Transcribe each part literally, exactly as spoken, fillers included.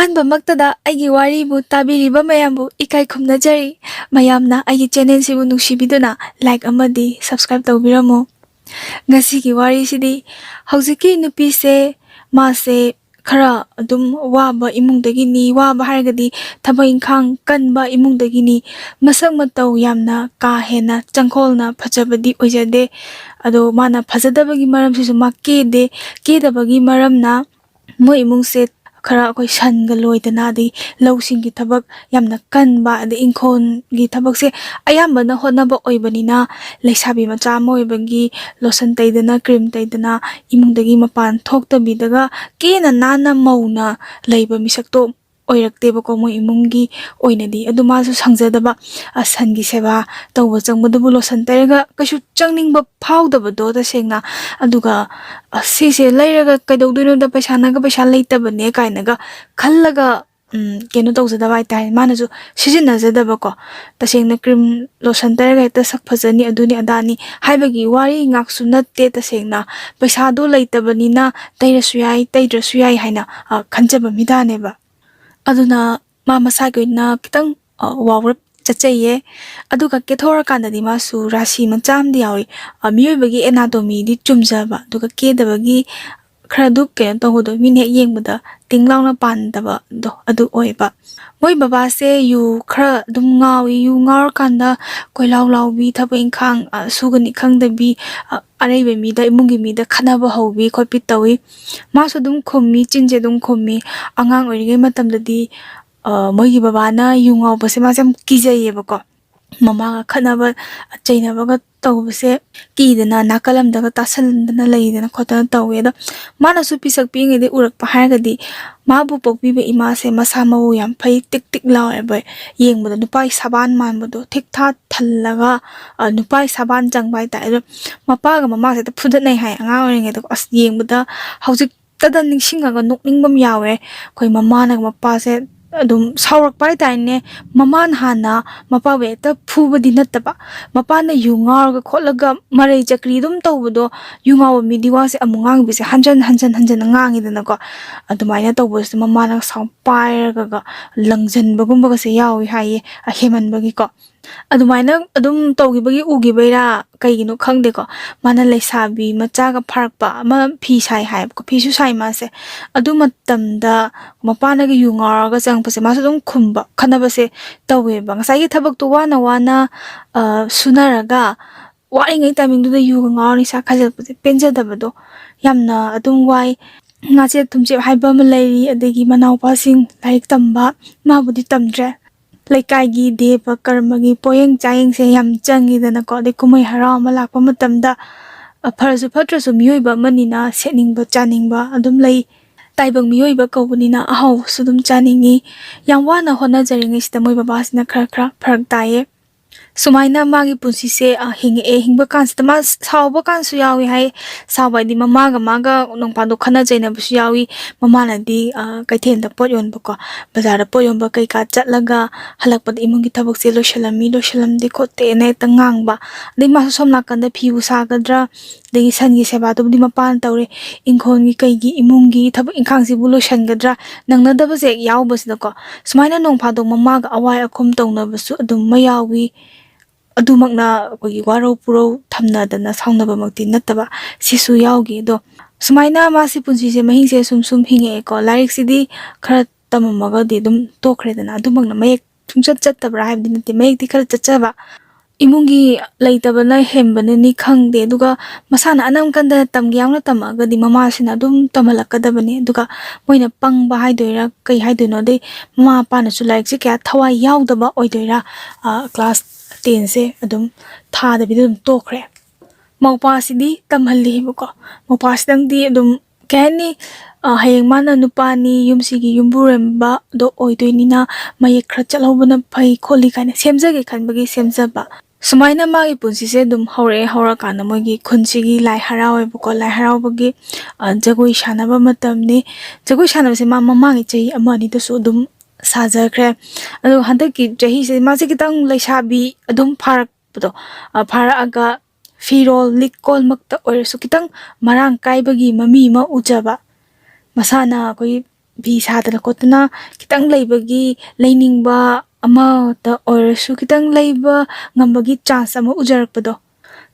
ꯑꯍꯥꯟꯕꯃꯛꯇꯗ ꯑꯩꯒꯤ ꯋꯥꯔꯤꯕꯨ ꯇꯥꯕꯤꯔꯤꯕ ꯃꯌꯥꯝꯕꯨ ꯏꯀꯥꯏ ꯈꯨꯝꯅꯖꯔꯤ꯫ ꯃꯌꯥꯝꯅ ꯑꯩꯒꯤ ꯆꯦꯅꯦꯜꯁꯤꯕꯨ ꯅꯨꯡꯁꯤꯕꯤꯗꯨꯅ ꯂꯥꯏꯛ ꯑꯃꯗꯤ ꯁꯕꯁꯀ꯭ꯔꯥꯏꯕ ꯇꯧꯕꯤꯔꯝꯃꯨ꯫ ꯉꯁꯤꯒꯤ ꯋꯥꯔꯤꯁꯤꯗꯤ ꯍꯧꯖꯤꯛꯀꯤ ꯅꯨꯄꯤꯁꯦ, ꯃꯥꯁꯦ ꯈꯔ ꯑꯗꯨꯝ ꯋꯥꯕ ꯏꯃꯨꯡꯗꯒꯤꯅꯤ꯫ ꯋꯥꯕ ꯍꯥꯏꯔꯒꯗꯤ ꯊꯕꯛ ꯏꯪꯈꯥꯡ ꯀꯟꯕ ꯏꯃꯨꯡꯗꯒꯤꯅꯤ꯫ ꯃꯁꯛ ꯃꯇꯧ ꯌꯥꯝꯅ ꯀꯥ ꯍꯦꯟꯅ ꯆꯪꯈꯣꯜꯅ ꯐꯖꯕꯗꯤ ꯑꯣꯏꯖꯗꯦ꯫ ꯑꯗꯣ ꯃꯥꯅ ꯐꯖꯗꯕꯒꯤ ꯃꯔꯝꯁꯤꯁꯨ ꯃꯥ ꯀꯦꯗꯦ꯫ ꯀꯦꯗꯕꯒꯤ ꯃꯔꯝꯅ ꯃꯣꯏ ꯏꯃꯨꯡꯁꯦ ꯈꯔ ꯑꯩꯈꯣꯏ ꯁꯟꯒ ꯂꯣꯏꯗꯅ, ꯑꯗꯩ ꯂꯧꯁꯤꯡꯒꯤ ꯊꯕꯛ ꯌꯥꯝꯅ ꯀꯟꯕ, ꯑꯗꯩ ꯏꯪꯈꯣꯜꯒꯤ ꯊꯕꯛꯁꯦ ꯑꯌꯥꯝꯕꯅ ꯍꯣꯠꯅꯕ ꯑꯣꯏꯕꯅꯤꯅ, ꯂꯩꯁꯥꯕꯤ ꯃꯆꯥ ꯑꯃ ꯑꯣꯏꯕꯒꯤ ꯂꯣꯁꯟ ꯇꯩꯗꯅ, ꯀ꯭ꯔꯤꯝ ꯇꯩꯗꯅ, ꯏꯃꯨꯡꯗꯒꯤ ꯃꯄꯥꯟ ꯊꯣꯛꯇꯕꯤꯗꯒ ꯀꯦꯅ ꯅꯥꯟꯅ ꯃꯧꯅ ꯂꯩꯕ ꯃꯤꯁꯛꯇꯣ ꯑꯣꯏꯔꯛꯇꯦꯕꯀꯣ, ꯃꯣꯏ ꯏꯃꯨꯡꯒꯤ ꯑꯣꯏꯅꯗꯤ꯫ ꯑꯗꯨ ꯃꯥꯁꯨ ꯁꯪꯖꯗꯕ, ꯑ, ꯁꯟꯒꯤ ꯁꯦꯕꯥ ꯇꯧꯕ ꯆꯪꯕꯗꯨꯕꯨ ꯂꯣꯁꯟ ꯇꯩꯔꯒ ꯀꯩꯁꯨ ꯆꯪꯅꯤꯡꯕ ꯐꯥꯎꯗꯕꯗꯣ ꯇꯁꯦꯡꯅ꯫ ꯑꯗꯨꯒ, "ꯑ, ꯁꯤꯁꯦ ꯂꯩꯔꯒ ꯀꯩꯗꯧꯗꯣꯏꯅꯣꯗ, ꯄꯩꯁꯥꯅꯒ ꯄꯩꯁꯥ ꯂꯩꯇꯕꯅꯦ" ꯀꯥꯏꯅꯒ ꯈꯜꯂꯒ, ꯎꯝ, ꯀꯩꯅꯣ ꯇꯧꯖꯗꯕ ꯍꯥꯏꯇꯥꯔꯦ, ꯃꯥꯅꯁꯨ ꯁꯤꯖꯤꯟꯅꯖꯗꯕꯀꯣ꯫ ꯇꯁꯦꯡꯅ ꯀ꯭ꯔꯤꯝ ꯂꯣꯁꯟ ꯇꯩꯔꯒ ꯍꯦꯛꯇ ꯁꯛ ꯐꯖꯅꯤ, ꯑꯗꯨꯅꯤ ꯑꯗꯥꯅꯤ ꯍꯥꯏꯕꯒꯤ ꯋꯥꯔꯤ ꯉꯥꯛꯁꯨ ꯅꯠꯇꯦ꯫ ꯇꯁꯦꯡꯅ ꯄꯩꯁꯥꯗꯣ ꯂꯩꯇꯕꯅꯤꯅ ꯇꯩꯔꯁꯨ ꯌꯥꯏ, ꯇꯩꯗ꯭ꯔꯁꯨ ꯌꯥꯏ ꯍꯥꯏꯅ, ꯑ, ꯈꯟꯖꯕ ꯃꯤꯗꯥꯅꯦꯕ꯫ ꯑꯗꯨꯅ ꯃꯥ ꯃꯁꯥꯒꯤ ꯑꯣꯏꯅ ꯈꯤꯇꯪ, ꯑ, ꯋꯥꯎꯔꯞ ꯆꯠꯆꯩꯌꯦ꯫ ꯑꯗꯨꯒ ꯀꯦꯊꯣꯔꯀꯥꯟꯗꯗꯤ ꯃꯥꯁꯨ ꯔꯥꯁꯤ ꯃꯆꯥ ꯑꯃꯗꯤ ꯌꯥꯎꯏ꯫ ꯑ, ꯃꯤꯑꯣꯏꯕꯒꯤ ꯑꯦꯅꯥꯇꯣꯃꯤꯗꯤ ꯆꯨꯝꯖꯕ, ꯑꯗꯨꯒ ꯀꯦꯗꯕꯒꯤ ꯈꯔ ꯑꯗꯨ ꯀꯩꯅꯣ ꯇꯧꯕꯗꯣ, ꯃꯤꯅ ꯍꯦꯛ ꯌꯦꯡꯕꯗ ꯇꯤꯡ ꯂꯥꯎꯅ ꯄꯥꯟꯗꯕꯗꯣ ꯑꯗꯨ ꯑꯣꯏꯕ꯫ ꯃꯣꯏ ꯕꯕꯥꯁꯦ ꯌꯨ ꯈꯔ ꯑꯗꯨꯝ ꯉꯥꯎꯏ꯫ ꯌꯨ ꯉꯥꯎꯔꯀꯥꯟꯗ ꯀꯣꯏꯂꯥꯎ ꯂꯥꯎꯕꯤ, ꯊꯕꯛ ꯏꯪꯈꯥꯡ, ꯑ, ꯁꯨꯒꯅꯤ ꯈꯪꯗꯕꯤ, ꯑ, ꯑꯔꯩꯕ ꯃꯤꯗ, ꯏꯃꯨꯡꯒꯤ ꯃꯤꯗ ꯈꯠꯅꯕ ꯍꯧꯕꯤ ꯈꯣꯠꯄꯤ ꯇꯧꯏ꯫ ꯃꯥꯁꯨ ꯑꯗꯨꯝ ꯈꯨꯝꯃꯤ, ꯆꯤꯟꯁꯦ ꯑꯗꯨꯝ ꯈꯨꯝꯃꯤ꯫ ꯑꯉꯥꯡ ꯑꯣꯏꯔꯤꯉꯩ ꯃꯇꯝꯗꯗꯤ, ꯑ, ꯃꯣꯏꯒꯤ ꯕꯕꯥꯅ ꯌꯨ ꯉꯥꯎꯕꯁꯦ ꯃꯥꯁꯦ ꯌꯥꯝ ꯀꯤꯖꯩꯌꯦꯕꯀꯣ꯫ ꯃꯃꯥꯒ ꯈꯠꯅꯕ, ꯆꯩꯅꯕꯒ ꯇꯧꯕꯁꯦ ꯀꯤꯗꯅ ꯅꯥꯀꯜ ꯑꯃꯗꯒ ꯇꯥꯁꯟꯗꯅ ꯂꯩꯗꯅ ꯈꯣꯠꯇꯅ ꯇꯧꯋꯦ꯫ ꯑꯗꯣ ꯃꯥꯅꯁꯨ ꯄꯤꯁꯛ ꯄꯤꯛꯏꯉꯩꯗꯩ ꯎꯔꯛꯄ ꯍꯥꯏꯔꯒꯗꯤ, ꯃꯥꯕꯨ ꯄꯣꯛꯄꯤꯕ ꯏꯃꯥꯁꯦ ꯃꯁꯥ ꯃꯎ ꯌꯥꯝ ꯐꯩ, ꯇꯤꯛ ꯇꯤꯛ ꯂꯥꯎꯋꯦꯕ, ꯌꯦꯡꯕꯗ ꯅꯨꯄꯥꯒꯤ ꯁꯕꯥꯟ ꯃꯥꯟꯕꯗꯣ, ꯊꯤꯛ ꯊꯥ ꯊꯜꯂꯒ, ꯑ, ꯅꯨꯄꯥꯒꯤ ꯁꯕꯥꯟ ꯆꯪꯕ ꯍꯥꯏꯇꯥꯔꯦ꯫ ꯑꯗꯣ ꯃꯄꯥꯒ ꯃꯃꯥꯒꯁꯦ ꯍꯦꯛꯇ ꯐꯨꯗꯠꯅꯩ ꯍꯥꯏ ꯑꯉꯥꯡ ꯑꯣꯏꯔꯤꯉꯩꯗꯀꯣ꯫ ꯑꯁ, ꯌꯦꯡꯕꯗ ꯍꯧꯖꯤꯛꯇꯗ ꯅꯤꯡꯁꯤꯡꯉꯒ ꯅꯣꯛꯅꯤꯡꯕ ꯑꯃ ꯌꯥꯎꯋꯦ꯫ ꯑꯩꯈꯣꯏ ꯃꯃꯥꯅꯒ ꯃꯄꯥꯁꯦ ꯑꯗꯨꯝ ꯁꯥꯎꯔꯛꯄ ꯍꯥꯏꯇꯥꯔꯦꯅꯦ꯫ ꯃꯃꯥꯅ ꯍꯥꯟꯅ ꯃꯄꯥꯕꯨ ꯍꯦꯛꯇ ꯐꯨꯕꯗꯤ ꯅꯠꯇꯕ, ꯃꯄꯥꯅ ꯌꯨ ꯉꯥꯎꯔꯒ ꯈꯣꯠꯂꯒ ꯃꯔꯩ ꯆꯀ꯭ꯔꯤ ꯑꯗꯨꯝ ꯇꯧꯕꯗꯣ, ꯌꯨ ꯉꯥꯎꯕ ꯃꯤꯗꯤ ꯋꯥꯁꯦ ꯑꯃꯨꯛ ꯉꯥꯡꯕꯤꯁꯦ ꯍꯟꯖꯟ ꯍꯟꯖꯟ ꯍꯟꯖꯟꯅ ꯉꯥꯡꯉꯤꯗꯅꯀꯣ꯫ ꯑꯗꯨꯃꯥꯏꯅ ꯇꯧꯕꯁꯤꯗ ꯃꯃꯥꯅ ꯁꯥꯎ ꯄꯥꯏꯔꯒ ꯂꯪꯖꯟꯕꯒꯨꯝꯕꯒꯁꯦ ꯌꯥꯎꯏ ꯍꯥꯏꯌꯦ, ꯑꯍꯦꯃꯟꯕꯒꯤꯀꯣ꯫ ꯑꯗꯨꯃꯥꯏꯅ ꯑꯗꯨꯝ ꯇꯧꯈꯤꯕꯒꯤ ꯎꯈꯤꯕꯩꯔꯥ ꯀꯩꯒꯤꯅꯣ ꯈꯪꯗꯦꯀꯣ, ꯃꯥꯅ ꯂꯩꯁꯥꯕꯤ ꯃꯆꯥꯒ ꯐꯥꯔꯛꯄ ꯑꯃ ꯐꯤ ꯁꯥꯏ ꯍꯥꯏꯌꯦꯕꯀꯣ, ꯐꯤꯁꯨ ꯁꯥꯏ ꯃꯥꯁꯦ꯫ ꯑꯗꯨ ꯃꯇꯝꯗ ꯃꯄꯥꯅꯒ ꯌꯨ ꯉꯥꯎꯔꯒ ꯆꯪꯉꯛꯄꯁꯦ ꯃꯥꯁꯨ ꯑꯗꯨꯝ ꯈꯨꯝꯕ, ꯈꯠꯅꯕꯁꯦ ꯇꯧꯋꯦꯕ꯫ ꯉꯁꯥꯏꯒꯤ ꯊꯕꯛꯇꯣ ꯋꯥꯅ ꯋꯥꯅ, ꯑ, ꯁꯨꯅꯔꯒ ꯋꯥꯔꯤꯉꯩ ꯇꯥꯏꯃꯤꯡꯗꯨꯗ ꯌꯨꯒ ꯉꯥꯎꯔ ꯅꯤꯁꯥ ꯈꯥꯏꯖꯤꯜꯂꯛꯄꯁꯦ ꯄꯦꯟꯖꯗꯕꯗꯣ ꯌꯥꯝꯅ ꯑꯗꯨꯝ ꯋꯥꯏ꯫ ꯉꯥꯆꯦꯠ ꯊꯨꯝꯆꯦꯠ ꯍꯥꯏꯕ ꯑꯃ ꯂꯩꯔꯤ, ꯑꯗꯒꯤ ꯃꯅꯥꯎꯄꯥꯁꯤꯡ ꯂꯥꯏꯔꯤꯛ ꯇꯝꯕ, ꯃꯥꯕꯨꯗꯤ ꯇꯝꯗ꯭ꯔꯦ꯫ ꯂꯩꯀꯥꯏꯒꯤ ꯗꯦꯕ ꯀꯔꯃꯒꯤ ꯄꯣꯌꯦꯡ ꯆꯥꯌꯦꯡꯁꯦ ꯌꯥꯝ ꯆꯪꯉꯤꯗꯅꯀꯣ꯫ ꯑꯗꯩ ꯀꯨꯝꯍꯩ ꯍꯔꯥꯎ ꯑꯃ ꯂꯥꯛꯄ ꯃꯇꯝꯗ, ꯑ, ꯐꯔꯁꯨ ꯐꯠꯇ꯭ꯔꯁꯨ ꯃꯤꯑꯣꯏꯕ ꯑꯃꯅꯤꯅ ꯁꯦꯠꯅꯤꯡꯕ ꯆꯥꯅꯤꯡꯕ ꯑꯗꯨꯝ ꯂꯩ꯫ ꯇꯥꯏꯕꯪ ꯃꯤꯑꯣꯏꯕ ꯀꯧꯕꯅꯤꯅ ꯑꯍꯥꯎꯕꯁꯨ ꯑꯗꯨꯝ ꯆꯥꯅꯤꯡꯉꯤ꯫ ꯌꯥꯝ ꯋꯥꯅ ꯍꯣꯠꯅꯖꯔꯤꯉꯩꯁꯤꯗ ꯃꯣꯏ ꯕꯕꯥꯁꯤꯅ ꯈꯔ ꯈꯔ ꯐꯔꯛ ꯇꯥꯏꯌꯦ꯫ ꯁꯨꯃꯥꯏꯅ ꯃꯥꯒꯤ ꯄꯨꯟꯁꯤꯁꯦ, ꯑ, ꯍꯤꯡꯉꯛꯑꯦ꯫ ꯍꯤꯡꯕ ꯀꯥꯟꯁꯤꯗ ꯃꯥ ꯁꯥꯎꯕ ꯀꯥꯟꯁꯨ ꯌꯥꯎꯏ ꯍꯥꯏ꯫ ꯁꯥꯎꯕ ꯍꯥꯏꯗꯤ ꯃꯃꯥꯒ ꯃꯥꯒ ꯅꯣꯡꯐꯥꯗꯣꯛ ꯈꯠꯅ ꯆꯩꯅꯕꯁꯨ ꯌꯥꯎꯏ꯫ ꯃꯃꯥꯅꯗꯤ, ꯑ, ꯀꯩꯊꯦꯜꯗ ꯄꯣꯠ ꯌꯣꯟꯕꯀꯣ, ꯕꯖꯥꯔꯗ ꯄꯣꯠ ꯌꯣꯟꯕ ꯀꯩꯀꯥ ꯆꯠꯂꯒ ꯍꯜꯂꯛꯄꯗ ꯏꯃꯨꯡꯒꯤ ꯊꯕꯛꯁꯦ ꯂꯣꯏꯁꯤꯜꯂꯝꯃꯤ, ꯂꯣꯏꯁꯤꯜꯂꯝꯗꯦ ꯈꯣꯠꯇꯦꯅ ꯍꯦꯛꯇ ꯉꯥꯡꯕ꯫ ꯑꯗꯩ ꯃꯥꯁꯨ ꯁꯣꯝ ꯅꯥꯀꯟꯗ ꯐꯤꯕꯨ ꯁꯥꯒꯗ꯭ꯔꯥ, ꯑꯗꯒꯤ ꯁꯟꯒꯤ ꯁꯦꯕꯥꯗꯨꯕꯨꯗꯤ ꯃꯄꯥꯅ ꯇꯧꯔꯦ, ꯏꯪꯈꯣꯜꯒꯤ ꯀꯩꯒꯤ ꯏꯃꯨꯡꯒꯤ ꯊꯕꯛ ꯏꯪꯈꯥꯡꯁꯤꯕꯨ ꯂꯣꯏꯁꯤꯟꯒꯗ꯭ꯔꯥ, ꯅꯪꯅꯗꯕꯁꯦ ꯍꯦꯛ ꯌꯥꯎꯕꯁꯤꯗꯀꯣ꯫ ꯁꯨꯃꯥꯏꯅ ꯅꯣꯡ ꯐꯥꯗꯣꯛ ꯃꯃꯥꯒ ꯑꯋꯥꯏ ꯑꯈꯨꯝ ꯇꯧꯅꯕꯁꯨ ꯑꯗꯨꯝ ꯃꯌꯥꯎꯏ꯫ ꯑꯗꯨꯃꯛꯅ ꯑꯩꯈꯣꯏꯒꯤ ꯋꯥꯔꯧ ꯄꯨꯔꯧ ꯊꯝꯅꯗꯅ ꯁꯥꯎꯅꯕꯃꯛꯇꯤ ꯅꯠꯇꯕ, ꯁꯤꯁꯨ ꯌꯥꯎꯈꯤ꯫ ꯑꯗꯣ ꯁꯨꯃꯥꯏꯅ ꯃꯥꯁꯤ ꯄꯨꯟꯁꯤꯁꯦ ꯃꯍꯤꯡꯁꯦ ꯁꯨꯝ ꯁꯨꯝ ꯍꯤꯡꯉꯛꯑꯦꯀꯣ꯫ ꯂꯥꯏꯔꯤꯛꯁꯤꯗꯤ ꯈꯔ ꯇꯝꯃꯝꯃꯒꯗꯤ ꯑꯗꯨꯝ ꯇꯣꯛꯈ꯭ꯔꯦꯗꯅ꯫ ꯑꯗꯨꯃꯛꯅ ꯃꯌꯦꯛ ꯁꯨꯡꯆꯠ ꯆꯠꯇꯕ꯭ꯔꯥ ꯍꯥꯏꯕꯗꯤ ꯅꯠꯇꯦ, ꯃꯌꯦꯛꯇꯤ ꯈꯔ ꯆꯠꯆꯕ꯫ ꯏꯃꯨꯡꯒꯤ ꯂꯩꯇꯕꯅ ꯍꯦꯟꯕꯅꯅꯤ ꯈꯪꯗꯦ, ꯑꯗꯨꯒ ꯃꯁꯥꯅ ꯑꯅꯝ ꯀꯟꯗ ꯇꯝꯒꯦ ꯌꯥꯎꯅ ꯇꯝꯃꯛꯑꯒꯗꯤ ꯃꯃꯥꯁꯤꯅ ꯑꯗꯨꯝ ꯇꯝꯍꯜꯂꯛꯀꯗꯕꯅꯤ꯫ ꯑꯗꯨꯒ ꯃꯣꯏꯅ ꯄꯪꯕ ꯍꯥꯏꯗꯣꯏꯔꯥ ꯀꯩ ꯍꯥꯏꯗꯣꯏꯅꯣ, ꯑꯗꯩ ꯃꯃꯥ ꯃꯄꯥꯅꯁꯨ ꯂꯥꯏꯔꯤꯛꯁꯦ ꯀꯌꯥ ꯊꯋꯥꯏ ꯌꯥꯎꯗꯕ ꯑꯣꯏꯗꯣꯏꯔꯥ, ꯑ, ꯀ꯭ꯂꯥꯁ ꯇꯦꯟꯁꯦ ꯑꯗꯨꯝ ꯊꯥꯗꯕꯤꯗ ꯑꯗꯨꯝ ꯇꯣꯛꯈ꯭ꯔꯦ꯫ ꯃꯧꯄꯥꯁꯤꯗꯤ ꯇꯝꯍꯜꯂꯤꯕꯀꯣ꯫ ꯃꯧꯄꯥꯁꯤꯗꯪꯗꯤ ꯑꯗꯨꯝ, ꯀꯩ ꯍꯥꯏꯅꯤ, ꯑ, ꯍꯌꯦꯡ ꯃꯥꯅ ꯅꯨꯄꯥꯅꯤ, ꯌꯨꯝꯁꯤꯒꯤ ꯌꯨꯝꯕꯨꯔꯦꯝꯕꯗꯣ ꯑꯣꯏꯗꯣꯏꯅꯤꯅ ꯃꯌꯦꯛ ꯈꯔ ꯆꯠꯍꯧꯕꯅ ꯐꯩ ꯈꯣꯠꯂꯤ ꯀꯥꯏꯅ ꯁꯦꯝꯖꯒꯦ ꯈꯟꯕꯒꯤ ꯁꯦꯝꯖꯕ꯫ ꯁꯨꯃꯥꯏꯅ ꯃꯥꯒꯤ ꯄꯨꯟꯁꯤꯁꯦ ꯑꯗꯨꯝ ꯍꯧꯔꯛꯑꯦ꯫ ꯍꯧꯔꯀꯥꯟꯗ ꯃꯣꯏꯒꯤ ꯈꯨꯟꯁꯤꯒꯤ ꯂꯥꯏ ꯍꯔꯥꯎꯋꯦꯕꯀꯣ꯫ ꯂꯥꯏ ꯍꯔꯥꯎꯕꯒꯤ, ꯑ, ꯖꯒꯣꯏ ꯁꯥꯟꯅꯕ ꯃꯇꯝꯅꯤ꯫ ꯖꯒꯣꯏ ꯁꯥꯟꯅꯕꯁꯦ ꯃꯥ ꯃꯃꯥꯡꯒꯤ ꯆꯍꯤ ꯑꯃ ꯑꯅꯤꯗꯁꯨ ꯑꯗꯨꯝ ꯁꯥꯖꯈ꯭ꯔꯦ꯫ ꯑꯗꯨꯒ ꯍꯟꯗꯛꯀꯤ ꯆꯍꯤꯁꯦ ꯃꯥꯁꯦ ꯈꯤꯇꯪ ꯂꯩꯁꯥꯕꯤ ꯑꯗꯨꯝ ꯐꯥꯔꯛꯄꯗꯣ, ꯑ, ꯐꯥꯔꯛꯑꯒ ꯐꯤꯔꯣꯜ ꯂꯤꯛ ꯀꯣꯜꯃꯛꯇ ꯑꯣꯏꯔꯁꯨ ꯈꯤꯇꯪ ꯃꯔꯥꯡ ꯀꯥꯏꯕꯒꯤ ꯃꯃꯤ ꯑꯃ ꯎꯖꯕ, ꯃꯁꯥꯅ ꯑꯩꯈꯣꯏꯒꯤ ꯐꯤ ꯁꯥꯗꯅ ꯈꯣꯠꯇꯅ ꯈꯤꯇꯪ ꯂꯩꯕꯒꯤ, ꯂꯩꯅꯤꯡꯕ ꯑꯃꯇ ꯑꯣꯏꯔꯁꯨ ꯈꯤꯇꯪ ꯂꯩꯕ ꯉꯝꯕꯒꯤ ꯆꯥꯟꯁ ꯑꯃ ꯎꯖꯔꯛꯄꯗꯣ꯫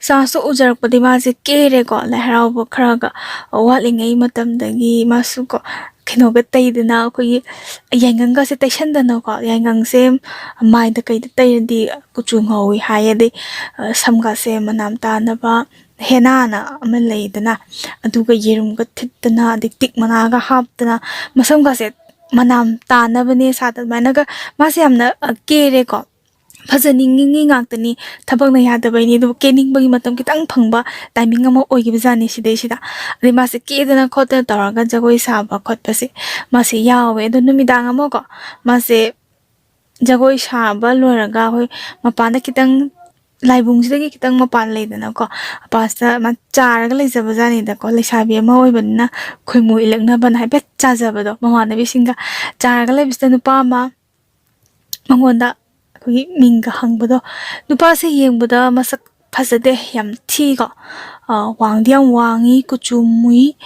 ꯆꯥꯟꯁꯇꯣ ꯎꯖꯔꯛꯄꯗꯤ ꯃꯥꯁꯦ ꯀꯦꯔꯦꯀꯣ, ꯂꯥꯏ ꯍꯔꯥꯎꯕ ꯈꯔꯒ ꯋꯥꯠꯂꯤꯉꯩ ꯃꯇꯝꯗꯒꯤ ꯃꯥꯁꯨ ꯀꯣ, ꯀꯩꯅꯣꯒ ꯇꯩꯗꯅ, ꯑꯩꯈꯣꯏꯒꯤ ꯌꯥꯏꯉꯪꯒꯁꯦ ꯇꯩꯁꯟꯗꯅꯀꯣ, ꯌꯥꯏꯉꯪꯁꯦ ꯃꯥꯏꯗ ꯀꯩꯗ ꯇꯩꯔꯗꯤ ꯀꯨꯆꯨ ꯉꯧꯋꯤ ꯍꯥꯏ, ꯑꯗꯩ, ꯑ, ꯁꯝꯒꯁꯦ ꯃꯅꯥꯝ ꯇꯥꯅꯕ ꯍꯦꯅꯥꯅ ꯑꯃ ꯂꯩꯗꯅ, ꯑꯗꯨꯒ ꯌꯦꯔꯨꯝꯒ ꯊꯤꯠꯇꯅ, ꯑꯗꯩ ꯇꯤꯛ ꯃꯅꯥꯒ ꯍꯥꯞꯇꯅ, ꯃꯁꯝꯒꯁꯦ ꯃꯅꯥꯝ ꯇꯥꯅꯕꯅꯦ ꯁꯥꯗ ꯑꯗꯨꯃꯥꯏꯅꯒ ꯃꯥꯁꯦ ꯌꯥꯝꯅ, ꯑ, ꯀꯦꯔꯦꯀꯣ꯫ ꯐꯖꯅꯤꯡꯉꯤ ꯉꯥꯛꯇꯅꯤ, ꯊꯕꯛꯅ ꯌꯥꯗꯕꯩꯅꯤ, ꯑꯗꯨꯕꯨ ꯀꯦꯅꯤꯡꯕꯒꯤ ꯃꯇꯝ ꯈꯤꯇꯪ ꯐꯪꯕ ꯇꯥꯏꯃꯤꯡ ꯑꯃ ꯑꯣꯏꯈꯤꯕꯖꯥꯠꯅꯤ ꯁꯤꯗꯩꯁꯤꯗ꯫ ꯑꯗꯩ ꯃꯥꯁꯦ ꯀꯦꯗꯅ ꯈꯣꯠꯇꯅ ꯇꯧꯔꯒ ꯖꯒꯣꯏ ꯁꯥꯕ ꯈꯣꯠꯄꯁꯦ ꯃꯥꯁꯦ ꯌꯥꯎꯋꯦ꯫ ꯑꯗꯣ ꯅꯨꯃꯤꯗꯥꯡ ꯑꯃꯀꯣ, ꯃꯥꯁꯦ ꯖꯒꯣꯏ ꯁꯥꯕ ꯂꯣꯏꯔꯒ ꯑꯩꯈꯣꯏ ꯃꯄꯥꯟꯗ ꯈꯤꯇꯪ, ꯂꯥꯏꯕꯨꯡꯁꯤꯗꯒꯤ ꯈꯤꯇꯪ ꯃꯄꯥꯟ ꯂꯩꯗꯅꯀꯣ, ꯃꯄꯥꯟꯁꯤꯗ ꯃꯥ ꯆꯥꯔꯒ ꯂꯩꯖꯕꯖꯥꯠꯅꯤꯗꯀꯣ, ꯂꯩꯁꯥꯕꯤ ꯑꯃ ꯑꯣꯏꯕꯅꯤꯅ ꯈꯣꯏꯃꯨ ꯏꯜꯂꯛꯅꯕꯅ ꯍꯥꯏꯐꯦꯠ ꯆꯥꯖꯕꯗꯣ ꯃꯃꯥꯟꯅꯕꯤꯁꯤꯡꯒ꯫ ꯆꯥꯔꯒ ꯂꯩꯕꯁꯤꯗ ꯅꯨꯄꯥ ꯑꯃ ꯃꯉꯣꯟꯗ ꯑꯩꯈꯣꯏꯒꯤ ꯃꯤꯡꯒ ꯍꯪꯕꯗꯣ, ꯅꯨꯄꯥꯁꯦ ꯌꯦꯡꯕꯗ ꯃꯁꯛ ꯐꯖꯗꯦ, ꯌꯥꯝ ꯊꯤꯀꯣ꯫ ꯑ, ꯋꯥꯡꯗꯤ ꯌꯥꯝ ꯋꯥꯡꯉꯤ, ꯀꯨꯆꯨ ꯃꯨꯏ,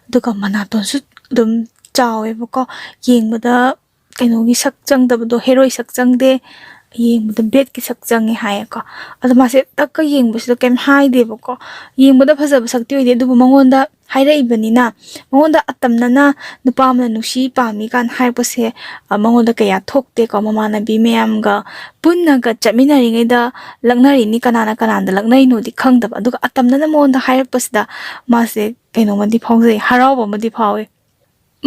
ꯑꯗꯨꯒ ꯃꯅꯥꯇꯣꯟꯁꯨ ꯑꯗꯨꯝ ꯆꯥꯎꯋꯦꯕꯀꯣ꯫ ꯌꯦꯡꯕꯗ ꯀꯩꯅꯣꯒꯤ ꯁꯛ ꯆꯪꯗꯕꯗꯣ, ꯍꯦꯔꯣꯏ ꯁꯛ ꯆꯪꯗꯦ, ꯌꯦꯡꯕꯗ ꯕꯦꯠꯀꯤ ꯁꯛ ꯆꯪꯉꯦ ꯍꯥꯏꯌꯦꯀꯣ꯫ ꯑꯗꯣ ꯃꯥꯁꯦ ꯇꯛꯀ ꯌꯦꯡꯕꯁꯤꯗ ꯀꯩꯝ ꯍꯥꯏꯗꯦꯕꯀꯣ꯫ ꯌꯦꯡꯕꯗ ꯐꯖꯕ ꯁꯛꯇꯤ ꯑꯣꯏꯗꯦ, ꯑꯗꯨꯕꯨ ꯃꯉꯣꯟꯗ ꯍꯥꯏꯔꯛꯏꯕꯅꯤꯅ, ꯃꯉꯣꯟꯗ ꯑꯇꯝꯅꯅ ꯅꯨꯄꯥ ꯑꯃꯅ ꯅꯨꯡꯁꯤ ꯄꯥꯝꯃꯤ ꯀꯥꯏꯅ ꯍꯥꯏꯔꯛꯄꯁꯦ, ꯑ, ꯃꯉꯣꯟꯗ ꯀꯌꯥ ꯊꯣꯛꯇꯦꯀꯣ꯫ ꯃꯃꯥꯟꯅꯕꯤ ꯃꯌꯥꯝꯒ ꯄꯨꯟꯅꯒ ꯆꯠꯃꯤꯟꯅꯔꯤꯉꯩꯗ ꯂꯛꯅꯔꯤꯅꯤ, ꯀꯅꯥꯅ ꯀꯅꯥꯗ ꯂꯛꯅꯔꯤꯅꯣꯗꯤ ꯈꯪꯗꯕ, ꯑꯗꯨꯒ ꯑꯇꯝꯅꯅ ꯃꯉꯣꯟꯗ ꯍꯥꯏꯔꯛꯄꯁꯤꯗ ꯃꯥꯁꯦ ꯀꯩꯅꯣꯃꯗꯤ ꯐꯥꯎꯖꯩ, ꯍꯔꯥꯎꯕ ꯑꯃꯗꯤ ꯐꯥꯎꯋꯦ꯫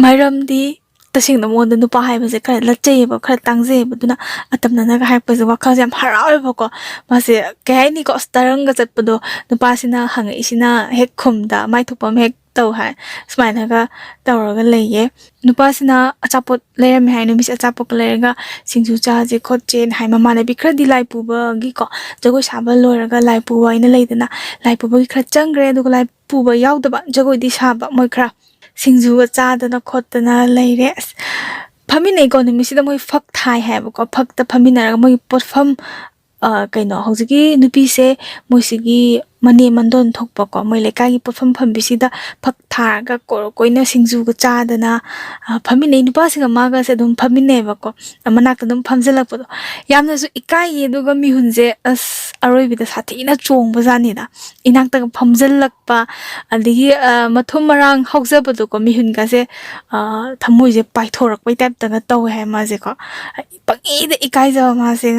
ꯃꯔꯝꯗꯤ ꯇꯁꯦꯡꯅ ꯃꯉꯣꯟꯗ ꯅꯨꯄꯥ ꯍꯥꯏꯕꯁꯦ ꯈꯔ ꯂꯠꯆꯩꯌꯦꯕ, ꯈꯔ ꯇꯥꯡꯖꯩꯌꯦꯕ, ꯑꯗꯨꯅ ꯑꯇꯝꯅꯅꯒ ꯍꯥꯏꯔꯛꯄꯁꯦ ꯋꯥꯈꯜꯁꯦ ꯌꯥꯝ ꯍꯔꯥꯎꯋꯦꯕꯀꯣ꯫ ꯃꯥꯁꯦ ꯀꯩ ꯍꯥꯏꯅꯤꯀꯣ, ꯑꯁ, ꯇꯔꯪꯒ ꯆꯠꯄꯗꯣ, ꯅꯨꯄꯥꯁꯤꯅ ꯍꯪꯉꯛꯏꯁꯤꯅ ꯍꯦꯛ ꯈꯨꯝꯗ, ꯃꯥꯏ ꯊꯣꯛꯄ ꯑꯃ ꯍꯦꯛ ꯇꯧ ꯍꯥꯏ, ꯁꯨꯃꯥꯏꯅꯒ ꯇꯧꯔꯒ ꯂꯩꯌꯦ꯫ ꯅꯨꯄꯥꯁꯤꯅ ꯑꯆꯥꯄꯣꯠ ꯂꯩꯔꯝꯃꯦ ꯍꯥꯏ, ꯅꯨꯃꯤꯠꯁꯦ ꯑꯆꯥꯄꯣꯠꯀ ꯂꯩꯔꯒ ꯁꯤꯡꯖꯨ ꯆꯥꯁꯦ ꯈꯣꯠꯁꯦꯅ ꯍꯥꯏ꯫ ꯃꯃꯥꯟꯅꯕꯤ ꯈꯔꯗꯤ ꯂꯥꯏ ꯄꯨꯕꯒꯤꯀꯣ, ꯖꯒꯣꯏ ꯁꯥꯕ ꯂꯣꯏꯔꯒ ꯂꯥꯏ ꯄꯨꯕ ꯍꯥꯏꯅ ꯂꯩꯗꯅ, ꯂꯥꯏ ꯄꯨꯕꯒꯤ ꯈꯔ ꯆꯪꯈ꯭ꯔꯦ, ꯑꯗꯨꯒ ꯂꯥꯏ ꯄꯨꯕ ꯌꯥꯎꯗꯕ ꯖꯒꯣꯏꯗꯤ ꯁꯥꯕ ꯃꯣꯏ ꯈꯔ ꯁꯤꯡꯖꯨꯒ ꯆꯥꯗꯅ ꯈꯣꯠꯇꯅ ꯂꯩꯔꯦ꯫ ꯑꯁ, ꯐꯝꯃꯤꯟꯅꯩꯀꯣ꯫ ꯅꯨꯃꯤꯠꯁꯤꯗ ꯃꯣꯏ ꯐꯛ ꯊꯥꯏ ꯍꯥꯏꯕꯀꯣ꯫ ꯐꯛꯇ ꯐꯝꯃꯤꯟꯅꯔꯒ ꯃꯣꯏꯒꯤ ꯄꯣꯠꯐꯝ, ꯑ, ꯀꯩꯅꯣ, ꯍꯧꯖꯤꯛꯀꯤ ꯅꯨꯄꯤꯁꯦ ꯃꯣꯏꯁꯤꯒꯤ ꯃꯅꯦ ꯃꯟꯗꯣꯟ ꯊꯣꯛꯄꯀꯣ, ꯃꯣꯏ ꯂꯩꯀꯥꯏꯒꯤ ꯄꯣꯠꯐꯝ ꯐꯝꯕꯤꯁꯤꯗ ꯐꯛ ꯊꯥꯔꯒ ꯀꯣ-, ꯀꯣꯏꯅ ꯁꯤꯡꯖꯨꯒ ꯆꯥꯗꯅ, ꯑ, ꯐꯝꯃꯤꯟꯅꯩ꯫ ꯅꯨꯄꯥꯁꯤꯒ ꯃꯥꯒꯁꯦ ꯑꯗꯨꯝ ꯐꯝꯃꯤꯟꯅꯩꯕꯀꯣ, ꯃꯅꯥꯛꯇ ꯑꯗꯨꯝ ꯐꯝꯖꯜꯂꯛꯄꯗꯣ꯫ ꯌꯥꯝꯅꯁꯨ ꯏꯀꯥꯏꯌꯦ꯫ ꯑꯗꯨꯒ ꯃꯤꯍꯨꯟꯁꯦ ꯑꯁ ꯑꯔꯣꯏꯕꯤꯗ ꯁꯥꯊꯤꯅ ꯆꯣꯡꯕꯖꯥꯠꯅꯤꯗ꯫ ꯏꯅꯥꯛꯇꯒ ꯐꯝꯖꯜꯂꯛꯄ, ꯑꯗꯒꯤ, ꯑ, ꯃꯊꯨꯝ ꯃꯔꯥꯡ ꯍꯧꯖꯕꯗꯣꯀꯣ, ꯃꯤꯍꯨꯟꯒꯁꯦ, ꯑ, ꯊꯃꯣꯏꯁꯦ ꯄꯥꯏꯊꯣꯔꯛꯄꯩ ꯇꯥꯏꯞꯇꯒ ꯇꯧꯋꯦ ꯍꯥꯏ ꯃꯥꯁꯦꯀꯣ꯫ ꯄꯪꯏꯗ ꯏꯀꯥꯏꯖꯕ ꯃꯥꯁꯦ꯫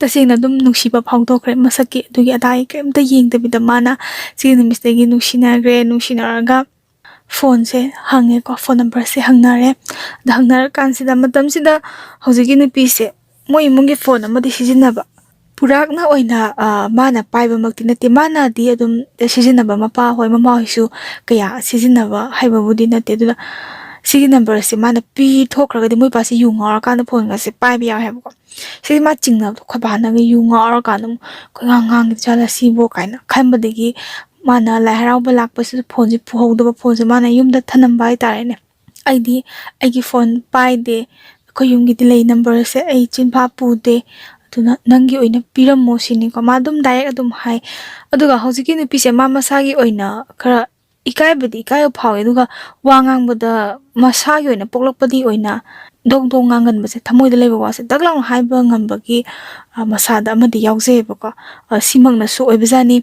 ꯇꯁꯦꯡꯅ ꯑꯗꯨꯝ ꯅꯨꯡꯁꯤꯕ ꯐꯥꯎꯗꯣꯛꯈ꯭ꯔꯦ꯫ ꯃꯁꯛꯀꯤ ꯑꯗꯨꯒꯤ ꯑꯗꯥꯒꯤ ꯀꯔꯤꯝꯇ ꯌꯦꯡꯗꯕꯤꯗ ꯃꯥꯅ ꯁꯤꯒꯤ ꯅꯨꯃꯤꯠꯁꯤꯗꯒꯤ ꯅꯨꯡꯁꯤꯅꯈ꯭ꯔꯦ꯫ ꯅꯨꯡꯁꯤꯅꯔꯒ ꯐꯣꯟꯁꯦ ꯍꯪꯉꯦꯀꯣ, ꯐꯣꯟ ꯅꯝꯕꯔꯁꯦ ꯍꯪꯅꯔꯦ꯫ ꯑꯗ ꯍꯪꯅꯔꯀꯥꯟꯁꯤꯗ, ꯃꯇꯝꯁꯤꯗ ꯍꯧꯖꯤꯛꯀꯤ ꯅꯨꯄꯤꯁꯦ ꯃꯣꯏ ꯏꯃꯨꯡꯒꯤ ꯐꯣꯟ ꯑꯃꯗꯤ ꯁꯤꯖꯤꯟꯅꯕ, ꯄꯨꯔꯥꯛꯅ ꯑꯣꯏꯅ, ꯑ, ꯃꯥꯅ ꯄꯥꯏꯕꯃꯛꯇꯤ ꯅꯠꯇꯦ꯫ ꯃꯥꯅꯗꯤ ꯑꯗꯨꯝ ꯁꯤꯖꯤꯟꯅꯕ, ꯃꯄꯥ ꯍꯣꯏ, ꯃꯃꯥ ꯍꯣꯏꯁꯨ ꯀꯌꯥ ꯁꯤꯖꯤꯟꯅꯕ ꯍꯩꯕꯕꯨꯗꯤ ꯅꯠꯇꯦ꯫ ꯑꯗꯨꯅ ꯁꯤꯒꯤ ꯅꯝꯕꯔꯁꯦ ꯃꯥꯅ ꯄꯤꯊꯣꯛꯈ꯭ꯔꯒꯗꯤ ꯃꯣꯏ ꯄꯥꯁꯦ ꯌꯨ ꯉꯥꯎꯔꯀꯥꯟꯗ ꯐꯣꯟꯒꯁꯦ ꯄꯥꯏꯕ ꯌꯥꯎꯋꯦ ꯍꯥꯏꯕꯀꯣ꯫ ꯁꯤꯗꯤ ꯃꯥ ꯆꯤꯡꯅꯕꯗꯣ, ꯑꯩꯈꯣꯏ ꯕꯥꯅꯒ ꯌꯨ ꯉꯥꯎꯔꯀꯥꯟꯗ ꯑꯃꯨꯛ ꯀꯣꯏꯉꯥꯡ ꯉꯥꯡꯉꯤ ꯖꯥꯠꯂ ꯁꯤꯕꯣ ꯀꯥꯏꯅ ꯈꯟꯕꯗꯒꯤ ꯃꯥꯅ ꯂꯥꯏ ꯍꯔꯥꯎꯕ ꯂꯥꯛꯄꯁꯤꯗ ꯐꯣꯟꯁꯦ ꯄꯨꯍꯧꯗꯕ, ꯐꯣꯟꯁꯦ ꯃꯥꯅ ꯌꯨꯝꯗ ꯊꯅꯝꯕ ꯍꯥꯏꯇꯥꯔꯦꯅꯦ꯫ "ꯑꯩꯗꯤ ꯑꯩꯒꯤ ꯐꯣꯟ ꯄꯥꯏꯗꯦ, ꯑꯩꯈꯣꯏ ꯌꯨꯝꯒꯤꯗꯤ ꯂꯩ ꯅꯝꯕꯔꯁꯦ ꯑꯩ ꯆꯤꯟꯐꯥ ꯄꯨꯗꯦ, ꯑꯗꯨꯅ ꯅꯪꯒꯤ ꯑꯣꯏꯅ ꯄꯤꯔꯝꯃꯣ" ꯁꯤꯅꯤꯀꯣ꯫ ꯃꯥ ꯑꯗꯨꯝ ꯗꯥꯏꯔꯦꯛ ꯑꯗꯨꯝ ꯍꯥꯏ꯫ ꯑꯗꯨꯒ ꯍꯧꯖꯤꯛꯀꯤ ꯅꯨꯄꯤꯁꯦ ꯃꯥ ꯃꯁꯥꯒꯤ ꯑꯣꯏꯅ ꯈꯔ ꯏꯀꯥꯏꯕꯗꯤ ꯏꯀꯥꯏꯕ ꯐꯥꯎꯋꯦ, ꯑꯗꯨꯒ ꯋꯥ ꯉꯥꯡꯕꯗ ꯃꯁꯥꯒꯤ ꯑꯣꯏꯅ ꯄꯣꯛꯂꯛꯄꯗꯤ ꯑꯣꯏꯅ ꯗꯣꯡ ꯗꯣꯡ ꯉꯥꯡꯒꯟꯕꯁꯦ, ꯊꯃꯣꯏꯗ ꯂꯩꯕ ꯋꯥꯁꯦ ꯗꯛ ꯂꯥꯎꯅ ꯍꯥꯏꯕ ꯉꯝꯕꯒꯤ, ꯑ, ꯃꯁꯥꯗ ꯑꯃꯗꯤ ꯌꯥꯎꯖꯩꯌꯦꯕꯀꯣ꯫ ꯑ, ꯁꯤꯃꯛꯅꯁꯨ ꯑꯣꯏꯕꯖꯥꯠꯅꯤ꯫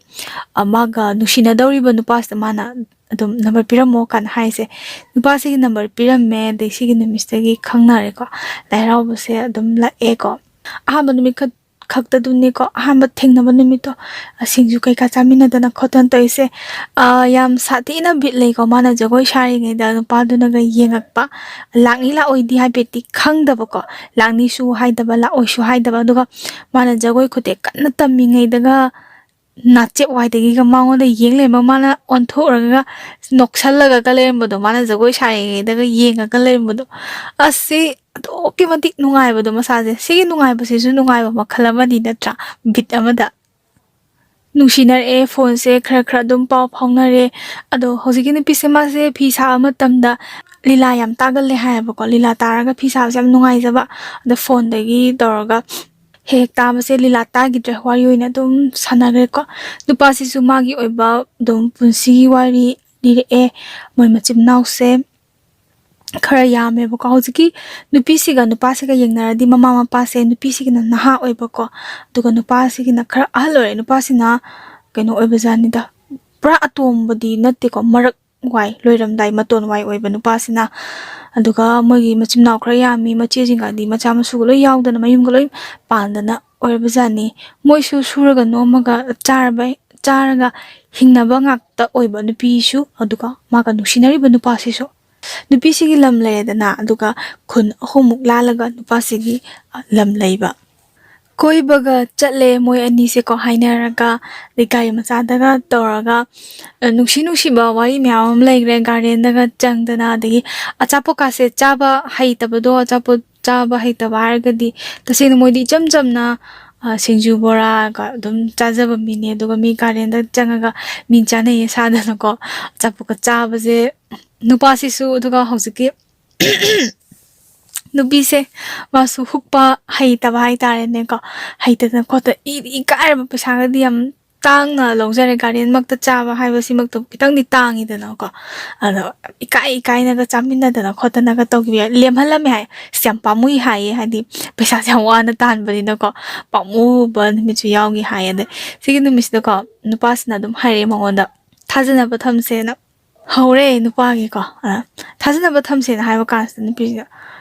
ꯑ, ꯃꯥꯒ ꯅꯨꯡꯁꯤꯅꯗꯧꯔꯤꯕ ꯅꯨꯄꯥꯁꯤꯗ ꯃꯥꯅ ꯑꯗꯨꯝ "ꯅꯝꯕꯔ ꯄꯤꯔꯝꯃꯣ" ꯀꯥꯏꯅ ꯍꯥꯏꯁꯦ꯫ ꯅꯨꯄꯥꯁꯤꯒꯤ ꯅꯝꯕꯔ ꯄꯤꯔꯝꯃꯦ, ꯑꯗꯩ ꯁꯤꯒꯤ ꯅꯨꯃꯤꯠꯁꯤꯗꯒꯤ ꯈꯪꯅꯔꯦꯀꯣ꯫ ꯂꯥꯏ ꯍꯔꯥꯎꯕꯁꯦ ꯑꯗꯨꯝ ꯂꯥꯛꯑꯦꯀꯣ꯫ ꯑꯍꯥꯟꯕ ꯅꯨꯃꯤꯠ ꯈꯛ-, ꯈꯛꯇꯗꯨꯅꯤꯀꯣ, ꯑꯍꯥꯟꯕ ꯊꯦꯡꯅꯕ ꯅꯨꯃꯤꯠꯇꯣ, ꯑ, ꯁꯤꯡꯖꯨ ꯀꯩꯀꯥ ꯆꯥꯃꯤꯟꯅꯗꯅ ꯈꯣꯠꯇꯅ ꯇꯧꯔꯤꯁꯦ꯫ ꯑ, ꯌꯥꯝ ꯁꯥꯊꯤꯅ ꯕꯤꯠ ꯂꯩꯀꯣ꯫ ꯃꯥꯅ ꯖꯒꯣꯏ ꯁꯥꯔꯤꯉꯩꯗ ꯅꯨꯄꯥꯗꯨꯅꯒ ꯌꯦꯡꯉꯛꯄ꯫ ꯂꯥꯛꯅꯤ ꯂꯥꯛꯑꯣꯏꯗꯤ ꯍꯥꯏꯐꯦꯠꯇꯤ ꯈꯪꯗꯕꯀꯣ꯫ ꯂꯥꯛꯅꯤꯁꯨ ꯍꯥꯏꯗꯕ, ꯂꯥꯛꯑꯣꯏꯁꯨ ꯍꯥꯏꯗꯕ꯫ ꯑꯗꯨꯒ ꯃꯥꯅ ꯖꯒꯣꯏ ꯈꯨꯊꯦꯛ ꯀꯟꯅ ꯇꯝꯃꯤꯉꯩꯗꯒ ꯅꯥꯆꯦꯞ ꯋꯥꯏꯗꯒꯤꯒ ꯃꯉꯣꯟꯗ ꯌꯦꯡ ꯂꯩꯔꯝꯕ, ꯃꯥꯅ ꯑꯣꯟꯊꯣꯛꯎꯔꯒ ꯅꯣꯛꯁꯜꯂꯒꯒ ꯂꯩꯔꯝꯕꯗꯣ, ꯃꯥꯅ ꯖꯒꯣꯏ ꯁꯥꯔꯤꯉꯩꯗꯒ ꯌꯦꯡꯉꯒ ꯂꯩꯔꯝꯕꯗꯣ꯫ ꯑꯁ, ꯁꯤ ꯑꯗꯨꯛꯀꯤ ꯃꯇꯤꯛ ꯅꯨꯡꯉꯥꯏꯕꯗꯣ ꯃꯁꯥꯁꯦ꯫ ꯁꯤꯒꯤ ꯅꯨꯡꯉꯥꯏꯕꯁꯤꯁꯨ ꯅꯨꯡꯉꯥꯏꯕ ꯃꯈꯜ ꯑꯃꯅꯤ ꯅꯠꯇ꯭ꯔꯥ? ꯕꯤꯠ ꯑꯃꯗ꯫ ꯅꯨꯡꯁꯤꯅꯔꯛꯑꯦ, ꯐꯣꯟꯁꯦ ꯈꯔ ꯈꯔ ꯑꯗꯨꯝ ꯄꯥꯎ ꯐꯥꯎꯅꯔꯦ꯫ ꯑꯗꯣ ꯍꯧꯖꯤꯛꯀꯤ ꯅꯨꯄꯤꯁꯦ, ꯃꯥꯁꯦ ꯐꯤ ꯁꯥꯕ ꯃꯇꯝꯗ ꯂꯤꯂꯥ ꯌꯥꯝ ꯇꯥꯒꯜꯂꯦ ꯍꯥꯏꯌꯦꯕꯀꯣ꯫ ꯂꯤꯂꯥ ꯇꯥꯔꯒ ꯐꯤ ꯁꯥꯕꯁꯦ ꯌꯥꯝ ꯅꯨꯡꯉꯥꯏꯖꯕ꯫ ꯑꯗꯣ ꯐꯣꯟꯗꯒꯤ ꯇꯧꯔꯒ ꯍꯦꯛ ꯍꯦꯛ ꯇꯥꯕꯁꯦ ꯂꯤꯂꯥ ꯇꯥꯈꯤꯗ꯭ꯔꯦ, ꯋꯥꯔꯤ ꯑꯣꯏꯅ ꯑꯗꯨꯝ ꯁꯥꯟꯅꯈ꯭ꯔꯦꯀꯣ꯫ ꯅꯨꯄꯥꯁꯤꯁꯨ ꯃꯥꯒꯤ ꯑꯣꯏꯕ ꯑꯗꯨꯝ ꯄꯨꯟꯁꯤꯒꯤ ꯋꯥꯔꯤ ꯂꯤꯔꯛꯑꯦ꯫ ꯃꯣꯏ ꯃꯆꯤꯟ ꯃꯅꯥꯎꯁꯦ ꯈꯔ ꯌꯥꯝꯃꯦꯕꯀꯣ꯫ ꯍꯧꯖꯤꯛꯀꯤ ꯅꯨꯄꯤꯁꯤꯒ ꯅꯨꯄꯥꯁꯤꯒ ꯌꯦꯡꯅꯔꯗꯤ ꯃꯃꯥ ꯃꯄꯥꯁꯦ ꯅꯨꯄꯤꯁꯤꯒꯤꯅ ꯅꯍꯥ ꯑꯣꯏꯕꯀꯣ, ꯑꯗꯨꯒ ꯅꯨꯄꯥꯁꯤꯒꯤꯅ ꯈꯔ ꯑꯍꯜ ꯑꯣꯏꯔꯦ꯫ ꯅꯨꯄꯥꯁꯤꯅ ꯀꯩꯅꯣ ꯑꯣꯏꯕꯖꯥꯠꯅꯤꯗ, ꯄꯨꯔꯥ ꯑꯇꯣꯝꯕꯗꯤ ꯅꯠꯇꯦꯀꯣ, ꯃꯔꯛ ꯋꯥꯏ, ꯂꯣꯏꯔꯝꯗꯥꯏ ꯃꯇꯣꯟ ꯋꯥꯏ ꯑꯣꯏꯕ ꯅꯨꯄꯥꯁꯤꯅ꯫ ꯑꯗꯨꯒ ꯃꯣꯏꯒꯤ ꯃꯆꯤꯟ ꯃꯅꯥꯎ ꯈꯔ ꯌꯥꯝꯃꯤ, ꯃꯆꯦꯁꯤꯡꯒꯗꯤ ꯃꯆꯥ ꯃꯁꯨꯒ ꯂꯣꯏ ꯌꯥꯎꯗꯅ ꯃꯌꯨꯝꯒ ꯂꯣꯏ ꯄꯥꯟꯗꯅ ꯑꯣꯏꯔꯕꯖꯥꯠꯅꯤ꯫ ꯃꯣꯏꯁꯨ ꯁꯨꯔꯒ ꯅꯣꯝꯃꯒ ꯆꯥꯔꯕ, ꯆꯥꯔꯒ ꯍꯤꯡꯅꯕ ꯉꯥꯛꯇ ꯑꯣꯏꯕ ꯅꯨꯄꯤꯁꯨ, ꯑꯗꯨꯒ ꯃꯥꯒ ꯅꯨꯡꯁꯤꯅꯔꯤꯕ ꯅꯨꯄꯥꯁꯤꯁꯨ꯫ ꯅꯨꯄꯤꯁꯤꯒꯤ ꯂꯝ ꯂꯩꯔꯦꯗꯅ, ꯑꯗꯨꯒ ꯈꯨꯟ ꯑꯍꯨꯝꯃꯨꯛ ꯂꯥꯜꯂꯒ ꯅꯨꯄꯥꯁꯤꯒꯤ, ꯑ, ꯂꯝ ꯂꯩꯕ꯫ ꯀꯣꯏꯕꯒ ꯆꯠꯂꯦ ꯃꯣꯏ ꯑꯅꯤꯁꯦꯀꯣ, ꯍꯥꯏꯅꯔꯒ, ꯑꯗꯩ ꯒꯥꯔꯤ ꯃꯆꯥꯗꯒ ꯇꯧꯔꯒ, ꯑ, ꯅꯨꯡꯁꯤ ꯅꯨꯡꯁꯤꯕ ꯋꯥꯔꯤ ꯃꯌꯥꯝ ꯑꯃ ꯂꯩꯈ꯭ꯔꯦ꯫ ꯒꯥꯔꯗꯦꯟꯗꯒ ꯆꯪꯗꯅ, ꯑꯗꯒꯤ ꯑꯆꯥꯄꯣꯠꯀꯥꯁꯦ ꯆꯥꯕ ꯍꯩꯇꯕꯗꯣ, ꯑꯆꯥꯄꯣꯠ ꯆꯥꯕ ꯍꯩꯇꯕ ꯍꯥꯏꯔꯒꯗꯤ ꯇꯁꯦꯡꯅ ꯃꯣꯏꯗꯤ ꯏꯆꯝ ꯆꯝꯅ, ꯑ, ꯁꯤꯡꯖꯨ ꯕꯣꯔꯥꯒ ꯑꯗꯨꯝ ꯆꯥꯖꯕ ꯃꯤꯅꯦ꯫ ꯑꯗꯨꯒ ꯃꯤ ꯒꯥꯔꯗꯦꯟꯗ ꯆꯪꯉꯒ ꯃꯤ ꯆꯥꯅꯩꯌꯦ ꯁꯥꯗꯅꯀꯣ꯫ ꯑꯆꯥꯄꯣꯠꯀ ꯆꯥꯕꯁꯦ ꯅꯨꯄꯥꯁꯤꯁꯨ, ꯑꯗꯨꯒ ꯍꯧꯖꯤꯛꯀꯤ ꯅꯨꯄꯤꯁꯦ ꯃꯥꯁꯨ ꯍꯨꯛꯄ ꯍꯩꯇꯕ ꯍꯥꯏꯇꯥꯔꯦꯅꯦꯀꯣ꯫ ꯍꯩꯇꯗꯅ ꯈꯣꯠꯇꯅ ꯏꯗꯤ ꯏꯀꯥꯏꯔꯕ, ꯄꯩꯁꯥꯒꯗꯤ ꯌꯥꯝ ꯇꯥꯡꯅ ꯂꯧꯖꯔꯦ꯫ ꯒꯥꯔꯗꯦꯟꯃꯛꯇ ꯆꯥꯕ ꯍꯥꯏꯕꯁꯤꯃꯛꯇꯕꯨ ꯈꯤꯇꯪꯗꯤ ꯇꯥꯡꯉꯤꯗꯅꯀꯣ꯫ ꯑꯗꯣ ꯏꯀꯥꯏ ꯏꯀꯥꯏꯅꯒ ꯆꯥꯃꯤꯟꯅꯗꯅ ꯈꯣꯠꯇꯅꯒ ꯇꯧꯈꯤꯕ ꯌꯥꯏ꯫ ꯂꯦꯝꯍꯜꯂꯝꯃꯦ ꯍꯥꯏ꯫ ꯑꯁ, ꯌꯥꯝ ꯄꯥꯝꯃꯨꯏ ꯍꯥꯏꯌꯦ, ꯍꯥꯏꯗꯤ ꯄꯩꯁꯥꯁꯦ ꯌꯥꯝ ꯋꯥꯅ ꯇꯥꯟꯕꯅꯤꯅꯀꯣ꯫ ꯄꯥꯝꯃꯨꯕ ꯅꯨꯃꯤꯠꯁꯨ ꯌꯥꯎꯈꯤ ꯍꯥꯏꯌꯦ꯫ ꯑꯗꯩ ꯁꯤꯒꯤ ꯅꯨꯃꯤꯠꯁꯤꯗꯀꯣ ꯅꯨꯄꯥꯁꯤꯅ ꯑꯗꯨꯝ ꯍꯥꯏꯔꯛꯑꯦ ꯃꯉꯣꯟꯗ, "ꯊꯥꯖꯅꯕ ꯊꯝꯁꯦꯅ" ꯍꯧꯔꯦ ꯅꯨꯄꯥꯒꯤꯀꯣ꯫ ꯑ, ꯊꯥꯖꯅꯕ ꯊꯝꯁꯦꯅ ꯍꯥꯏꯕ ꯀꯥꯟꯁꯤꯗ ꯅꯨꯄꯤꯁꯤꯅ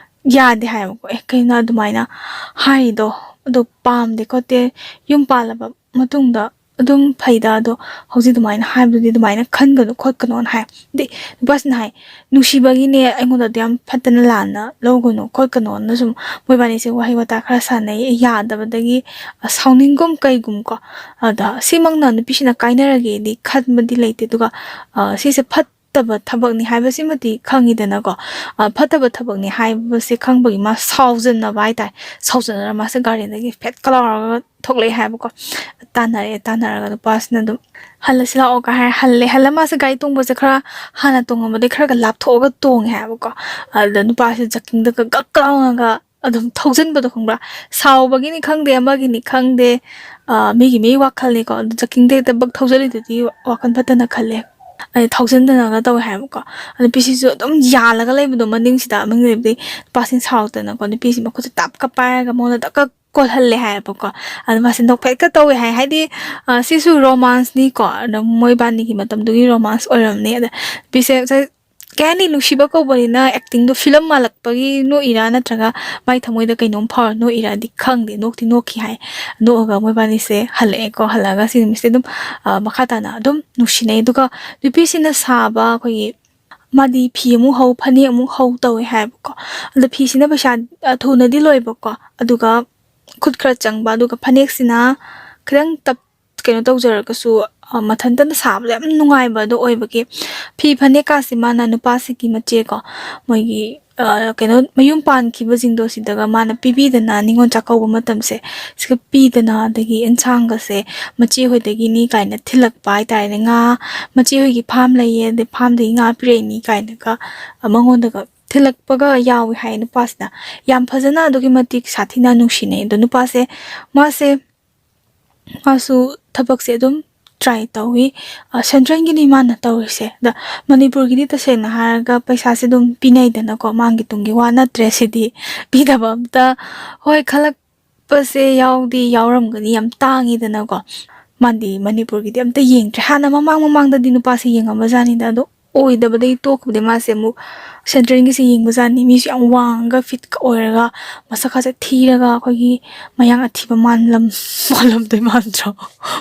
ꯌꯥꯗꯦ ꯍꯥꯏꯌꯦꯕꯀꯣ꯫ "ꯑꯦ, ꯀꯩꯅꯣ ꯑꯗꯨꯃꯥꯏꯅ ꯍꯥꯏꯔꯤꯗꯣ? ꯑꯗꯣ ꯄꯥꯝꯗꯦ ꯈꯣꯠꯇꯦ, ꯌꯨꯝ ꯄꯥꯜꯂꯕ ꯃꯇꯨꯡꯗ ꯑꯗꯨꯝ ꯐꯩꯗ, ꯑꯗꯣ ꯍꯧꯖꯤꯛ ꯑꯗꯨꯃꯥꯏꯅ ꯍꯥꯏꯕꯗꯨꯗꯤ ꯑꯗꯨꯃꯥꯏꯅ ꯈꯟꯒꯅꯨ ꯈꯣꯠꯀꯅꯣꯅ" ꯍꯥꯏ꯫ ꯑꯗꯩ ꯅꯨꯄꯥꯁꯤꯅ ꯍꯥꯏ, "ꯅꯨꯡꯁꯤꯕꯒꯤꯅꯦ, ꯑꯩꯉꯣꯟꯗ ꯑꯗꯨ ꯌꯥꯝ ꯐꯠꯇꯅ ꯂꯥꯟꯅ ꯂꯧꯒꯅꯨ ꯈꯣꯠꯀꯅꯣꯅ" ꯁꯨꯝ ꯃꯣꯏꯕꯥꯅꯤꯁꯦ ꯋꯥꯍꯩ ꯋꯥꯇꯥ ꯈꯔ ꯁꯥꯟꯅꯩ, ꯌꯥꯗꯕꯗꯒꯤ, ꯑ, ꯁꯥꯎꯅꯤꯡꯒꯨꯝ ꯀꯩꯒꯨꯝ ꯀꯣ꯫ ꯑꯗ ꯁꯤꯃꯛꯅ ꯅꯨꯄꯤꯁꯤꯅ ꯀꯥꯏꯅꯔꯒꯦꯗꯤ ꯈꯟꯕꯗꯤ ꯂꯩꯇꯦ꯫ ꯑꯗꯨꯒ, ꯑ, ꯁꯤꯁꯦ ꯐꯠ-, ꯐꯠꯇꯕ ꯊꯕꯛꯅꯤ ꯍꯥꯏꯕꯁꯤꯃꯗꯤ ꯈꯪꯉꯤꯗꯅꯀꯣ꯫ ꯑ, ꯐꯠꯇꯕ ꯊꯕꯛꯅꯤ ꯍꯥꯏꯕꯁꯦ ꯈꯪꯕꯒꯤ ꯃꯥ ꯁꯥꯎꯖꯟꯅꯕ ꯍꯥꯏꯇꯥꯔꯦ꯫ ꯁꯥꯎꯖꯟꯅꯔ ꯃꯥꯁꯦ ꯒꯥꯔꯗꯦꯟꯗꯒꯤ ꯐꯦꯠ ꯀ ꯂꯥꯎꯔꯒ ꯊꯣꯛꯂꯛꯑꯦ ꯍꯥꯏꯕꯀꯣ꯫ ꯇꯥꯟꯅꯔꯛꯑꯦ, ꯇꯥꯟꯅꯔꯒ ꯅꯨꯄꯥꯁꯤꯅ ꯑꯗꯨꯝ "ꯍꯜꯂꯁꯤ ꯂꯥꯛꯑꯣ" ꯀ ꯍꯥꯏꯔ ꯍꯜꯂꯦ꯫ ꯍꯜꯂ ꯃꯥꯁꯦ ꯒꯥꯔꯤ ꯇꯣꯡꯕꯁꯦ ꯈꯔ ꯍꯥꯟꯅ ꯇꯣꯡꯉꯝꯕꯗꯩ ꯈꯔꯒ ꯂꯥꯞꯊꯣꯛꯑꯒ ꯇꯣꯡꯉꯦ ꯍꯥꯏꯕꯀꯣ꯫ ꯑꯗꯨꯗ ꯅꯨꯄꯥꯁꯦ ꯖꯀꯤꯡꯗꯒ ꯒꯛ ꯂꯥꯎꯅꯒ ꯑꯗꯨꯝ ꯊꯧꯖꯤꯟꯕꯗꯣ ꯈꯪꯕ꯭ꯔꯥ? ꯁꯥꯎꯕꯒꯤꯅꯤ ꯈꯪꯗꯦ, ꯑꯃꯒꯤꯅꯤ ꯈꯪꯗꯦ, ꯑ, ꯃꯤꯒꯤ ꯃꯤ ꯋꯥꯈꯜꯅꯤꯀꯣ꯫ ꯑꯗꯨ ꯖꯀꯤꯡꯗ ꯍꯦꯛꯇ ꯕꯛ ꯊꯧꯖꯜꯂꯤꯗꯨꯗꯤ ꯋꯥꯈꯜ ꯐꯠꯇꯅ ꯈꯜꯂꯦ꯫ ꯑꯗꯩ ꯊꯧꯖꯤꯟꯗꯅꯒ ꯇꯧꯋꯦ ꯍꯥꯏꯕꯀꯣ꯫ ꯑꯗꯨ ꯅꯨꯄꯤꯁꯤꯁꯨ ꯑꯗꯨꯝ ꯌꯥꯜꯂꯒ ꯂꯩꯕꯗꯣ ꯃꯅꯤꯡꯁꯤꯗ, ꯃꯅꯤꯡꯗꯩꯗꯤ ꯅꯨꯄꯥꯁꯤꯅ ꯁꯥꯎꯔꯛꯇꯅꯀꯣ, ꯅꯨꯄꯤꯁꯤ ꯃꯈꯨꯠꯁꯦ ꯇꯥꯞꯀ ꯄꯥꯏꯔꯒ ꯃꯉꯣꯟꯗ ꯇꯛꯀ ꯀꯣꯜꯍꯜꯂꯦ ꯍꯥꯏꯌꯦꯕꯀꯣ꯫ ꯑꯗꯨ ꯃꯥꯁꯦ ꯅꯣꯛꯐꯦꯠꯀ ꯇꯧꯋꯦ ꯍꯥꯏ꯫ ꯍꯥꯏꯗꯤ, ꯑ, ꯁꯤꯁꯨ ꯔꯣꯃꯥꯟꯁꯅꯤꯀꯣ꯫ ꯑꯗ ꯃꯣꯏꯕꯥꯅꯤꯒꯤ ꯃꯇꯝꯗꯨꯒꯤ ꯔꯣꯃꯥꯟꯁ ꯑꯣꯏꯔꯝꯅꯤ꯫ ꯑꯗ ꯅꯨꯄꯤꯁꯦ ꯉꯁꯥꯏ, ꯀꯩ ꯍꯥꯏꯅꯤ, ꯅꯨꯡꯁꯤꯕ ꯀꯧꯕꯅꯤꯅ ꯑꯦꯛꯇꯤꯡꯗꯣ ꯐꯤꯂꯝ ꯃꯥꯜꯂꯛꯄꯒꯤ ꯅꯣꯛꯏꯔꯥ ꯅꯠꯇ꯭ꯔꯒ ꯃꯥꯏ ꯊꯃꯣꯏꯗ ꯀꯩꯅꯣꯝ ꯐꯥꯎꯔ ꯅꯣꯛꯏꯔꯥꯗꯤ ꯈꯪꯗꯦ꯫ ꯅꯣꯛꯇꯤ ꯅꯣꯛꯈꯤ ꯍꯥꯏ꯫ ꯅꯣꯛꯑꯒ ꯃꯣꯏꯕꯥꯅꯤꯁꯦ ꯍꯜꯂꯛꯑꯦꯀꯣ꯫ ꯍꯜꯂꯛꯑꯒ ꯁꯤ ꯅꯨꯃꯤꯠꯁꯦ ꯑꯗꯨꯝ, ꯑ, ꯃꯈꯥ ꯇꯥꯅ ꯑꯗꯨꯝ ꯅꯨꯡꯁꯤꯅꯩ꯫ ꯑꯗꯨꯒ ꯅꯨꯄꯤꯁꯤꯅ ꯁꯥꯕ ꯑꯩꯈꯣꯏꯒꯤ, ꯃꯥꯗꯤ ꯐꯤ ꯑꯃꯨꯛ ꯍꯧ, ꯐꯅꯦꯛ ꯑꯃꯨꯛ ꯍꯧ ꯇꯧꯋꯦ ꯍꯥꯏꯌꯦꯕꯀꯣ꯫ ꯑꯗꯣ ꯐꯤꯁꯤꯅ ꯄꯩꯁꯥ, ꯑ, ꯊꯨꯅꯗꯤ ꯂꯣꯏꯕꯀꯣ꯫ ꯑꯗꯨꯒ ꯈꯨꯠ ꯈꯔ ꯆꯪꯕ, ꯑꯗꯨꯒ ꯐꯅꯦꯛꯁꯤꯅ ꯈꯤꯇꯪ ꯇꯞ-, ꯀꯩꯅꯣ ꯇꯧꯖꯔꯒꯁꯨ, ꯑ, ꯃꯊꯟꯇꯅ ꯁꯥꯕꯗ ꯌꯥꯝ ꯅꯨꯡꯉꯥꯏꯕ ꯑꯗꯣ ꯑꯣꯏꯕꯒꯤ ꯐꯤ ꯐꯅꯦꯛꯀꯥꯁꯦ ꯃꯥꯅ ꯅꯨꯄꯥꯁꯤꯒꯤ ꯃꯆꯦꯀꯣ, ꯃꯣꯏꯒꯤ, ꯑ, ꯀꯩꯅꯣ, ꯃꯌꯨꯝ ꯄꯥꯟꯈꯤꯕꯁꯤꯡꯗꯣ ꯁꯤꯗꯒ ꯃꯥꯅ ꯄꯤꯕꯤꯗꯅ, ꯅꯤꯉꯣꯜ ꯆꯥꯛꯀꯧꯕ ꯃꯇꯝꯁꯦ ꯁꯤꯒ ꯄꯤꯗꯅ, ꯑꯗꯒꯤ ꯑꯦꯟꯁꯥꯡꯒꯁꯦ ꯃꯆꯦ ꯍꯣꯏꯗꯒꯤꯅꯤ ꯀꯥꯏꯅ ꯊꯤꯜꯂꯛꯄ ꯍꯥꯏꯇꯥꯔꯦꯅꯦ꯫ ꯉꯥ, ꯃꯆꯦ ꯍꯣꯏꯒꯤ ꯐꯥꯝ ꯂꯩꯌꯦ, ꯑꯗꯩ ꯐꯥꯝꯗꯒꯤ ꯉꯥ ꯄꯤꯔꯛꯏꯅꯤ ꯀꯥꯏꯅꯒ, ꯑ, ꯃꯉꯣꯟꯗꯒ ꯊꯤꯜꯂꯛꯄꯒ ꯌꯥꯎꯋꯤ ꯍꯥꯏ ꯅꯨꯄꯥꯁꯤꯅ꯫ ꯌꯥꯝ ꯐꯖꯅ ꯑꯗꯨꯛꯀꯤ ꯃꯇꯤꯛ ꯁꯥꯊꯤꯅ ꯅꯨꯡꯁꯤꯅꯩ꯫ ꯑꯗꯣ ꯅꯨꯄꯥꯁꯦ, ꯃꯥꯁꯦ, ꯃꯥꯁꯨ ꯊꯕꯛꯁꯦ ꯑꯗꯨꯝ ꯇ꯭ꯔꯥꯏ ꯇꯧꯋꯤ꯫ ꯑ, ꯁꯦꯟꯇ꯭ꯔꯦꯜꯒꯤꯅꯤ ꯃꯥꯅ ꯇꯧꯔꯤꯁꯦ꯫ ꯑꯗ ꯃꯅꯤꯄꯨꯔꯒꯤꯗꯤ ꯇꯁꯦꯡꯅ ꯍꯥꯏꯔꯒ ꯄꯩꯁꯥꯁꯦ ꯑꯗꯨꯝ ꯄꯤꯅꯩꯗꯅꯀꯣ, ꯃꯥꯒꯤ ꯇꯨꯡꯒꯤ ꯋꯥ ꯅꯠꯇ꯭ꯔꯦ ꯁꯤꯗꯤ꯫ ꯄꯤꯗꯕ ꯑꯝꯇ, ꯍꯣꯏ, ꯈꯜꯂꯛꯄꯁꯦ ꯌꯥꯎꯗꯤ ꯌꯥꯎꯔꯝꯒꯅꯤ, ꯌꯥꯝ ꯇꯥꯡꯉꯤꯗꯅꯀꯣ꯫ ꯃꯥꯗꯤ ꯃꯅꯤꯄꯨꯔꯒꯤꯗꯤ ꯑꯝꯇ ꯌꯦꯡꯗ꯭ꯔꯦ꯫ ꯍꯥꯟꯅ ꯃꯃꯥꯡ ꯃꯃꯥꯡꯗꯗꯤ ꯅꯨꯄꯥꯁꯦ ꯌꯦꯡꯉꯝꯕꯖꯥꯠꯅꯤꯗ, ꯑꯗꯣ ꯑꯣꯏꯗꯕꯗꯒꯤ ꯇꯣꯛꯈꯤꯕꯗꯒꯤ ꯃꯥꯁꯦ ꯑꯃꯨꯛ ꯁꯦꯟꯇ꯭ꯔꯦꯜꯒꯤꯁꯦ ꯌꯦꯡꯕꯖꯥꯠꯅꯤ꯫ ꯃꯤꯁꯨ ꯌꯥꯝ ꯋꯥꯡꯉꯒ ꯐꯤꯠꯀ ꯑꯣꯏꯔꯒ ꯃꯁꯛꯀꯁꯦ ꯊꯤꯔꯒ ꯑꯩꯈꯣꯏꯒꯤ ꯃꯌꯥꯡ ꯑꯊꯤꯕ ꯃꯥꯟꯂꯝ-, ꯃꯥꯜꯂꯝꯗꯣꯏ ꯃꯥꯟꯗ꯭ꯔꯣ?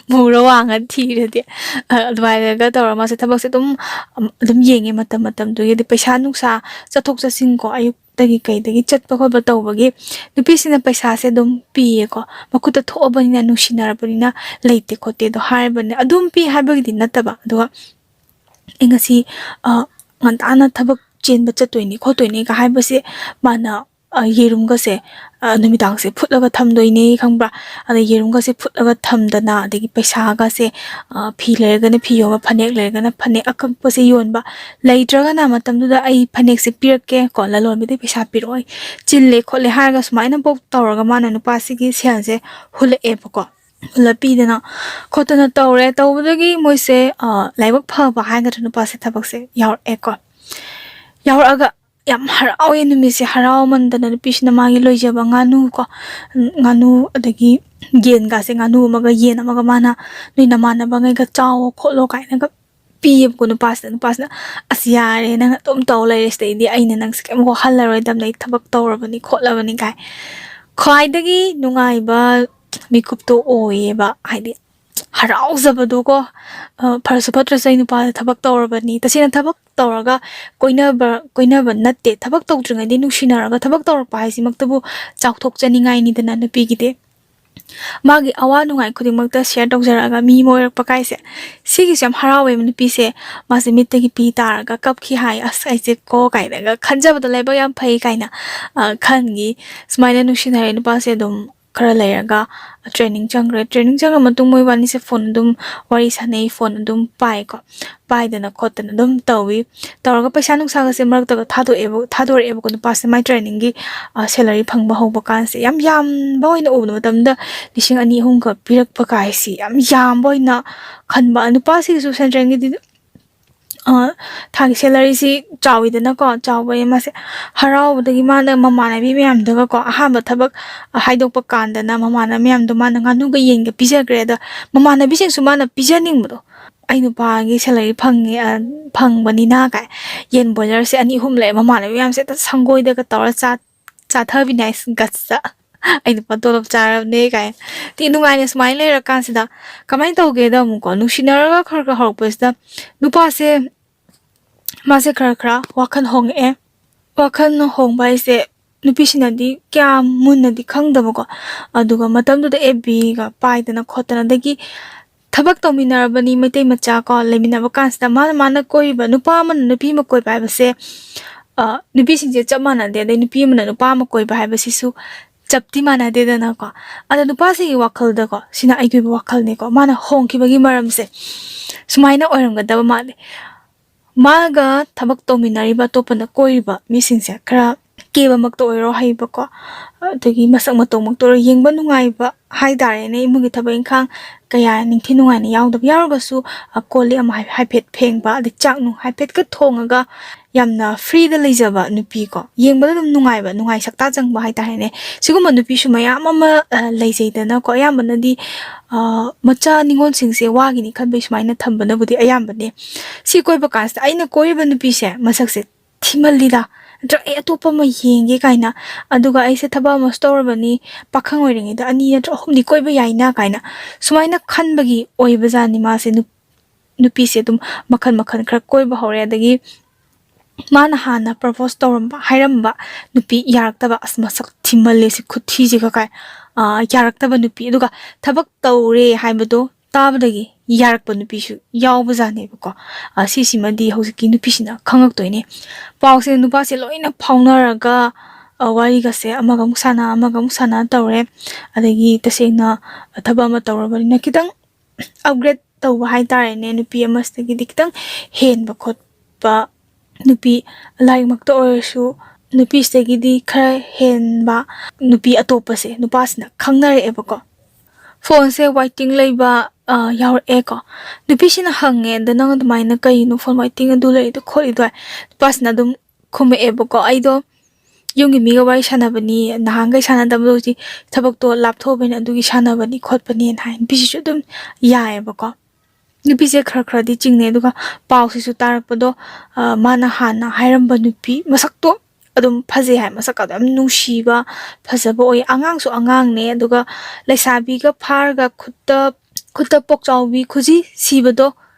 ꯃꯨꯔ ꯋꯥꯡꯉ ꯊꯤꯔꯗꯤ꯫ ꯑ, ꯑꯗꯨꯃꯥꯏꯅꯒ ꯇꯧꯔꯒ ꯃꯥꯁꯦ ꯊꯕꯛꯁꯦ ꯑꯗꯨꯝ, ꯑꯝ, ꯑꯗꯨꯝ ꯌꯦꯡꯉꯦ ꯃꯇꯝ ꯃꯇꯝꯗꯨꯒꯤ꯫ ꯑꯗꯩ ꯄꯩꯁꯥ ꯅꯨꯡꯁꯥ ꯆꯠꯊꯣꯛ ꯆꯠꯁꯤꯟꯀꯣ, ꯑꯌꯨꯛꯇꯒꯤ ꯀꯩꯗꯒꯤ ꯆꯠꯄ ꯈꯣꯠꯄ ꯇꯧꯕꯒꯤ ꯅꯨꯄꯤꯁꯤꯅ ꯄꯩꯁꯥꯁꯦ ꯑꯗꯨꯝ ꯄꯤꯌꯦꯀꯣ꯫ ꯃꯈꯨꯠꯇ ꯊꯣꯛꯑꯕꯅꯤꯅ, ꯅꯨꯡꯁꯤꯅꯔꯕꯅꯤꯅ ꯂꯩꯇꯦ ꯈꯣꯠꯇꯦꯗꯣ ꯍꯥꯏꯔꯕꯅꯤꯅ ꯑꯗꯨꯝ ꯄꯤ ꯍꯥꯏꯕꯒꯤꯗꯤ ꯅꯠꯇꯕ, ꯑꯗꯨꯒ ꯑꯩ ꯉꯁꯤ, ꯑ, ꯉꯟꯇꯥꯅ ꯊꯕꯛ ꯆꯦꯟꯕ ꯆꯠꯇꯣꯏꯅꯤ ꯈꯣꯠꯇꯣꯏꯅꯤꯒ ꯍꯥꯏꯕꯁꯦ ꯃꯥꯅ, ꯑ, ꯌꯦꯔꯨꯝꯒꯁꯦ, ꯑ, ꯅꯨꯃꯤꯗꯥꯡꯁꯦ ꯐꯨꯠꯂꯒ ꯊꯝꯗꯣꯏꯅꯦ ꯈꯪꯕ꯭ꯔꯥ? ꯑꯗ ꯌꯦꯔꯨꯝꯒꯁꯦ ꯐꯨꯠꯂꯒ ꯊꯝꯗꯅ, ꯑꯗꯒꯤ ꯄꯩꯁꯥꯒꯁꯦ, ꯑ, ꯐꯤ ꯂꯩꯔꯒꯅ ꯐꯤ ꯌꯣꯟꯕ, ꯐꯅꯦꯛ ꯂꯩꯔꯒꯅ ꯐꯅꯦꯛ ꯑꯀꯛꯄꯁꯦ ꯌꯣꯟꯕ, ꯂꯩꯇ꯭ꯔꯒꯅ ꯃꯇꯝꯗꯨꯗ "ꯑꯩ ꯐꯅꯦꯛꯁꯦ ꯄꯤꯔꯛꯀꯦ ꯀꯣ, ꯂꯂꯣꯟꯕꯤꯗꯩ ꯄꯩꯁꯥ ꯄꯤꯔꯛꯑꯣ, ꯑꯩ ꯆꯤꯜꯂꯦ ꯈꯣꯠꯂꯦ" ꯍꯥꯏꯔꯒ ꯁꯨꯃꯥꯏꯅꯐꯧ ꯇꯧꯔꯒ ꯃꯥꯅ ꯅꯨꯄꯥꯁꯤꯒꯤ ꯁꯦꯜꯁꯦ ꯍꯨꯜꯂꯛꯑꯦꯕꯀꯣ꯫ ꯍꯨꯜꯂꯛꯄꯤꯗꯅ ꯈꯣꯠꯇꯅ ꯇꯧꯔꯦ꯫ ꯇꯧꯕꯗꯒꯤ ꯃꯣꯏꯁꯦ, ꯑ, ꯂꯥꯏꯕꯛ ꯐꯕ ꯍꯥꯏꯒꯗ꯭ꯔꯥ, ꯅꯨꯄꯥꯁꯦ ꯊꯕꯛꯁꯦ ꯌꯥꯎꯔꯛꯑꯦꯀꯣ꯫ ꯌꯥꯎꯔꯛꯑꯒ ꯌꯥꯝ ꯍꯔꯥꯎꯋꯦ ꯅꯨꯃꯤꯠꯁꯦ꯫ ꯍꯔꯥꯎꯃꯟꯗꯅ ꯅꯨꯄꯤꯁꯤꯅ ꯃꯥꯒꯤ ꯂꯣꯏꯖꯕ ꯉꯥꯅꯨ ꯀꯣ, ꯉꯥꯅꯨ ꯑꯗꯒꯤ ꯌꯦꯟꯒꯥꯁꯦ, ꯉꯥꯅꯨ ꯑꯃꯒ ꯌꯦꯟ ꯑꯃꯒ ꯃꯥꯅ "ꯅꯣꯏ ꯅꯃꯥꯟꯅꯕꯉꯩꯒ ꯆꯥꯎꯋꯣ ꯈꯣꯠꯂꯣ" ꯀꯥꯏꯅꯒ ꯄꯤꯌꯦꯕꯀꯣ ꯅꯨꯄꯥꯁꯤꯗ꯫ ꯅꯨꯄꯥꯁꯤꯅ "ꯑꯁ, ꯌꯥꯔꯦ, ꯅꯪ ꯑꯗꯨꯝ ꯇꯧ ꯂꯩꯔꯦ, ꯁꯤꯗꯩꯗꯤ ꯑꯩꯅ ꯅꯪꯁꯦ ꯀꯩꯝ ꯋꯥꯍꯜꯂꯔꯣꯏꯗꯕꯅꯦ, ꯑꯩ ꯊꯕꯛ ꯇꯧꯔꯕꯅꯤ ꯈꯣꯠꯂꯕꯅꯤ" ꯀꯥꯏ꯫ ꯈ꯭ꯋꯥꯏꯗꯒꯤ ꯅꯨꯡꯉꯥꯏꯕ ꯃꯤꯀꯨꯞꯇꯣ ꯑꯣꯏꯌꯦꯕ꯫ ꯍꯥꯏꯗꯤ ꯍꯔꯥꯎꯖꯕꯗꯣꯀꯣ꯫ ꯑ, ꯐꯔꯁꯨ ꯐꯠꯇ꯭ꯔꯁꯨ ꯑꯩ ꯅꯨꯄꯥꯁꯦ ꯊꯕꯛ ꯇꯧꯔꯕꯅꯤ꯫ ꯇꯁꯦꯡꯅ ꯊꯕꯛ ꯇꯧꯔꯒ ꯀꯣꯏꯅꯕ, ꯀꯣꯏꯅꯕ ꯅꯠꯇꯦ, ꯊꯕꯛ ꯇꯧꯗ꯭ꯔꯤꯉꯩꯗꯤ ꯅꯨꯡꯁꯤꯅꯔꯒ ꯊꯕꯛ ꯇꯧꯔꯛꯄ ꯍꯥꯏꯁꯤꯃꯛꯇꯕꯨ ꯆꯥꯎꯊꯣꯛꯆꯅꯤꯡꯉꯥꯏꯅꯤꯗꯅ ꯅꯨꯄꯤꯒꯤꯗꯤ꯫ ꯃꯥꯒꯤ ꯑꯋꯥ ꯅꯨꯡꯉꯥꯏ ꯈꯨꯗꯤꯡꯃꯛꯇ ꯁꯤꯌꯔ ꯇꯧꯖꯔꯛꯑꯒ ꯃꯤ ꯑꯃ ꯑꯣꯏꯔꯛꯄ ꯀꯥꯏꯁꯦ, ꯁꯤꯒꯤꯁꯨ ꯌꯥꯝ ꯍꯔꯥꯎꯋꯦꯕ ꯅꯨꯄꯤꯁꯦ꯫ ꯃꯥꯁꯦ ꯃꯤꯠꯇꯒꯤ ꯄꯤ ꯇꯥꯔꯒ ꯀꯞꯈꯤ ꯍꯥꯏ꯫ "ꯑꯁ, ꯑꯩꯁꯦ ꯀꯣ" ꯀꯥꯏꯅꯒ ꯈꯟꯖꯕꯗꯣ, "ꯂꯥꯏꯕꯛ ꯌꯥꯝ ꯐꯩ" ꯀꯥꯏꯅ, ꯑ, ꯈꯟꯈꯤ꯫ ꯁꯨꯃꯥꯏꯅ ꯅꯨꯡꯁꯤꯅꯔꯦ ꯅꯨꯄꯥꯁꯦ꯫ ꯑꯗꯨꯝ ꯈꯔ ꯂꯩꯔꯒ ꯇ꯭ꯔꯦꯅꯤꯡ ꯆꯪꯈ꯭ꯔꯦ꯫ ꯇ꯭ꯔꯦꯅꯤꯡ ꯆꯪꯈ꯭ꯔ ꯃꯇꯨꯡ ꯃꯣꯏ ꯋꯥꯅꯤꯁꯦ ꯐꯣꯟ ꯑꯗꯨꯝ ꯋꯥꯔꯤ ꯁꯥꯟꯅꯩ, ꯐꯣꯟ ꯑꯗꯨꯝ ꯄꯥꯏꯀꯣ꯫ ꯄꯥꯏꯗꯅ ꯈꯣꯠꯇꯅ ꯑꯗꯨꯝ ꯇꯧꯏ꯫ ꯇꯧꯔꯒ ꯄꯩꯁꯥ ꯅꯨꯡꯁꯥꯒꯁꯦ ꯃꯔꯛꯇꯒ ꯊꯥꯗꯣꯛꯑꯦꯕ, ꯊꯥꯗꯣꯔꯛꯑꯦꯕꯀꯣ ꯅꯨꯄꯥꯁꯦ꯫ ꯃꯥꯏ ꯇ꯭ꯔꯦꯅꯤꯡꯒꯤ, ꯑ, ꯁꯦꯂꯔꯤ ꯐꯪꯕ ꯍꯧꯕ ꯀꯥꯟꯁꯦ ꯌꯥꯝ ꯌꯥꯝꯕ ꯑꯣꯏꯅ ꯎꯕꯗꯣ, ꯃꯇꯝꯗ ꯂꯤꯁꯤꯡ ꯑꯅꯤ ꯑꯍꯨꯝꯒ ꯄꯤꯔꯛꯄ ꯀꯥꯏꯁꯤ ꯌꯥꯝ ꯌꯥꯝꯕ ꯑꯣꯏꯅ ꯈꯟꯕ꯫ ꯅꯨꯄꯥꯁꯤꯒꯤꯁꯨ ꯁꯦꯟꯇ꯭ꯔꯦꯜꯒꯤꯗꯤ, ꯑ, ꯊꯥꯒꯤ ꯁꯦꯂꯔꯤꯁꯤ ꯆꯥꯎꯋꯤꯗꯅꯀꯣ, ꯆꯥꯎꯕꯅꯤ ꯃꯥꯁꯦ꯫ ꯍꯔꯥꯎꯕꯗꯒꯤ ꯃꯥꯅ ꯃꯃꯥꯟꯅꯕꯤ ꯃꯌꯥꯝꯗꯨꯒꯀꯣ, ꯑꯍꯥꯟꯕ ꯊꯕꯛ, ꯑ, ꯍꯥꯏꯗꯣꯛꯄ ꯀꯥꯟꯗꯅ ꯃꯃꯥꯟꯅꯕꯤ ꯃꯌꯥꯝꯗꯣ ꯃꯥꯅ ꯉꯥꯅꯨꯒ ꯌꯦꯟꯒ ꯄꯤꯖꯈ꯭ꯔꯦ꯫ ꯑꯗ ꯃꯃꯥꯟꯅꯕꯤꯁꯤꯡꯁꯨ ꯃꯥꯅ ꯄꯤꯖꯅꯤꯡꯕꯗꯣ, "ꯑꯩ ꯅꯨꯄꯥꯒꯤ ꯁꯦꯂꯔꯤ ꯐꯪꯉꯦ, ꯑ, ꯐꯪꯕꯅꯤꯅ" ꯀꯥꯏ꯫ ꯌꯦꯟ ꯕꯣꯏꯂꯔꯁꯦ ꯑꯅꯤ ꯑꯍꯨꯝ ꯂꯩ, ꯃꯃꯥꯟꯅꯕꯤ ꯃꯌꯥꯝꯁꯦ ꯍꯦꯛꯇ ꯁꯪꯒꯣꯏꯗꯒ ꯇꯧꯔ ꯆꯥ-, ꯆꯥꯊꯕꯤꯅꯦ ꯍꯥꯏꯁ ꯒꯠꯁꯇ꯫ "ꯑꯩ ꯅꯨꯄꯥ ꯇꯣꯂꯣꯞ ꯆꯥꯔꯕꯅꯦ" ꯀꯥꯏ꯫ ꯊꯤ ꯅꯨꯡꯉꯥꯏꯅ ꯁꯨꯃꯥꯏꯅ ꯂꯩꯔꯀꯥꯟꯁꯤꯗ ꯀꯃꯥꯏꯅ ꯇꯧꯒꯦꯗ, ꯑꯃꯨꯛꯀꯣ ꯅꯨꯡꯁꯤꯅꯔꯒ ꯈꯔ ꯈꯔ ꯍꯧꯔꯛꯄꯁꯤꯗ ꯅꯨꯄꯥꯁꯦ, ꯃꯥꯁꯦ ꯈꯔ ꯈꯔ ꯋꯥꯈꯜ ꯍꯣꯡꯉꯛꯑꯦ꯫ ꯋꯥꯈꯜ ꯍꯣꯡꯕ ꯍꯥꯏꯁꯦ ꯅꯨꯄꯤꯁꯤꯡꯅꯗꯤ ꯀꯌꯥ ꯃꯨꯟꯅꯗꯤ ꯈꯪꯗꯕꯀꯣ꯫ ꯑꯗꯨꯒ ꯃꯇꯝꯗꯨꯗ ꯑꯦꯐ ꯕꯤꯒ ꯄꯥꯏꯗꯅ ꯈꯣꯠꯇꯅ, ꯑꯗꯒꯤ ꯊꯕꯛ ꯇꯧꯃꯤꯟꯅꯔꯕꯅꯤ ꯃꯩꯇꯩ ꯃꯆꯥ ꯀꯣ, ꯂꯩꯃꯤꯟꯅꯕ ꯀꯥꯟꯁꯤꯗ ꯃꯥꯅ ꯃꯥꯅ ꯀꯣꯏꯔꯤꯕ ꯅꯨꯄꯥ ꯑꯃꯅ ꯅꯨꯄꯤ ꯑꯃ ꯀꯣꯏꯕ ꯍꯥꯏꯕꯁꯦ, ꯑ, ꯅꯨꯄꯤꯁꯤꯡꯁꯦ ꯆꯞ ꯃꯥꯟꯅꯗꯦ꯫ ꯑꯗꯩ ꯅꯨꯄꯤ ꯑꯃꯅ ꯅꯨꯄꯥ ꯑꯃ ꯀꯣꯏꯕ ꯍꯥꯏꯕꯁꯤꯁꯨ ꯆꯞꯇꯤ ꯃꯥꯟꯅꯗꯦꯗꯅꯀꯣ꯫ ꯑꯗ ꯅꯨꯄꯥꯁꯤꯒꯤ ꯋꯥꯈꯜꯗꯀꯣ, ꯁꯤꯅ ꯑꯩꯒꯤ ꯑꯣꯏꯕ ꯋꯥꯈꯜꯅꯤꯀꯣ, ꯃꯥꯅ ꯍꯣꯡꯈꯤꯕꯒꯤ ꯃꯔꯝꯁꯦ ꯁꯨꯃꯥꯏꯅ ꯑꯣꯏꯔꯝꯒꯗꯕ ꯃꯥꯜꯂꯦ꯫ ꯃꯥꯒ ꯊꯕꯛ ꯇꯧꯃꯤꯟꯅꯔꯤꯕ ꯑꯇꯣꯞꯄꯅ ꯀꯣꯏꯔꯤꯕ ꯃꯤꯁꯤꯡꯁꯦ ꯈꯔ ꯀꯦꯕꯃꯛꯇ ꯑꯣꯏꯔꯣ ꯍꯩꯕꯀꯣ, ꯑꯗꯒꯤ ꯃꯁꯛ ꯃꯇꯧꯃꯛꯇ ꯑꯣꯏꯔꯣ ꯌꯦꯡꯕ ꯅꯨꯡꯉꯥꯏꯕ ꯍꯥꯏ ꯇꯥꯔꯦꯅꯦ, ꯏꯃꯨꯡꯒꯤ ꯊꯕꯛ ꯏꯪꯈꯥꯡ ꯀꯌꯥ ꯅꯤꯡꯊꯤ ꯅꯨꯡꯉꯥꯏꯅ ꯌꯥꯎꯗꯕ ꯌꯥꯎꯔꯒꯁꯨ, ꯑ, ꯀꯣꯜ ꯂꯤꯛ ꯑꯃ ꯍꯥꯏ-, ꯍꯥꯏꯐꯦꯠ ꯐꯦꯡꯕ, ꯑꯗꯩ ꯆꯥꯛ ꯅꯨꯡ ꯍꯥꯏꯐꯦꯠꯀ ꯊꯣꯡꯉꯒ ꯌꯥꯝꯅ ꯐ꯭ꯔꯤꯗ ꯂꯩꯖꯕ ꯅꯨꯄꯤ ꯀꯣ, ꯌꯦꯡꯕꯗ ꯑꯗꯨꯝ ꯅꯨꯡꯉꯥꯏꯕ, ꯅꯨꯡꯉꯥꯏ ꯁꯛꯇꯥ ꯆꯪꯕ ꯍꯥꯏ ꯇꯥꯔꯦꯅꯦ꯫ ꯁꯤꯒꯨꯝꯕ ꯅꯨꯄꯤꯁꯨ ꯃꯌꯥꯝ ꯑꯃ, ꯑ, ꯂꯩꯖꯩꯗꯅꯀꯣ꯫ ꯑꯌꯥꯝꯕꯅꯗꯤ, ꯑ, ꯃꯆꯥ ꯅꯤꯉꯣꯜꯁꯤꯡꯁꯦ ꯋꯥꯒꯤꯅꯤ ꯈꯟꯕꯩ ꯁꯨꯃꯥꯏꯅ ꯊꯝꯕꯅꯕꯨꯗꯤ ꯑꯌꯥꯝꯕꯅꯦ꯫ ꯁꯤ ꯀꯣꯏꯕ ꯀꯥꯟꯁꯤꯗ ꯑꯩꯅ ꯀꯣꯏꯔꯤꯕ ꯅꯨꯄꯤꯁꯦ ꯃꯁꯛꯁꯦ ꯊꯤꯃꯜꯂꯤꯗ, ꯅꯠꯇ꯭ꯔꯒ "ꯑꯩ ꯑꯇꯣꯞꯄ ꯑꯃ ꯌꯦꯡꯒꯦ" ꯀꯥꯏꯅ, ꯑꯗꯨꯒ "ꯑꯩꯁꯦ ꯊꯕꯛ ꯑꯃꯁꯨ ꯇꯧꯔꯕꯅꯤ, ꯄꯥꯈꯪ ꯑꯣꯏꯔꯤꯉꯩꯗ ꯑꯅꯤ ꯅꯠꯇ꯭ꯔ ꯑꯍꯨꯝꯗꯤ ꯀꯣꯏꯕ ꯌꯥꯏꯅ" ꯀꯥꯏꯅ ꯁꯨꯃꯥꯏꯅ ꯈꯟꯕꯒꯤ ꯑꯣꯏꯕ ꯖꯥꯠꯅꯤ꯫ ꯃꯥꯁꯦ ꯅꯨꯞ-, ꯅꯨꯄꯤꯁꯦ ꯑꯗꯨꯝ ꯃꯈꯜ ꯃꯈꯜ ꯈꯔ ꯀꯣꯏꯕ ꯍꯧꯔꯦ꯫ ꯑꯗꯒꯤ ꯃꯥꯅ ꯍꯥꯟꯅ ꯄ꯭ꯔꯄꯣꯁ ꯇꯧꯔꯝꯕ, ꯍꯥꯏꯔꯝꯕ ꯅꯨꯄꯤ ꯌꯥꯔꯛꯇꯕ, "ꯑꯁ, ꯃꯁꯛ ꯊꯤꯃꯜꯂꯦ ꯁꯤ ꯈꯨꯊꯤꯁꯤꯒ" ꯀꯥꯏ, ꯑ, ꯌꯥꯔꯛꯇꯕ ꯅꯨꯄꯤ, ꯑꯗꯨꯒ ꯊꯕꯛ ꯇꯧꯔꯦ ꯍꯥꯏꯕꯗꯣ ꯇꯥꯕꯗꯒꯤ ꯌꯥꯔꯛꯄ ꯅꯨꯄꯤꯁꯨ ꯌꯥꯎꯕꯖꯥꯠꯅꯦꯕꯀꯣ꯫ ꯑ, ꯁꯤꯁꯤꯃꯗꯤ ꯍꯧꯖꯤꯛꯀꯤ ꯅꯨꯄꯤꯁꯤꯅ ꯈꯪꯉꯛꯇꯣꯏꯅꯦ꯫ ꯄꯥꯎꯁꯦ ꯅꯨꯄꯥꯁꯦ ꯂꯣꯏꯅ ꯐꯥꯎꯅꯔꯒ, ꯑ, ꯋꯥꯔꯤꯒꯁꯦ ꯑꯃꯒ ꯑꯃꯨꯛ ꯁꯥꯟꯅ, ꯑꯃꯒ ꯑꯃꯨꯛ ꯁꯥꯟꯅ ꯇꯧꯔꯦ꯫ ꯑꯗꯒꯤ ꯇꯁꯦꯡꯅ ꯊꯕꯛ ꯑꯃ ꯇꯧꯔꯕꯅꯤꯅ ꯈꯤꯇꯪ ꯑꯞꯒ꯭ꯔꯦꯗ ꯇꯧꯕ ꯍꯥꯏꯇꯥꯔꯦꯅꯦ, ꯅꯨꯄꯤ ꯑꯃꯁꯤꯗꯒꯤꯗꯤ ꯈꯤꯇꯪ ꯍꯦꯟꯕ ꯈꯣꯠꯄ, ꯅꯨꯄꯤ ꯂꯥꯏꯔꯤꯛꯃꯛꯇ ꯑꯣꯏꯔꯁꯨ ꯅꯨꯄꯤꯁꯤꯗꯒꯤꯗꯤ ꯈꯔ ꯍꯦꯟꯕ ꯅꯨꯄꯤ ꯑꯇꯣꯞꯄꯁꯦ ꯅꯨꯄꯥꯁꯤꯅ ꯈꯪꯅꯔꯛꯑꯦꯕꯀꯣ꯫ ꯐꯣꯟꯁꯦ ꯋꯥꯏꯇꯤꯡ ꯂꯩꯕ, ꯑ, ꯌꯥꯎꯔꯛꯑꯦꯀꯣ꯫ ꯅꯨꯄꯤꯁꯤꯅ ꯍꯪꯉꯦ, "ꯑꯗ ꯅꯪ ꯑꯗꯨꯃꯥꯏꯅ ꯀꯩꯅꯣ ꯐꯣꯟ ꯋꯥꯏꯇꯤꯡ ꯑꯗꯨ ꯂꯩꯔꯤꯗꯣ ꯈꯣꯠꯂꯤꯗꯣ ꯍꯥꯏ?" ꯅꯨꯄꯥꯁꯤꯅ ꯑꯗꯨꯝ ꯈꯨꯝꯃꯛꯑꯦꯕꯀꯣ꯫ "ꯑꯩꯗꯣ ꯌꯨꯝꯒꯤ ꯃꯤꯒ ꯋꯥꯔꯤ ꯁꯥꯟꯅꯕꯅꯤ, ꯅꯍꯥꯟꯈꯩ ꯁꯥꯟꯅꯗꯕꯗꯣ ꯍꯧꯖꯤꯛ ꯊꯕꯛꯇꯣ ꯂꯥꯞꯊꯣꯛꯑꯕꯅꯤꯅ ꯑꯗꯨꯒꯤ ꯁꯥꯟꯅꯕꯅꯤ ꯈꯣꯠꯄꯅꯦꯅ" ꯍꯥꯏ꯫ ꯅꯨꯄꯤꯁꯤꯁꯨ ꯑꯗꯨꯝ ꯌꯥꯏꯑꯕꯀꯣ꯫ ꯅꯨꯄꯤꯁꯦ ꯈꯔ ꯈꯔꯗꯤ ꯆꯤꯡꯅꯩ, ꯑꯗꯨꯒ ꯄꯥꯎꯁꯤꯁꯨ ꯇꯥꯔꯛꯄꯗꯣ, ꯑ, ꯃꯥꯅ ꯍꯥꯟꯅ ꯍꯥꯏꯔꯝꯕ ꯅꯨꯄꯤ ꯃꯁꯛꯇꯣ ꯑꯗꯨꯝ ꯐꯖꯩ ꯍꯥꯏ, ꯃꯁꯛꯀꯗꯣ ꯌꯥꯝ ꯅꯨꯡꯁꯤꯕ, ꯐꯖꯕ ꯑꯣꯏ, ꯑꯉꯥꯡꯁꯨ ꯑꯉꯥꯡꯅꯦ, ꯑꯗꯨꯒ ꯂꯩꯁꯥꯕꯤꯒ ꯐꯥꯔꯒ ꯈꯨꯠꯇ, ꯈꯨꯠꯇ ꯄꯣꯛꯆꯥꯎꯕꯤ ꯈꯨꯖꯤ ꯁꯤꯕꯗꯣ,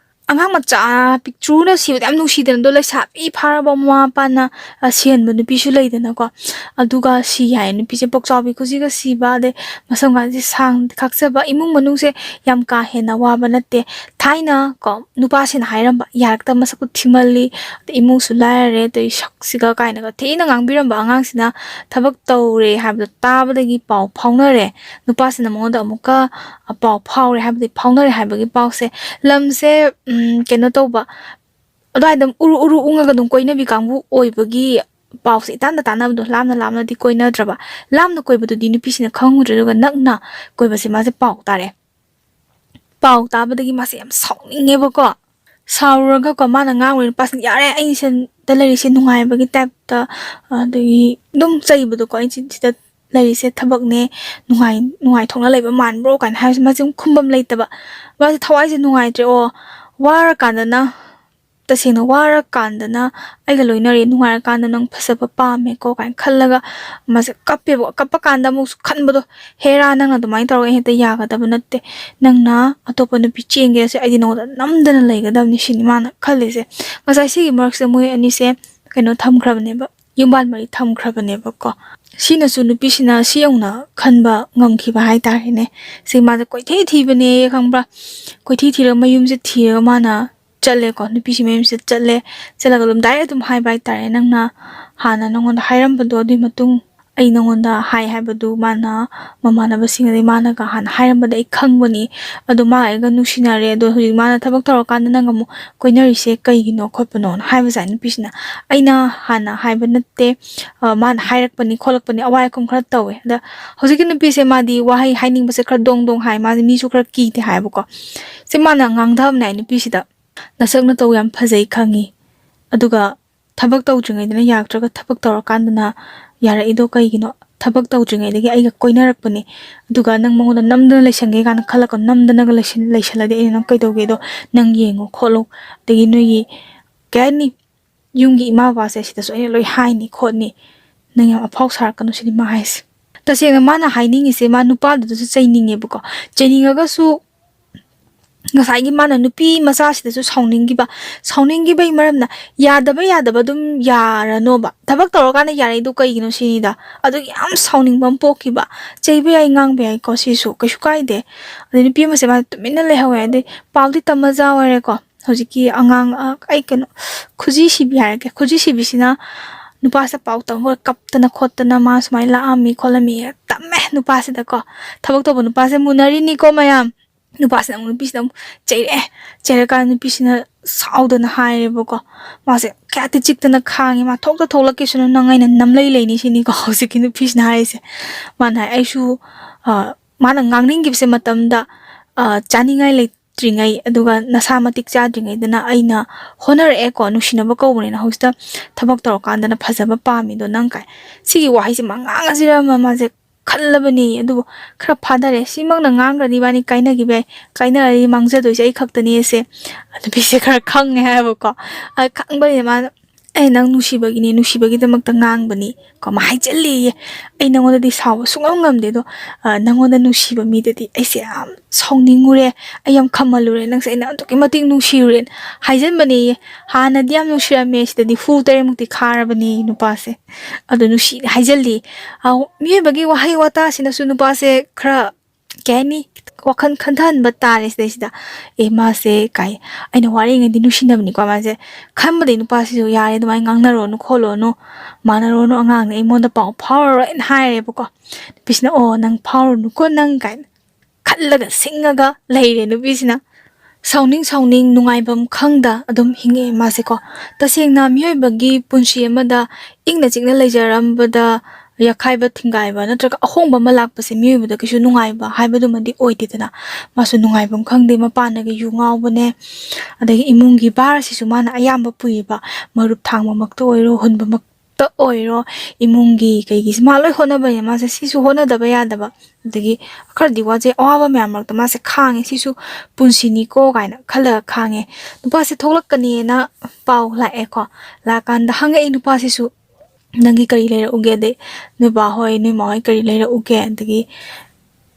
ꯑꯉꯥꯡ ꯃꯆꯥ ꯄꯤꯛꯇ꯭ꯔꯨꯅ ꯁꯤꯕꯗ ꯌꯥꯝ ꯅꯨꯡꯁꯤꯗꯅ, ꯑꯗꯣ ꯂꯩꯁꯥꯕꯤ ꯐꯥꯔꯕ ꯃꯃꯥ ꯃꯄꯥꯅ, ꯑ, ꯁꯤꯍꯟꯕ ꯅꯨꯄꯤꯁꯨ ꯂꯩꯗꯅꯀꯣ꯫ ꯑꯗꯨꯒ ꯁꯤ ꯍꯥꯏ ꯅꯨꯄꯤꯁꯦ ꯄꯣꯛꯆꯥꯎꯕꯤ ꯈꯨꯖꯤꯒ ꯁꯤꯕ, ꯑꯗꯩ ꯃꯁꯝꯒꯁꯦ ꯁꯥꯡ ꯈꯥꯛꯆꯕ, ꯏꯃꯨꯡ ꯃꯅꯨꯡꯁꯦ ꯌꯥꯝ ꯀꯥ ꯍꯦꯟꯅ ꯋꯥꯕ ꯅꯠꯇꯦ꯫ ꯊꯥꯏꯅ ꯀꯣ, ꯅꯨꯄꯥꯁꯤꯅ ꯍꯥꯏꯔꯝꯕ, "ꯌꯥꯔꯛꯇꯕ, ꯃꯁꯛꯇꯨ ꯊꯤꯃꯜꯂꯤ, ꯑꯗꯩ ꯏꯃꯨꯡꯁꯨ ꯂꯥꯏꯔꯔꯦ, ꯑꯗꯩ ꯁꯛꯁꯤꯒ" ꯀꯥꯏꯅꯒ ꯊꯤꯅ ꯉꯥꯡꯕꯤꯔꯝꯕ ꯑꯉꯥꯡꯁꯤꯅ ꯊꯕꯛ ꯇꯧꯔꯦ ꯍꯥꯏꯕꯗꯣ ꯇꯥꯕꯗꯒꯤ ꯄꯥꯎ ꯐꯥꯎꯅꯔꯦ꯫ ꯅꯨꯄꯥꯁꯤꯅ ꯃꯉꯣꯟꯗ ꯑꯃꯨꯛꯀ, ꯑ, ꯄꯥꯎ ꯐꯥꯎꯔꯦ ꯍꯥꯏꯕꯗꯤ ꯐꯥꯎꯅꯔꯦ ꯍꯥꯏꯕꯒꯤ ꯄꯥꯎꯁꯦ꯫ ꯂꯝꯁꯦ, ꯎꯝ, ꯀꯩꯅꯣ ꯇꯧꯕ, ꯑꯗꯨꯋꯥꯏꯗ ꯎꯔꯨ ꯎꯔꯨ ꯎꯪꯉꯒ ꯑꯗꯨꯝ ꯀꯣꯏꯅꯕꯤ ꯀꯥꯡꯕꯨ ꯑꯣꯏꯕꯒꯤ ꯄꯥꯎꯁꯦ ꯏꯇꯥꯟꯗ ꯇꯥꯟꯅꯕꯗꯣ, ꯂꯥꯞꯅ ꯂꯥꯞꯅꯗꯤ ꯀꯣꯏꯅꯗ꯭ꯔꯕ꯫ ꯂꯥꯞꯅ ꯀꯣꯏꯕꯗꯨꯗꯤ ꯅꯨꯄꯤꯁꯤꯅ ꯈꯪꯉꯨꯗ꯭ꯔꯦ, ꯑꯗꯨꯒ ꯅꯛꯅ ꯀꯣꯏꯕꯁꯦ ꯃꯥꯁꯦ ꯄꯥꯎ ꯇꯥꯔꯦ꯫ ꯄꯥꯎ ꯇꯥꯕꯗꯒꯤ ꯃꯥꯁꯦ ꯌꯥꯝ ꯁꯥꯎꯅꯤꯡꯉꯦꯕꯀꯣ꯫ ꯁꯥꯎꯔꯒꯀꯣ, ꯃꯥꯅ ꯉꯥꯡꯉꯨꯔꯤ ꯅꯨꯄꯥꯁꯤꯅ, "ꯌꯥꯔꯦ, ꯑꯩ ꯁꯤꯗ ꯂꯩꯔꯤꯁꯦ ꯅꯨꯡꯉꯥꯏꯕꯒꯤ ꯇꯥꯏꯞꯇ", ꯑꯗꯒꯤ ꯑꯗꯨꯝ ꯆꯩꯕꯗꯣꯀꯣ, "ꯑꯩ ꯁꯤ-, ꯁꯤꯗ ꯂꯩꯔꯤꯁꯦ ꯊꯕꯛꯅꯦ, ꯅꯨꯡꯉꯥꯏ-, ꯅꯨꯡꯉꯥꯏꯊꯣꯛꯅ ꯂꯩꯕ ꯃꯥꯟꯕ꯭ꯔꯣ?" ꯀꯥꯏꯅ ꯍꯥꯏꯕꯁꯦ ꯃꯥꯁꯦ ꯑꯗꯨꯝ ꯈꯨꯝꯕꯝ ꯂꯩꯇꯕ꯫ ꯃꯥꯁꯦ ꯊꯋꯥꯏꯁꯦ ꯅꯨꯡꯉꯥꯏꯇ꯭ꯔꯦ꯫ "ꯑꯣ, ꯋꯥꯔꯀꯥꯟꯗꯅ, ꯇꯁꯦꯡꯅ ꯋꯥꯔꯀꯥꯟꯗꯅ ꯑꯩꯒ ꯂꯣꯏꯅꯔꯦ, ꯅꯨꯡꯉꯥꯏꯔꯀꯥꯟꯗ ꯅꯪ ꯐꯖꯕ ꯄꯥꯝꯃꯦꯀꯣ" ꯀꯥꯏꯅ ꯈꯜꯂꯒ ꯃꯥꯁꯦ ꯀꯞꯄꯦꯕ꯫ ꯀꯞꯄ ꯀꯥꯟꯗ ꯑꯃꯨꯛꯁꯨ ꯈꯟꯕꯗꯣ, "ꯍꯦꯔꯥ, ꯅꯪꯅ ꯑꯗꯨꯃꯥꯏꯅ ꯇꯧꯔꯒ ꯍꯦꯛꯇ ꯌꯥꯒꯗꯕ ꯅꯠꯇꯦ, ꯅꯪꯅ ꯑꯇꯣꯞꯄ ꯅꯨꯄꯤ ꯆꯦꯟꯒꯦꯁꯦ, ꯑꯩꯗꯤ ꯅꯉꯣꯟꯗ ꯅꯝꯗꯅ ꯂꯩꯒꯗꯕꯅꯤ" ꯁꯤꯅꯤ ꯃꯥꯅ ꯈꯜꯂꯤꯁꯦ꯫ ꯉꯁꯥꯏ ꯁꯤꯒꯤ ꯃꯔꯛꯁꯤꯗ ꯃꯣꯏ ꯑꯅꯤꯁꯦ ꯀꯩꯅꯣ ꯊꯝꯈ꯭ꯔꯕꯅꯦꯕ, ꯌꯨꯝꯕꯥꯟ ꯃꯔꯤ ꯊꯝꯈ꯭ꯔꯕꯅꯦꯕꯀꯣ꯫ ꯁꯤꯅꯁꯨ ꯅꯨꯄꯤꯁꯤꯅ ꯁꯤ ꯌꯧꯅ ꯈꯟꯕ ꯉꯝꯈꯤꯕ ꯍꯥꯏꯇꯥꯔꯦꯅꯦ꯫ ꯁꯤ ꯃꯥꯁꯦ ꯀꯣꯏꯊꯤ ꯊꯤꯕꯅꯦ, ꯈꯪꯕ꯭ꯔꯥ? ꯀꯣꯏꯊꯤ ꯊꯤꯔꯒ ꯃꯌꯨꯝꯁꯦ ꯊꯤꯔꯒ ꯃꯥꯅ ꯆꯠꯂꯦꯀꯣ, ꯅꯨꯄꯤꯁꯤ ꯃꯌꯨꯝꯁꯤꯗ ꯆꯠꯂꯦ꯫ ꯆꯠꯂꯒ ꯑꯗꯨꯝ ꯗꯥꯏꯔꯦꯛ ꯑꯗꯨꯝ ꯍꯥꯏꯕ ꯍꯥꯏꯇꯥꯔꯦ, "ꯅꯪꯅ ꯍꯥꯟꯅ ꯅꯉꯣꯟꯗ ꯍꯥꯏꯔꯝꯕꯗꯣ, ꯑꯗꯨꯒꯤ ꯃꯇꯨꯡ ꯑꯩ ꯅꯉꯣꯟꯗ ꯍꯥꯏ ꯍꯥꯏꯕꯗꯨ", ꯃꯥꯅ ꯃꯃꯥꯟꯅꯕꯁꯤꯡ ꯑꯗꯩ ꯃꯥꯅꯒ ꯍꯥꯟꯅ ꯍꯥꯏꯔꯝꯕꯗ ꯑꯩ ꯈꯪꯕꯅꯤ꯫ ꯑꯗꯣ ꯃꯥ ꯑꯩꯒ ꯅꯨꯡꯁꯤꯅꯔꯦ, ꯑꯗꯣ ꯍꯧꯖꯤꯛ ꯃꯥꯅ ꯊꯕꯛ ꯇꯧꯔꯀꯥꯟꯗ ꯅꯪ ꯑꯃꯨꯛ ꯀꯣꯏꯅꯔꯤꯁꯦ ꯀꯩꯒꯤꯅꯣ ꯈꯣꯠꯄꯅꯣꯅ ꯍꯥꯏꯕꯁꯦ ꯅꯨꯄꯤꯁꯤꯅ, "ꯑꯩꯅ ꯍꯥꯟꯅ ꯍꯥꯏꯕ ꯅꯠꯇꯦ, ꯑ, ꯃꯥꯅ ꯍꯥꯏꯔꯛꯄꯅꯤ ꯈꯣꯠꯂꯛꯄꯅꯤ", ꯑꯋꯥꯏ ꯑꯈꯨꯝ ꯈꯔ ꯇꯧꯋꯦ꯫ ꯑꯗ ꯍꯧꯖꯤꯛꯀꯤ ꯅꯨꯄꯤꯁꯦ ꯃꯥꯗꯤ ꯋꯥꯍꯩ ꯍꯥꯏꯅꯤꯡꯕꯁꯦ ꯈꯔ ꯗꯣꯡ ꯗꯣꯡ ꯍꯥꯏ, ꯃꯥꯁꯦ ꯃꯤꯁꯨ ꯈꯔ ꯀꯤꯗꯦ ꯍꯥꯏꯕꯀꯣ꯫ ꯁꯤ ꯃꯥꯅ ꯉꯥꯡꯊꯕꯅꯦ ꯍꯥꯏ ꯅꯨꯄꯤꯁꯤꯗ, "ꯅꯁꯛ ꯅꯇꯧ ꯌꯥꯝ ꯐꯖꯩ ꯈꯪꯉꯤ, ꯑꯗꯨꯒ ꯊꯕꯛ ꯇꯧꯗ꯭ꯔꯤꯉꯩꯗꯅ ꯌꯥꯔꯛꯇ꯭ꯔꯒ ꯊꯕꯛ ꯇꯧꯔꯀꯥꯟꯗꯅ ꯌꯥꯔꯛꯏꯗꯣ ꯀꯩꯒꯤꯅꯣ? ꯊꯕꯛ ꯇꯧꯗ꯭ꯔꯤꯉꯩꯗꯒꯤ ꯑꯩꯒ ꯀꯣꯏꯅꯔꯛꯄꯅꯦ, ꯑꯗꯨꯒ ꯅꯪ ꯃꯉꯣꯟꯗ ꯅꯝꯗꯅ ꯂꯩꯁꯟꯒꯦ ꯀꯥꯏꯅ ꯈꯜꯂꯒ ꯅꯝꯗꯅꯒ ꯂꯩꯁꯟ-, ꯂꯩꯁꯜꯂꯗꯤ ꯑꯩꯅ ꯅꯪ ꯀꯩꯗꯧꯒꯦꯗꯣ ꯅꯪ ꯌꯦꯡꯉꯣ ꯈꯣꯠꯂꯣ, ꯑꯗꯒꯤ ꯅꯣꯏꯒꯤ ꯀꯩ ꯍꯥꯏꯅꯤ, ꯌꯨꯝꯒꯤ ꯏꯃꯥ ꯕꯕꯥꯁꯦ ꯁꯤꯗꯁꯨ ꯑꯩꯅ ꯂꯣꯏ ꯍꯥꯏꯅꯤ ꯈꯣꯠꯅꯤ, ꯅꯪ ꯌꯥꯝ ꯑꯐꯥꯎ ꯁꯥꯔꯛꯀꯅꯨ" ꯁꯤꯅꯤ ꯃꯥ ꯍꯥꯏꯁꯦ꯫ ꯇꯁꯦꯡꯅ ꯃꯥꯅ ꯍꯥꯏꯅꯤꯡꯉꯤꯁꯦ ꯃꯥ ꯅꯨꯄꯥꯗꯨꯗꯁꯨ ꯆꯩꯅꯤꯡꯉꯦꯕꯀꯣ, ꯆꯩꯅꯤꯡꯉꯒꯁꯨ ꯉꯁꯥꯏꯒꯤ ꯃꯥꯅ ꯅꯨꯄꯤ ꯃꯆꯥꯁꯤꯗꯁꯨ ꯁꯥꯎꯅꯤꯡꯈꯤꯕ, ꯁꯥꯎꯅꯤꯡꯈꯤꯕꯒꯤ ꯃꯔꯝꯅ ꯌꯥꯗꯕ ꯌꯥꯗꯕ ꯑꯗꯨꯝ ꯌꯥꯔꯅꯣꯕ, ꯊꯕꯛ ꯇꯧꯔꯀꯥꯟꯗ ꯌꯥꯔꯛꯏꯗꯣ ꯀꯩꯒꯤꯅꯣ ꯁꯤꯅꯤꯗ꯫ ꯑꯗꯨꯒꯤ ꯌꯥꯝ ꯁꯥꯎꯅꯤꯡꯕ ꯑꯃ ꯄꯣꯛꯈꯤꯕ꯫ ꯆꯩꯕ ꯌꯥꯏ, ꯉꯥꯡꯕ ꯌꯥꯏꯀꯣ, ꯁꯤꯁꯨ ꯀꯩꯁꯨ ꯀꯥꯏꯗꯦ꯫ ꯑꯗꯩ ꯅꯨꯄꯤ ꯑꯃꯁꯦ ꯃꯥ ꯇꯨꯃꯤꯟꯅ ꯂꯩꯍꯧꯋꯦ꯫ ꯑꯗꯩ ꯄꯥꯎꯗꯤ ꯇꯝꯃꯖꯥ ꯑꯣꯏꯔꯦꯀꯣ꯫ ꯍꯧꯖꯤꯛꯀꯤ ꯑꯉꯥꯡ, ꯑ, ꯑꯩ ꯀꯩꯅꯣ, ꯈꯨꯖꯤ ꯁꯤꯕꯤ ꯍꯥꯏꯔꯒꯦ꯫ ꯈꯨꯖꯤ ꯁꯤꯕꯤꯁꯤꯅ ꯅꯨꯄꯥꯁꯤꯗ ꯄꯥꯎ ꯇꯝꯃꯒ ꯀꯞꯇꯅ ꯈꯣꯠꯇꯅ ꯃꯥ ꯁꯨꯃꯥꯏꯅ ꯂꯥꯛꯑꯝꯃꯤ ꯈꯣꯠꯂꯝꯃꯤ ꯇꯝꯃꯦ ꯅꯨꯄꯥꯁꯤꯗꯀꯣ꯫ ꯊꯕꯛ ꯇꯧꯕ ꯅꯨꯄꯥꯁꯦ ꯃꯨꯟꯅꯔꯤꯅꯤꯀꯣ ꯃꯌꯥꯝ꯫ ꯅꯨꯄꯥꯁꯤꯅ ꯑꯃꯨꯛ ꯅꯨꯄꯤꯁꯤꯅ ꯑꯃꯨꯛ ꯆꯩꯔꯛꯑꯦ꯫ ꯆꯩꯔꯀꯥꯟꯗ ꯅꯨꯄꯤꯁꯤꯅ ꯁꯥꯎꯗꯅ ꯍꯥꯏꯔꯦꯕꯀꯣ꯫ ꯃꯥꯁꯦ ꯀꯌꯥꯗꯤ ꯆꯤꯛꯇꯅ ꯈꯥꯡꯉꯦ꯫ "ꯃꯥ ꯊꯣꯛꯇ ꯊꯣꯛꯂꯛꯀꯦꯁꯨꯅ ꯅꯪ ꯑꯩꯅ ꯅꯝꯂꯩ ꯂꯩꯅꯤ ꯁꯤꯅꯤꯀꯣ ꯍꯧꯖꯤꯛꯀꯤ ꯅꯨꯄꯤꯁꯤꯅ ꯍꯥꯏꯔꯤꯁꯦ꯫ ꯃꯥꯅ ꯍꯥꯏ, "ꯑꯩꯁꯨ, ꯑ, ꯃꯥꯅ ꯉꯥꯡꯅꯤꯡꯈꯤꯕꯁꯦ ꯃꯇꯝꯗ, ꯑ, ꯆꯥꯅꯤꯡꯉꯥꯏ ꯂꯩꯇ꯭ꯔꯤꯉꯩ, ꯑꯗꯨꯒ ꯅꯁꯥ ꯃꯇꯤꯛ ꯆꯥꯗ꯭ꯔꯤꯉꯩꯗꯅ ꯑꯩꯅ ꯍꯣꯠꯅꯔꯛꯑꯦꯀꯣ, ꯅꯨꯡꯁꯤꯅꯕ ꯀꯧꯕꯅꯤꯅ꯫ ꯍꯧꯖꯤꯛꯇ ꯊꯕꯛ ꯇꯧꯔꯀꯥꯟꯗꯅ ꯐꯖꯕ ꯄꯥꯝꯃꯤꯗꯣ ꯅꯪ ꯀꯥꯏ?" ꯁꯤꯒꯤ ꯋꯥꯍꯩꯁꯦ ꯃꯉꯥꯡ ꯑꯁꯤꯗ ꯑꯃ ꯃꯥꯁꯦ ꯈꯜꯂꯕꯅꯤ꯫ ꯑꯗꯨꯕꯨ ꯈꯔ ꯐꯥꯗꯔꯦ꯫ ꯁꯤꯃꯛꯅ ꯉꯥꯡꯈ꯭ꯔꯗꯤ ꯏꯕꯥꯅꯤ ꯀꯥꯏꯅꯈꯤꯕ ꯌꯥꯏ꯫ ꯀꯥꯏꯅꯔꯗꯤ ꯃꯥꯡꯖꯗꯣꯏꯁꯦ ꯑꯩ ꯈꯛꯇꯅꯦ ꯁꯦ꯫ ꯅꯨꯄꯤꯁꯦ ꯈꯔ ꯈꯪꯉꯦ ꯍꯥꯏꯕꯀꯣ꯫ ꯑ, ꯈꯪꯕꯅꯤꯅ ꯃꯥꯅ, "ꯑꯩ ꯅꯪ ꯅꯨꯡꯁꯤꯕꯒꯤꯅꯦ, ꯅꯨꯡꯁꯤꯕꯒꯤꯗꯃꯛꯇ ꯉꯥꯡꯕꯅꯤ" ꯀꯣ ꯃꯥ ꯍꯥꯏꯖꯜꯂꯦꯌꯦ꯫ "ꯑꯩ ꯅꯪꯉꯣꯟꯗꯗꯤ ꯁꯥꯎꯕ ꯁꯨꯡꯉꯝ ꯉꯝꯗꯦ, ꯑꯗꯣ, ꯑ, ꯅꯪꯉꯣꯟꯗ ꯅꯨꯡꯁꯤꯕ ꯃꯤꯗꯗꯤ ꯑꯩꯁꯦ ꯌꯥꯝ ꯁꯥꯎꯅꯤꯡꯉꯨꯔꯦ, ꯑꯩ ꯌꯥꯝ ꯈꯝꯃꯜꯂꯨꯔꯦ, ꯅꯪꯁꯦ ꯑꯩꯅ ꯑꯗꯨꯛꯀꯤ ꯃꯇꯤꯛ ꯅꯨꯡꯁꯤꯔꯨꯔꯦꯅ" ꯍꯥꯏꯖꯟꯕꯅꯦꯌꯦ꯫ ꯍꯥꯟꯅꯗꯤ ꯌꯥꯝ ꯅꯨꯡꯁꯤꯔꯝꯃꯦ, ꯁꯤꯗꯗꯤ ꯍꯨ ꯇꯔꯦꯠꯃꯨꯛꯇꯤ ꯈꯥꯔꯕꯅꯦ ꯅꯨꯄꯥꯁꯦ꯫ ꯑꯗꯣ ꯅꯨꯡꯁꯤ ꯍꯥꯏꯖꯜꯂꯤ꯫ ꯑ, ꯃꯤꯑꯣꯏꯕꯒꯤ ꯋꯥꯍꯩ ꯋꯥꯇꯥꯁꯤꯅꯁꯨ ꯅꯨꯄꯥꯁꯦ ꯈꯔ, ꯀꯩ ꯍꯥꯏꯅꯤ, ꯋꯥꯈꯜ ꯈꯟꯊꯍꯟꯕ ꯇꯥꯔꯦ ꯁꯤꯗꯩꯁꯤꯗ꯫ "ꯑꯦ, ꯃꯥꯁꯦ ꯀꯥꯏ, ꯑꯩꯅ ꯋꯥꯔꯤꯉꯩꯗꯤ ꯅꯨꯡꯁꯤꯅꯕꯅꯤꯀꯣ ꯃꯥꯁꯦ", ꯈꯟꯕꯗꯩ ꯅꯨꯄꯥꯁꯤꯁꯨ "ꯌꯥꯔꯦ, ꯑꯗꯨꯃꯥꯏꯅ ꯉꯥꯡꯅꯔꯣꯅꯨ ꯈꯣꯠꯂꯣꯅꯨ, ꯃꯥꯟꯅꯔꯣꯅꯨ, ꯑꯉꯥꯡꯅꯦ, ꯑꯩꯉꯣꯟꯗ ꯄꯥꯎ ꯐꯥꯎꯔꯔꯣꯏꯅ" ꯍꯥꯏꯔꯦꯕꯀꯣ꯫ ꯅꯨꯄꯤꯁꯤꯅ "ꯑꯣ, ꯅꯪ ꯐꯥꯎꯔꯨꯅꯨꯀꯣ ꯅꯪ" ꯀꯥꯏꯅ ꯈꯜꯂꯒ ꯁꯤꯡꯉꯒ ꯂꯩꯔꯦ ꯅꯨꯄꯤꯁꯤꯅ꯫ ꯁꯥꯎꯅꯤꯡ ꯁꯥꯎꯅꯤꯡ ꯅꯨꯡꯉꯥꯏꯐꯝ ꯈꯪꯗ ꯑꯗꯨꯝ ꯍꯤꯡꯉꯛꯑꯦ ꯃꯥꯁꯦꯀꯣ꯫ ꯇꯁꯦꯡꯅ ꯃꯤꯑꯣꯏꯕꯒꯤ ꯄꯨꯟꯁꯤ ꯑꯃꯗ ꯏꯪꯅ ꯆꯤꯛꯅ ꯂꯩꯖꯔꯝꯕꯗ ꯌꯥꯈꯥꯏꯕ ꯊꯤꯡꯒꯥꯏꯕ ꯅꯠꯇ꯭ꯔꯒ ꯑꯍꯣꯡꯕ ꯑꯃ ꯂꯥꯛꯄꯁꯦ ꯃꯤꯑꯣꯏꯕꯗ ꯀꯩꯁꯨ ꯅꯨꯡꯉꯥꯏꯕ ꯍꯥꯏꯕꯗꯨꯃꯗꯤ ꯑꯣꯏꯗꯦꯗꯅ꯫ ꯃꯥꯁꯨ ꯅꯨꯡꯉꯥꯏꯐꯝ ꯈꯪꯗꯦ, ꯃꯄꯥꯟꯅꯒ ꯌꯨ ꯉꯥꯎꯕꯅꯦ, ꯑꯗꯒꯤ ꯏꯃꯨꯡꯒꯤ ꯚꯥꯔꯁꯤꯁꯨ ꯃꯥꯅ ꯑꯌꯥꯝꯕ ꯄꯨꯏꯌꯦꯕ꯫ ꯃꯔꯨꯞ ꯊꯥꯡꯕꯃꯛꯇ ꯑꯣꯏꯔꯣ, ꯍꯨꯟꯕꯃꯛ ꯇ ꯑꯣꯏꯔꯣ, ꯏꯃꯨꯡꯒꯤ ꯀꯩꯒꯤꯁꯨ ꯃꯥ ꯂꯣꯏ ꯍꯣꯠꯅꯕꯅꯦ꯫ ꯃꯥꯁꯦ ꯁꯤꯁꯨ ꯍꯣꯠꯅꯗꯕ ꯌꯥꯗꯕ, ꯑꯗꯒꯤ ꯈꯔꯗꯤ ꯋꯥꯖꯩ, ꯑꯋꯥꯕ ꯃꯌꯥꯝ ꯃꯔꯛꯇ ꯃꯥꯁꯦ ꯈꯥꯡꯉꯦ, ꯁꯤꯁꯨ ꯄꯨꯟꯁꯤꯅꯤꯀꯣ ꯀꯥꯏꯅ ꯈꯜꯂꯒ ꯈꯥꯡꯉꯦ꯫ ꯅꯨꯄꯥꯁꯦ ꯊꯣꯛꯂꯛꯀꯅꯤꯅ ꯄꯥꯎ ꯂꯥꯛꯑꯦꯀꯣ꯫ ꯂꯥꯛꯑꯀꯥꯟꯗ ꯍꯪꯉꯛꯏ ꯅꯨꯄꯥꯁꯤꯁꯨ, "ꯅꯪꯒꯤ ꯀꯔꯤ ꯂꯩꯔꯛꯎꯒꯦ?" ꯑꯗꯩ ꯅꯣꯏ ꯕꯥ ꯍꯣꯏ, ꯅꯣꯏ ꯃꯥ ꯍꯣꯏ ꯀꯔꯤ ꯂꯩꯔꯛꯎꯒꯦ? ꯑꯗꯒꯤ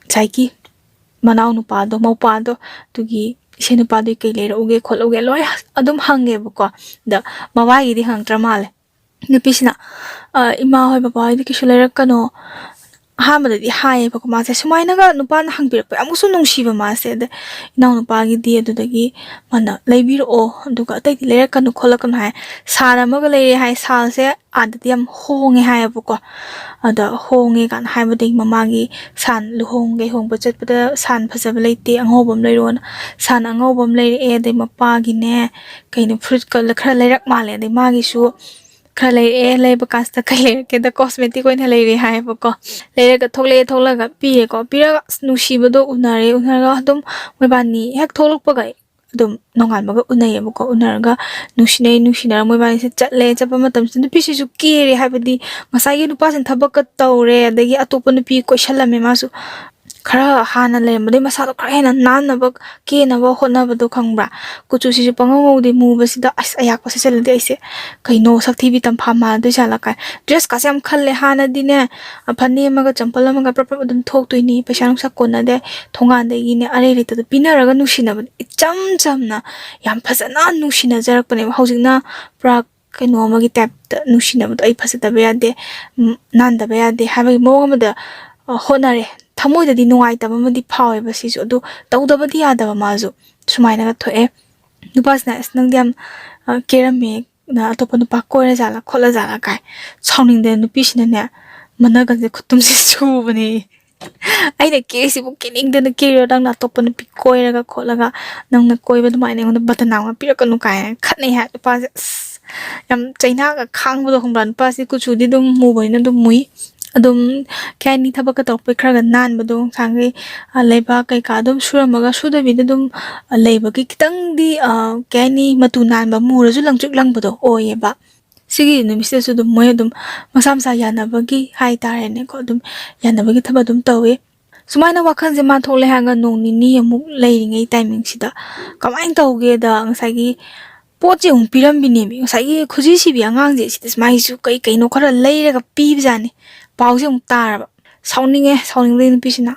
ꯉꯁꯥꯏꯒꯤ ꯃꯅꯥꯎ ꯅꯨꯄꯥꯗꯣ, ꯃꯧꯄꯥꯗꯣ, ꯑꯗꯨꯒꯤ "ꯏꯁꯩ ꯅꯨꯄꯥꯗꯨꯒꯤ ꯀꯩ ꯂꯩꯔꯛꯎꯒꯦ ꯈꯣꯠꯂꯎꯒꯦ?" ꯂꯣꯏ ꯑꯗꯨꯝ ꯍꯪꯉꯦꯕꯀꯣ꯫ ꯑꯗ ꯃꯕꯥꯏꯒꯤꯗꯤ ꯍꯪꯉꯛꯇ꯭ꯔ ꯃꯥꯜꯂꯦ꯫ ꯅꯨꯄꯤꯁꯤꯅ "ꯏꯃꯥ ꯍꯣꯏ ꯕꯕꯥ ꯍꯣꯏꯗꯤ ꯀꯩꯁꯨ ꯂꯩꯔꯛꯀꯅꯣ"꯫ ꯑꯍꯥꯟꯕꯗꯗꯤ ꯍꯥꯏꯌꯦꯕꯀꯣ ꯃꯥꯁꯦ, ꯁꯨꯃꯥꯏꯅꯒ ꯅꯨꯄꯥꯅ ꯍꯪꯕꯤꯔꯛꯄ ꯌꯥꯝꯁꯨ ꯅꯨꯡꯁꯤꯕ ꯃꯥꯁꯦ꯫ ꯑꯗ ꯏꯅꯥꯎꯅꯨꯄꯥꯒꯤꯗꯤ ꯑꯗꯨꯗꯒꯤ ꯃꯥꯅ "ꯂꯩꯕꯤꯔꯛꯑꯣ, ꯑꯗꯨꯒ ꯑꯇꯩꯗꯤ ꯂꯩꯔꯛꯀꯅꯨ ꯈꯣꯠꯂꯛꯀꯅꯨ" ꯍꯥꯏ꯫ ꯁꯥꯟ ꯑꯃꯒ ꯂꯩꯔꯦ ꯍꯥꯏ꯫ ꯁꯥꯟꯁꯦ ꯑꯥꯗꯗꯤ ꯌꯥꯝ ꯍꯣꯡꯉꯦ ꯍꯥꯏꯌꯦꯕꯀꯣ꯫ ꯑꯗ ꯍꯣꯡꯉꯦ ꯀꯥꯏꯅ ꯍꯥꯏꯕꯗꯒꯤ ꯃꯃꯥꯒꯤ ꯁꯥꯟ ꯂꯨꯍꯣꯡ ꯀꯩꯍꯣꯡꯕ ꯆꯠꯄꯗ ꯁꯥꯟ ꯐꯖꯕ ꯂꯩꯇꯦ, ꯑꯉꯧꯕ ꯑꯃ ꯂꯩꯔꯣꯅ ꯁꯥꯟ ꯑꯉꯧꯕ ꯑꯃ ꯂꯩꯔꯛꯑꯦ꯫ ꯑꯗꯩ ꯃꯄꯥꯒꯤꯅꯦ ꯀꯩꯅꯣ ꯐꯨꯔꯤꯠ ꯀ-, ꯈꯔ ꯂꯩꯔꯛ ꯃꯥꯜꯂꯦ꯫ ꯑꯗꯩ ꯃꯥꯒꯤꯁꯨ ꯈꯔ ꯂꯩꯔꯛꯑꯦ꯫ ꯂꯩꯕ ꯀꯥꯟꯁꯤꯗ ꯀꯩ ꯂꯩꯔꯛꯀꯦꯗ, ꯀꯣꯁꯃꯦꯇꯤꯛ ꯑꯣꯏꯅ ꯂꯩꯔꯦ ꯍꯥꯏꯌꯦꯕꯀꯣ꯫ ꯂꯩꯔꯒ ꯊꯣꯛꯂꯛꯑꯦ, ꯊꯣꯛꯂꯛꯑꯒ ꯄꯤꯔꯦꯀꯣ꯫ ꯄꯤꯔꯒ ꯑꯁ ꯅꯨꯡꯁꯤꯕꯗꯣ ꯎꯅꯔꯦ꯫ ꯎꯅꯔꯒ ꯑꯗꯨꯝ ꯃꯣꯏꯕꯥꯅꯤ ꯍꯦꯛ ꯊꯣꯛꯂꯛꯄꯒ ꯑꯗꯨꯝ ꯅꯣꯡꯉꯥꯟꯕꯒ ꯎꯅꯩꯌꯦꯕꯀꯣ꯫ ꯎꯅꯔꯒ ꯅꯨꯡꯁꯤꯅꯩ, ꯅꯨꯡꯁꯤꯅꯔ ꯃꯣꯏꯕꯥꯅꯤꯁꯦ ꯆꯠꯂꯦ꯫ ꯆꯠꯄ ꯃꯇꯝꯁꯤꯗ ꯅꯨꯄꯤꯁꯤꯁꯨ ꯀꯦꯔꯦ, ꯍꯥꯏꯕꯗꯤ ꯉꯁꯥꯏꯒꯤ ꯅꯨꯄꯥꯁꯤꯅ ꯊꯕꯛꯀ ꯇꯧꯔꯦ, ꯑꯗꯒꯤ ꯑꯇꯣꯞꯄ ꯅꯨꯄꯤ ꯀꯣꯏꯁꯜꯂꯝꯃꯦ꯫ ꯃꯥꯁꯨ ꯈꯔ ꯍꯥꯟꯅ ꯂꯩꯔꯝꯕꯗꯩ ꯃꯁꯥꯗꯣ ꯈꯔ ꯍꯦꯟꯅ ꯅꯥꯟꯅꯕ, ꯀꯦꯅꯕ ꯍꯣꯠꯅꯕꯗꯣ ꯈꯪꯕ꯭ꯔꯥ? ꯀꯨꯆꯨꯁꯤꯁꯨ ꯄꯪꯉꯧ ꯉꯧꯗꯦ, ꯃꯨꯕꯁꯤꯗ꯫ ꯑꯁ, ꯑꯌꯥꯛꯄ ꯁꯦꯠꯆꯜꯂꯗꯤ ꯑꯩꯁꯦ ꯀꯩꯅꯣ, ꯁꯛꯊꯤꯕꯤ ꯇꯝꯐꯥ ꯃꯥꯟꯗꯣꯏ ꯖꯥꯠꯂ ꯀꯥꯏ꯫ ꯗ꯭ꯔꯦꯁꯀꯥꯁꯦ ꯌꯥꯝ ꯈꯜꯂꯦ꯫ ꯍꯥꯟꯅꯗꯤꯅꯦ, ꯑ, ꯐꯅꯦꯛ ꯑꯃꯒ ꯆꯝꯄꯜ ꯑꯃꯒ ꯄ꯭ꯔꯞ ꯄ꯭ꯔꯞ ꯑꯗꯨꯝ ꯊꯣꯛꯇꯣꯏꯅꯤ, ꯄꯩꯁꯥ ꯅꯨꯡꯁꯥ ꯀꯣꯟꯅꯗꯦ, ꯊꯣꯡꯒꯥꯟꯗꯒꯤꯅꯦ ꯑꯔꯩ ꯂꯩꯇꯗ ꯄꯤꯅꯔꯒ ꯅꯨꯡꯁꯤꯅꯕꯗ ꯏꯆꯝ ꯆꯝꯅ ꯌꯥꯝ ꯐꯖꯅ ꯅꯨꯡꯁꯤꯅꯖꯔꯛꯄꯅꯦꯕ꯫ ꯍꯧꯖꯤꯛꯅ ꯄꯨꯔꯥ ꯀꯩꯅꯣ ꯑꯃꯒꯤ ꯇꯥꯏꯞꯇ ꯅꯨꯡꯁꯤꯅꯕꯗꯣ, "ꯑꯩ ꯐꯖꯗꯕ ꯌꯥꯗꯦ, ꯎꯝ, ꯅꯥꯟꯗꯕ ꯌꯥꯗꯦ" ꯍꯥꯏꯕꯒꯤ ꯃꯑꯣꯡ ꯑꯃꯗ, ꯑ, ꯍꯣꯠꯅꯔꯦ꯫ ꯊꯃꯣꯏꯗꯗꯤ ꯅꯨꯡꯉꯥꯏꯇꯕ ꯑꯃꯗꯤ ꯐꯥꯎꯋꯦꯕ ꯁꯤꯁꯨ, ꯑꯗꯨ ꯇꯧꯗꯕꯗꯤ ꯌꯥꯗꯕ ꯃꯥꯁꯨ꯫ ꯁꯨꯃꯥꯏꯅꯒ ꯊꯣꯛꯑꯦ꯫ ꯅꯨꯄꯥꯁꯤꯅ, "ꯑꯁ, ꯅꯪꯗꯤ ꯌꯥꯝ, ꯑ, ꯀꯦꯔꯝꯃꯦ, ꯅ ꯑꯇꯣꯞꯄ ꯅꯨꯄꯥ ꯀꯣꯏꯔ ꯖꯥꯠꯂꯥ ꯈꯣꯠꯂ ꯖꯥꯠꯂꯥ?" ꯀꯥꯏ꯫ ꯁꯥꯎꯅꯤꯡꯗꯅ ꯅꯨꯄꯤꯁꯤꯅꯅꯦ, ꯃꯅꯒꯟꯁꯦ ꯈꯨꯠꯇꯨꯝꯁꯦ ꯁꯨꯕꯅꯦ꯫ "ꯑꯩꯅ ꯀꯦꯔꯤꯁꯤꯕꯨ ꯀꯦꯅꯤꯡꯗꯅ ꯀꯦꯔꯤꯔꯣ? ꯅꯪꯅ ꯑꯇꯣꯞꯄ ꯅꯨꯄꯤ ꯀꯣꯏꯔꯒ ꯈꯣꯠꯂꯒ ꯅꯪꯅ ꯀꯣꯏꯕ ꯑꯗꯨꯃꯥꯏꯅ ꯑꯩꯉꯣꯟꯗ ꯕꯗꯅꯥꯝ ꯑꯃ ꯄꯤꯔꯛꯀꯅꯨ" ꯀꯥꯏꯅ ꯈꯠꯅꯩ ꯍꯥꯏ꯫ ꯅꯨꯄꯥꯁꯦ ꯑꯁ ꯌꯥꯝ ꯆꯩꯅꯥꯒ ꯈꯥꯡꯕꯗꯣ ꯈꯪꯕ꯭ꯔꯥ? ꯅꯨꯄꯥꯁꯦ ꯀꯨꯆꯨꯗꯤ ꯑꯗꯨꯝ ꯃꯨꯕꯅꯤꯅ ꯑꯗꯨꯝ ꯃꯨꯏ꯫ ꯑꯗꯨꯝ ꯀꯩ ꯍꯥꯏꯅꯤ, ꯊꯕꯛꯀ ꯇꯧꯔꯛꯄꯩ ꯈꯔꯒ ꯅꯥꯟꯕꯗꯣ, ꯉꯁꯥꯏꯒꯤ, ꯑ, ꯂꯩꯕꯥꯛ ꯀꯩꯀꯥ ꯑꯗꯨꯝ ꯁꯨꯔꯝꯃꯒ ꯁꯨꯗꯕꯤꯗ ꯑꯗꯨꯝ, ꯑ, ꯂꯩꯕꯒꯤ ꯈꯤꯇꯪꯗꯤ, ꯑ, ꯀꯩ ꯍꯥꯏꯅꯤ, ꯃꯇꯨ ꯅꯥꯟꯕ, ꯃꯨꯔꯁꯨ ꯂꯪꯇ꯭ꯔꯤꯛ ꯂꯪꯕꯗꯣ ꯑꯣꯏꯌꯦꯕ꯫ ꯁꯤꯒꯤ ꯅꯨꯃꯤꯠꯁꯤꯗꯁꯨ ꯑꯗꯨꯝ ꯃꯣꯏ ꯑꯗꯨꯝ ꯃꯁꯥ ꯃꯁꯥ ꯌꯥꯅꯕꯒꯤ ꯍꯥꯏꯇꯥꯔꯦꯅꯦꯀꯣ, ꯑꯗꯨꯝ ꯌꯥꯅꯕꯒꯤ ꯊꯕꯛ ꯑꯗꯨꯝ ꯇꯧꯋꯤ꯫ ꯁꯨꯃꯥꯏꯅ ꯋꯥꯈꯜꯁꯦ ꯃꯥ ꯊꯣꯛꯂꯦ ꯍꯥꯏꯔꯒ ꯅꯣꯡ ꯅꯤꯅꯤ ꯑꯃꯨꯛ ꯂꯩꯔꯤꯉꯩ ꯇꯥꯏꯃꯤꯡꯁꯤꯗ ꯀꯃꯥꯏꯅ ꯇꯧꯒꯦꯗ, ꯉꯁꯥꯏꯒꯤ ꯄꯣꯠꯁꯦ ꯑꯃꯨꯛ ꯄꯤꯔꯝꯕꯤꯅꯦꯃꯤ꯫ ꯉꯁꯥꯏꯒꯤ ꯈꯨꯖꯤ ꯁꯤꯕꯤ ꯑꯉꯥꯡꯁꯦ ꯁꯤꯗ ꯃꯥꯒꯤꯁꯨ ꯀꯩ ꯀꯩꯅꯣ ꯈꯔ ꯂꯩꯔꯒ ꯄꯤꯕꯖꯥꯠꯅꯤ꯫ ꯄꯥꯎꯁꯦ ꯑꯃꯨꯛ ꯇꯥꯔꯕ꯫ ꯁꯥꯎꯅꯤꯡꯉꯦ, ꯁꯥꯎꯅꯤꯡꯕꯗꯩ ꯅꯨꯄꯤꯁꯤꯅ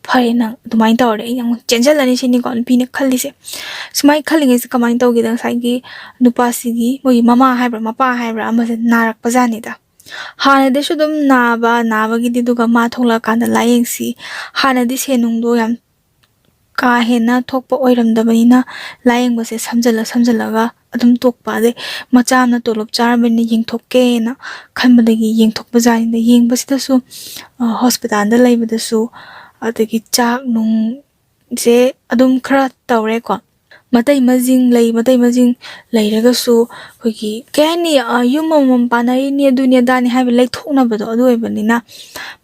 ꯐꯔꯦ, ꯅꯪ ꯑꯗꯨꯃꯥꯏꯅ ꯇꯧꯔꯗꯤ ꯑꯩ ꯅꯪ ꯆꯦꯟꯁꯤꯜꯂꯅꯤ ꯁꯤꯅꯤꯀꯣ ꯅꯨꯄꯤꯅ ꯈꯜꯂꯤꯁꯦ꯫ ꯁꯨꯃꯥꯏꯅ ꯈꯜꯂꯤꯉꯩꯁꯦ ꯀꯃꯥꯏꯅ ꯇꯧꯒꯦꯗ, ꯉꯁꯥꯏꯒꯤ ꯅꯨꯄꯥꯁꯤꯒꯤ ꯃꯣꯏꯒꯤ ꯃꯃꯥ ꯍꯥꯏꯕ꯭ꯔꯥ ꯃꯄꯥ ꯍꯥꯏꯕ꯭ꯔꯥ ꯑꯃꯁꯦ ꯅꯥꯔꯛꯄꯖꯥꯠꯅꯤꯗ꯫ ꯍꯥꯟꯅꯗꯩꯁꯨ ꯑꯗꯨꯝ ꯅꯥꯕ, ꯅꯥꯕꯒꯤꯗꯤ, ꯑꯗꯨꯒ ꯃꯥ ꯊꯣꯛꯂꯛꯑꯀꯥꯟꯗ ꯂꯥꯏꯌꯦꯡꯁꯤ꯫ ꯍꯥꯟꯅꯗꯤ ꯁꯦꯟ ꯅꯨꯡꯗꯣ ꯌꯥꯝ ꯀꯥ ꯍꯦꯟꯅ ꯊꯣꯛꯄ ꯑꯣꯏꯔꯝꯗꯕꯅꯤꯅ ꯂꯥꯏꯌꯦꯡꯕꯁꯦ ꯁꯝꯖꯜꯂ ꯁꯝꯖꯜꯂꯒ ꯑꯗꯨꯝ ꯇꯣꯛꯄ꯫ ꯑꯗꯩ ꯃꯆꯥ ꯑꯃꯅ ꯇꯣꯂꯣꯞ ꯆꯥꯔꯕꯅꯤꯅ ꯌꯦꯡꯊꯣꯛꯀꯦꯅ ꯈꯟꯕꯗꯒꯤ ꯌꯦꯡꯊꯣꯛꯄꯖꯥꯠꯅꯤꯗ꯫ ꯌꯦꯡꯕꯁꯤꯗꯁꯨ, ꯑ, ꯍꯣꯁꯄꯤꯇꯥꯜꯗ ꯂꯩꯕꯗꯁꯨ, ꯑꯗꯒꯤ ꯆꯥꯛ ꯅꯨꯡꯁꯦ ꯑꯗꯨꯝ ꯈꯔ ꯇꯧꯔꯦꯀꯣ꯫ ꯃꯇꯩ ꯃꯖꯤꯡ ꯂꯩ, ꯃꯇꯩ ꯃꯖꯤꯡ ꯂꯩꯔꯒꯁꯨ ꯑꯩꯈꯣꯏꯒꯤ ꯀꯩ ꯍꯥꯏꯅꯤ, ꯑ, ꯌꯨꯝ ꯑꯃꯃꯝ ꯄꯥꯟꯅꯔꯤꯅꯤ, ꯑꯗꯨꯅꯤ ꯑꯗꯥꯅꯤ ꯍꯥꯏꯕ ꯂꯩꯊꯣꯛꯅꯕꯗꯣ ꯑꯗꯨ ꯑꯣꯏꯕꯅꯤꯅ,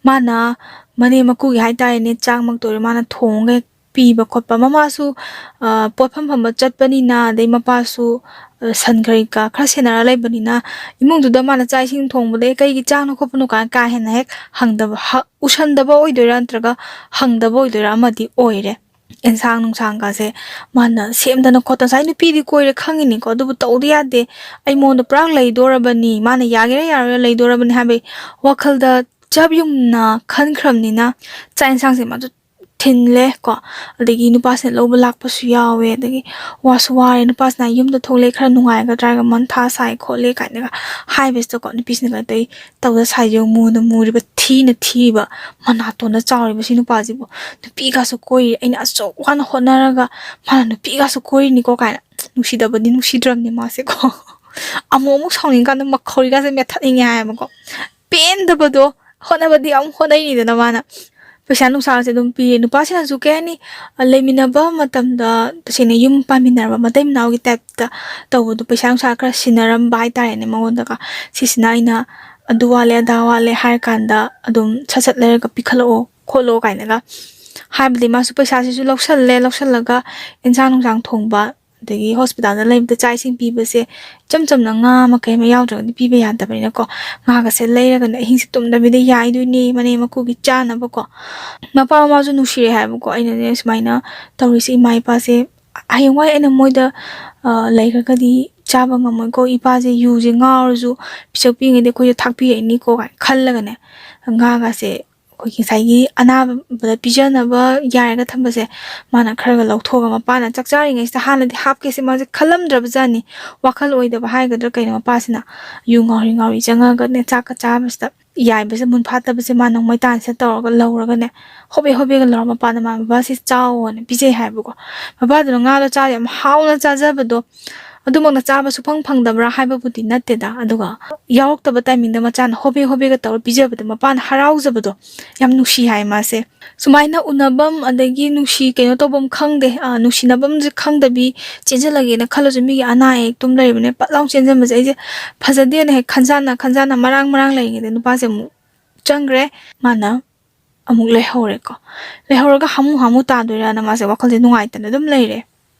ꯃꯥꯅ ꯃꯅꯦꯝ ꯃꯀꯨꯒꯤ ꯍꯥꯏꯇꯥꯔꯦꯅꯦ, ꯆꯥꯛꯃꯛꯇ ꯑꯣꯏꯔꯣ ꯃꯥꯅ ꯊꯣꯡꯉꯒ ꯄꯤꯕ ꯈꯣꯠꯄ꯫ ꯃꯃꯥꯁꯨ, ꯑ, ꯄꯣꯠꯐꯝ ꯐꯝꯕ ꯆꯠꯄꯅꯤꯅ, ꯑꯗꯩ ꯃꯄꯥꯁꯨ, ꯑ, ꯁꯟ ꯀꯔꯤ ꯀꯥ ꯈꯔ ꯁꯦꯟꯅꯔ ꯂꯩꯕꯅꯤꯅ, ꯏꯃꯨꯡꯗꯨꯗ ꯃꯥꯅ ꯆꯥꯛ ꯏꯁꯤꯡ ꯊꯣꯡꯕꯗꯩ ꯀꯩꯒꯤ ꯆꯥꯛꯅꯣ ꯈꯣꯠꯄꯅꯣ ꯀꯥꯏꯅ ꯀꯥ ꯍꯦꯟꯅ ꯍꯦꯛ ꯍꯪꯗꯕ, ꯍ-, ꯎꯁꯟꯗꯕ ꯑꯣꯏꯗꯣꯏꯔꯥ ꯅꯠꯇ꯭ꯔꯒ ꯍꯪꯗꯕ ꯑꯣꯏꯗꯣꯏꯔꯥ ꯑꯃꯗꯤ ꯑꯣꯏꯔꯦ꯫ ꯑꯦꯟꯁꯥꯡ ꯅꯨꯡꯁꯥꯡꯒꯁꯦ ꯃꯥꯅ ꯁꯦꯝꯗꯅ ꯈꯣꯠꯇꯅ, ꯉꯁꯥꯏ ꯅꯨꯄꯤꯗꯤ ꯀꯣꯏꯔꯦ ꯈꯪꯉꯤꯅꯤꯀꯣ, ꯑꯗꯨꯕꯨ ꯇꯧꯗ ꯌꯥꯗꯦ꯫ ꯑꯩ ꯃꯉꯣꯟꯗ ꯄꯨꯔꯥ ꯂꯩꯗꯣꯔꯕꯅꯤ, ꯃꯥꯅ ꯌꯥꯒꯦꯔꯥ ꯌꯥꯔꯣꯏꯔꯥ ꯂꯩꯗꯣꯔꯕꯅꯤ ꯍꯥꯏꯕꯒꯤ ꯋꯥꯈꯜꯗ ꯆꯞ ꯌꯨꯝꯅ ꯈꯟꯈ꯭ꯔꯕꯅꯤꯅ, ꯆꯥꯛ ꯌꯦꯟꯁꯥꯡꯁꯦ ꯃꯥꯁꯨ ꯊꯤꯜꯂꯦ ꯀꯣ꯫ ꯑꯗꯒꯤ ꯅꯨꯄꯥꯁꯤꯅ ꯂꯧꯕ ꯂꯥꯛꯄꯁꯨ ꯌꯥꯎꯋꯦ꯫ ꯑꯗꯒꯤ ꯋꯥꯁꯨ ꯋꯥꯔꯦ, ꯅꯨꯄꯥꯁꯤꯅ ꯌꯨꯝꯗ ꯊꯣꯛꯂꯛꯑꯦ, ꯈꯔ ꯅꯨꯡꯉꯥꯏꯒꯗ꯭ꯔꯥ ꯍꯥꯏꯔꯒ ꯃꯊꯥ ꯁꯥꯏ ꯈꯣꯠꯂꯦ ꯀꯥꯏꯅꯒ ꯍꯥꯏꯕꯁꯤꯗꯀꯣ, ꯅꯨꯄꯤꯁꯤꯅ ꯀꯩꯅꯣ ꯇꯧꯋꯤ, ꯇꯧꯗ ꯁꯥꯏꯁꯦ ꯃꯨꯅ ꯃꯨꯔꯤꯕ, ꯊꯤꯅ ꯊꯤꯔꯤꯕ, ꯃꯅꯥꯇꯣꯟꯅ ꯆꯥꯎꯔꯤꯕ ꯁꯤ ꯅꯨꯄꯥꯁꯤꯕꯨ, ꯅꯨꯄꯤꯒꯁꯨ ꯀꯣꯏꯔꯤ, ꯑꯩꯅ ꯑꯁꯨꯛ ꯋꯥꯅ ꯍꯣꯠꯅꯔꯒ ꯃꯥꯅ ꯅꯨꯄꯤꯒꯁꯨ ꯀꯣꯏꯔꯤꯅꯤꯀꯣ ꯀꯥꯏꯅ ꯅꯨꯡꯁꯤꯗꯕꯗꯤ ꯅꯨꯡꯁꯤꯗ꯭ꯔꯕꯅꯦ ꯃꯥꯁꯦꯀꯣ꯫ ꯑꯃꯨꯛ ꯑꯃꯨꯛ ꯁꯥꯎꯅꯤꯡꯀꯥꯟꯗ ꯃꯈꯧꯔꯤꯒꯁꯦ ꯃꯦꯠꯊꯠꯅꯤꯡꯉꯦ ꯍꯥꯏꯌꯦꯕꯀꯣ꯫ ꯄꯦꯟꯗꯕꯗꯣ꯫ ꯍꯣꯠꯅꯕꯗꯤ ꯌꯥꯝ ꯍꯣꯠꯅꯩꯅꯤꯗꯅ ꯃꯥꯅ꯫ ꯄꯩꯁꯥ ꯅꯨꯡꯁꯥꯁꯦ ꯑꯗꯨꯝ ꯄꯤꯔꯦ꯫ ꯅꯨꯄꯥꯁꯤꯅꯁꯨ ꯀꯩ ꯍꯥꯏꯅꯤ, ꯑ, ꯂꯩꯃꯤꯟꯅꯕ ꯃꯇꯝꯗ ꯇꯁꯦꯡꯅ ꯌꯨꯝ ꯄꯥꯟꯃꯤꯟꯅꯔꯕ ꯃꯇꯩ ꯃꯅꯥꯎꯒꯤ ꯇꯥꯏꯞꯇ ꯇꯧꯕꯗꯣ, ꯄꯩꯁꯥ ꯅꯨꯡꯁꯥ ꯈꯔ ꯁꯤꯟꯅꯔꯝꯕ ꯍꯥꯏꯇꯥꯔꯦꯅꯦ ꯃꯉꯣꯟꯗꯒ꯫ ꯁꯤꯁꯤꯅ ꯑꯩꯅ ꯑꯗꯨ ꯋꯥꯠꯂꯦ ꯑꯗꯥ ꯋꯥꯠꯂꯦ ꯍꯥꯏꯔ ꯀꯥꯟꯗ ꯑꯗꯨꯝ ꯁꯠ ꯁꯠ ꯂꯩꯔꯒ ꯄꯤꯈꯠꯂꯛꯑꯣ ꯈꯣꯠꯂꯣ ꯀꯥꯏꯅꯒ ꯍꯥꯏꯕꯗꯤ ꯃꯥꯁꯨ ꯄꯩꯁꯥꯁꯤꯁꯨ ꯂꯧꯁꯜꯂꯦ, ꯂꯧꯁꯜꯂꯒ ꯏꯟꯁꯥꯡ ꯅꯨꯡꯁꯥꯡ ꯊꯣꯡꯕ, ꯑꯗꯒꯤ ꯍꯣꯁꯄꯤꯇꯥꯜꯗ ꯂꯩꯕꯗ ꯆꯥꯛ ꯏꯁꯤꯡ ꯄꯤꯕꯁꯦ ꯏꯆꯝ ꯆꯝꯅ ꯉꯥ ꯑꯃ ꯀꯩ ꯑꯃ ꯌꯥꯎꯗ꯭ꯔꯒꯗꯤ ꯄꯤꯕ ꯌꯥꯗꯕꯅꯤꯅꯀꯣ, ꯉꯥꯒꯁꯦ ꯂꯩꯔꯒꯅꯦ ꯑꯍꯤꯡꯁꯦ ꯇꯨꯝꯗꯕꯤꯗ ꯌꯥꯏꯗꯣꯏꯅꯦ ꯃꯅꯦꯝ ꯃꯀꯨꯒꯤ ꯆꯥꯅꯕꯀꯣ꯫ ꯃꯄꯥ ꯃꯃꯥꯁꯨ ꯅꯨꯡꯁꯤꯔꯦ ꯍꯥꯏꯕꯀꯣ꯫ ꯑꯩꯅꯅꯦ ꯁꯨꯃꯥꯏꯅ ꯇꯧꯔꯤꯁꯦ, ꯏꯃꯥ ꯏꯄꯥꯁꯦ ꯍꯌꯦꯡꯋꯥꯏ ꯑꯩꯅ ꯃꯣꯏꯗ, ꯑ, ꯂꯩꯈ꯭ꯔꯒꯗꯤ ꯆꯥꯕ ꯉꯝꯃꯣꯏꯀꯣ, ꯏꯄꯥꯁꯦ ꯌꯨꯁꯦ ꯉꯥꯎꯔꯁꯨ ꯄꯤꯁꯛ ꯄꯤꯛꯏꯉꯩꯗ ꯑꯩꯈꯣꯏꯗ ꯊꯥꯛꯄꯤꯔꯛꯏꯅꯤꯀꯣ ꯀꯥꯏꯅ ꯈꯜꯂꯒꯅꯦ, ꯉꯥꯒꯁꯦ ꯑꯩꯈꯣꯏꯒꯤ ꯉꯁꯥꯏꯒꯤ ꯑꯅꯥꯕꯗ ꯄꯤꯖꯅꯕ ꯌꯥꯏꯔꯒ ꯊꯝꯕꯁꯦ ꯃꯥꯅ ꯈꯔꯒ ꯂꯧꯊꯣꯛꯑꯒ, ꯃꯄꯥꯅ ꯆꯥꯛ ꯆꯥꯔꯤꯉꯩꯁꯤꯗ ꯍꯥꯟꯅꯗꯤ ꯍꯥꯞꯀꯦꯁꯦ ꯃꯥꯁꯦ ꯈꯜꯂꯝꯗ꯭ꯔꯕꯖꯥꯠꯅꯤ꯫ ꯋꯥꯈꯜ ꯑꯣꯏꯗꯕ ꯍꯥꯏꯒꯗ꯭ꯔꯥ ꯀꯩꯅꯣ, ꯃꯄꯥꯁꯤꯅ ꯌꯨ ꯉꯥꯎꯔꯤ ꯉꯥꯎꯔꯤ ꯆꯪꯉꯒꯅꯦ ꯆꯥꯛꯀ ꯆꯥꯕꯁꯤꯗ ꯌꯥꯏꯕꯁꯦ ꯃꯨꯟ ꯐꯥꯠꯇꯕꯁꯦ ꯃꯥꯅ ꯃꯣꯏ ꯇꯥꯟꯁꯤꯗ ꯇꯧꯔꯒ ꯂꯧꯔꯒꯅꯦ, ꯍꯣꯕꯦ ꯍꯣꯕꯦꯒ ꯂꯧꯔ ꯃꯄꯥꯗ, "ꯃꯥ, ꯕꯕꯥꯁꯤ ꯆꯥꯎꯑꯣꯅ ꯄꯤꯖꯩ" ꯍꯥꯏꯕꯀꯣ꯫ ꯃꯄꯥꯗꯨꯅ ꯉꯥꯗꯣ ꯆꯥꯗ ꯌꯥꯝ ꯍꯥꯎꯅ ꯆꯥꯖꯕꯗꯣ, ꯑꯗꯨꯃꯛꯅ ꯆꯥꯕ ꯁꯨꯐꯪ ꯐꯪꯗꯕ꯭ꯔꯥ ꯍꯥꯏꯕꯕꯨꯗꯤ ꯅꯠꯇꯦꯗ, ꯑꯗꯨꯒ ꯌꯥꯎꯔꯛꯇꯕ ꯇꯥꯏꯃꯤꯡꯗ ꯃꯆꯥꯅ ꯍꯣꯕꯦ ꯍꯣꯕꯦꯒ ꯇꯧꯔ ꯄꯤꯖꯕꯗꯣ ꯃꯄꯥꯅ ꯍꯔꯥꯎꯖꯕꯗꯣ ꯌꯥꯝ ꯅꯨꯡꯁꯤ ꯍꯥꯏ ꯃꯥꯁꯦ꯫ ꯁꯨꯃꯥꯏꯅ ꯎꯅꯐꯝ ꯑꯗꯒꯤ ꯅꯨꯡꯁꯤ ꯀꯩꯅꯣ ꯇꯧꯐꯝ ꯈꯪꯗꯦ, ꯑ, ꯅꯨꯡꯁꯤꯅꯐꯝꯁꯦ ꯈꯪꯗꯕꯤ ꯆꯦꯟꯁꯤꯜꯂꯒꯦꯅ ꯈꯜꯂꯁꯨ ꯃꯤꯒꯤ ꯑꯅꯥ ꯑꯌꯦꯛꯇꯨꯝ ꯂꯩꯔꯤꯕꯅꯦ ꯄꯠ ꯂꯥꯎ ꯆꯦꯟꯁꯤꯟꯕꯁꯦ ꯑꯩꯁꯦ ꯐꯖꯗꯦꯅ ꯍꯦꯛ ꯈꯟꯖꯥꯟꯅ ꯈꯟꯖꯥꯟꯅ ꯃꯔꯥꯡ ꯃꯔꯥꯡ ꯂꯩꯔꯤꯉꯩꯗ ꯅꯨꯄꯥꯁꯦ ꯑꯃꯨꯛ ꯆꯪꯈ꯭ꯔꯦ꯫ ꯃꯥꯅ ꯑꯃꯨꯛ ꯂꯩꯍꯧꯔꯦꯀꯣ꯫ ꯂꯩꯍꯧꯔꯒ ꯍꯥꯃꯨ ꯍꯥꯃꯨ ꯇꯥꯗꯣꯏꯔꯥꯅ ꯃꯥꯁꯦ ꯋꯥꯈꯜꯁꯦ ꯅꯨꯡꯉꯥꯏꯇꯅ ꯑꯗꯨꯝ ꯂꯩꯔꯦ꯫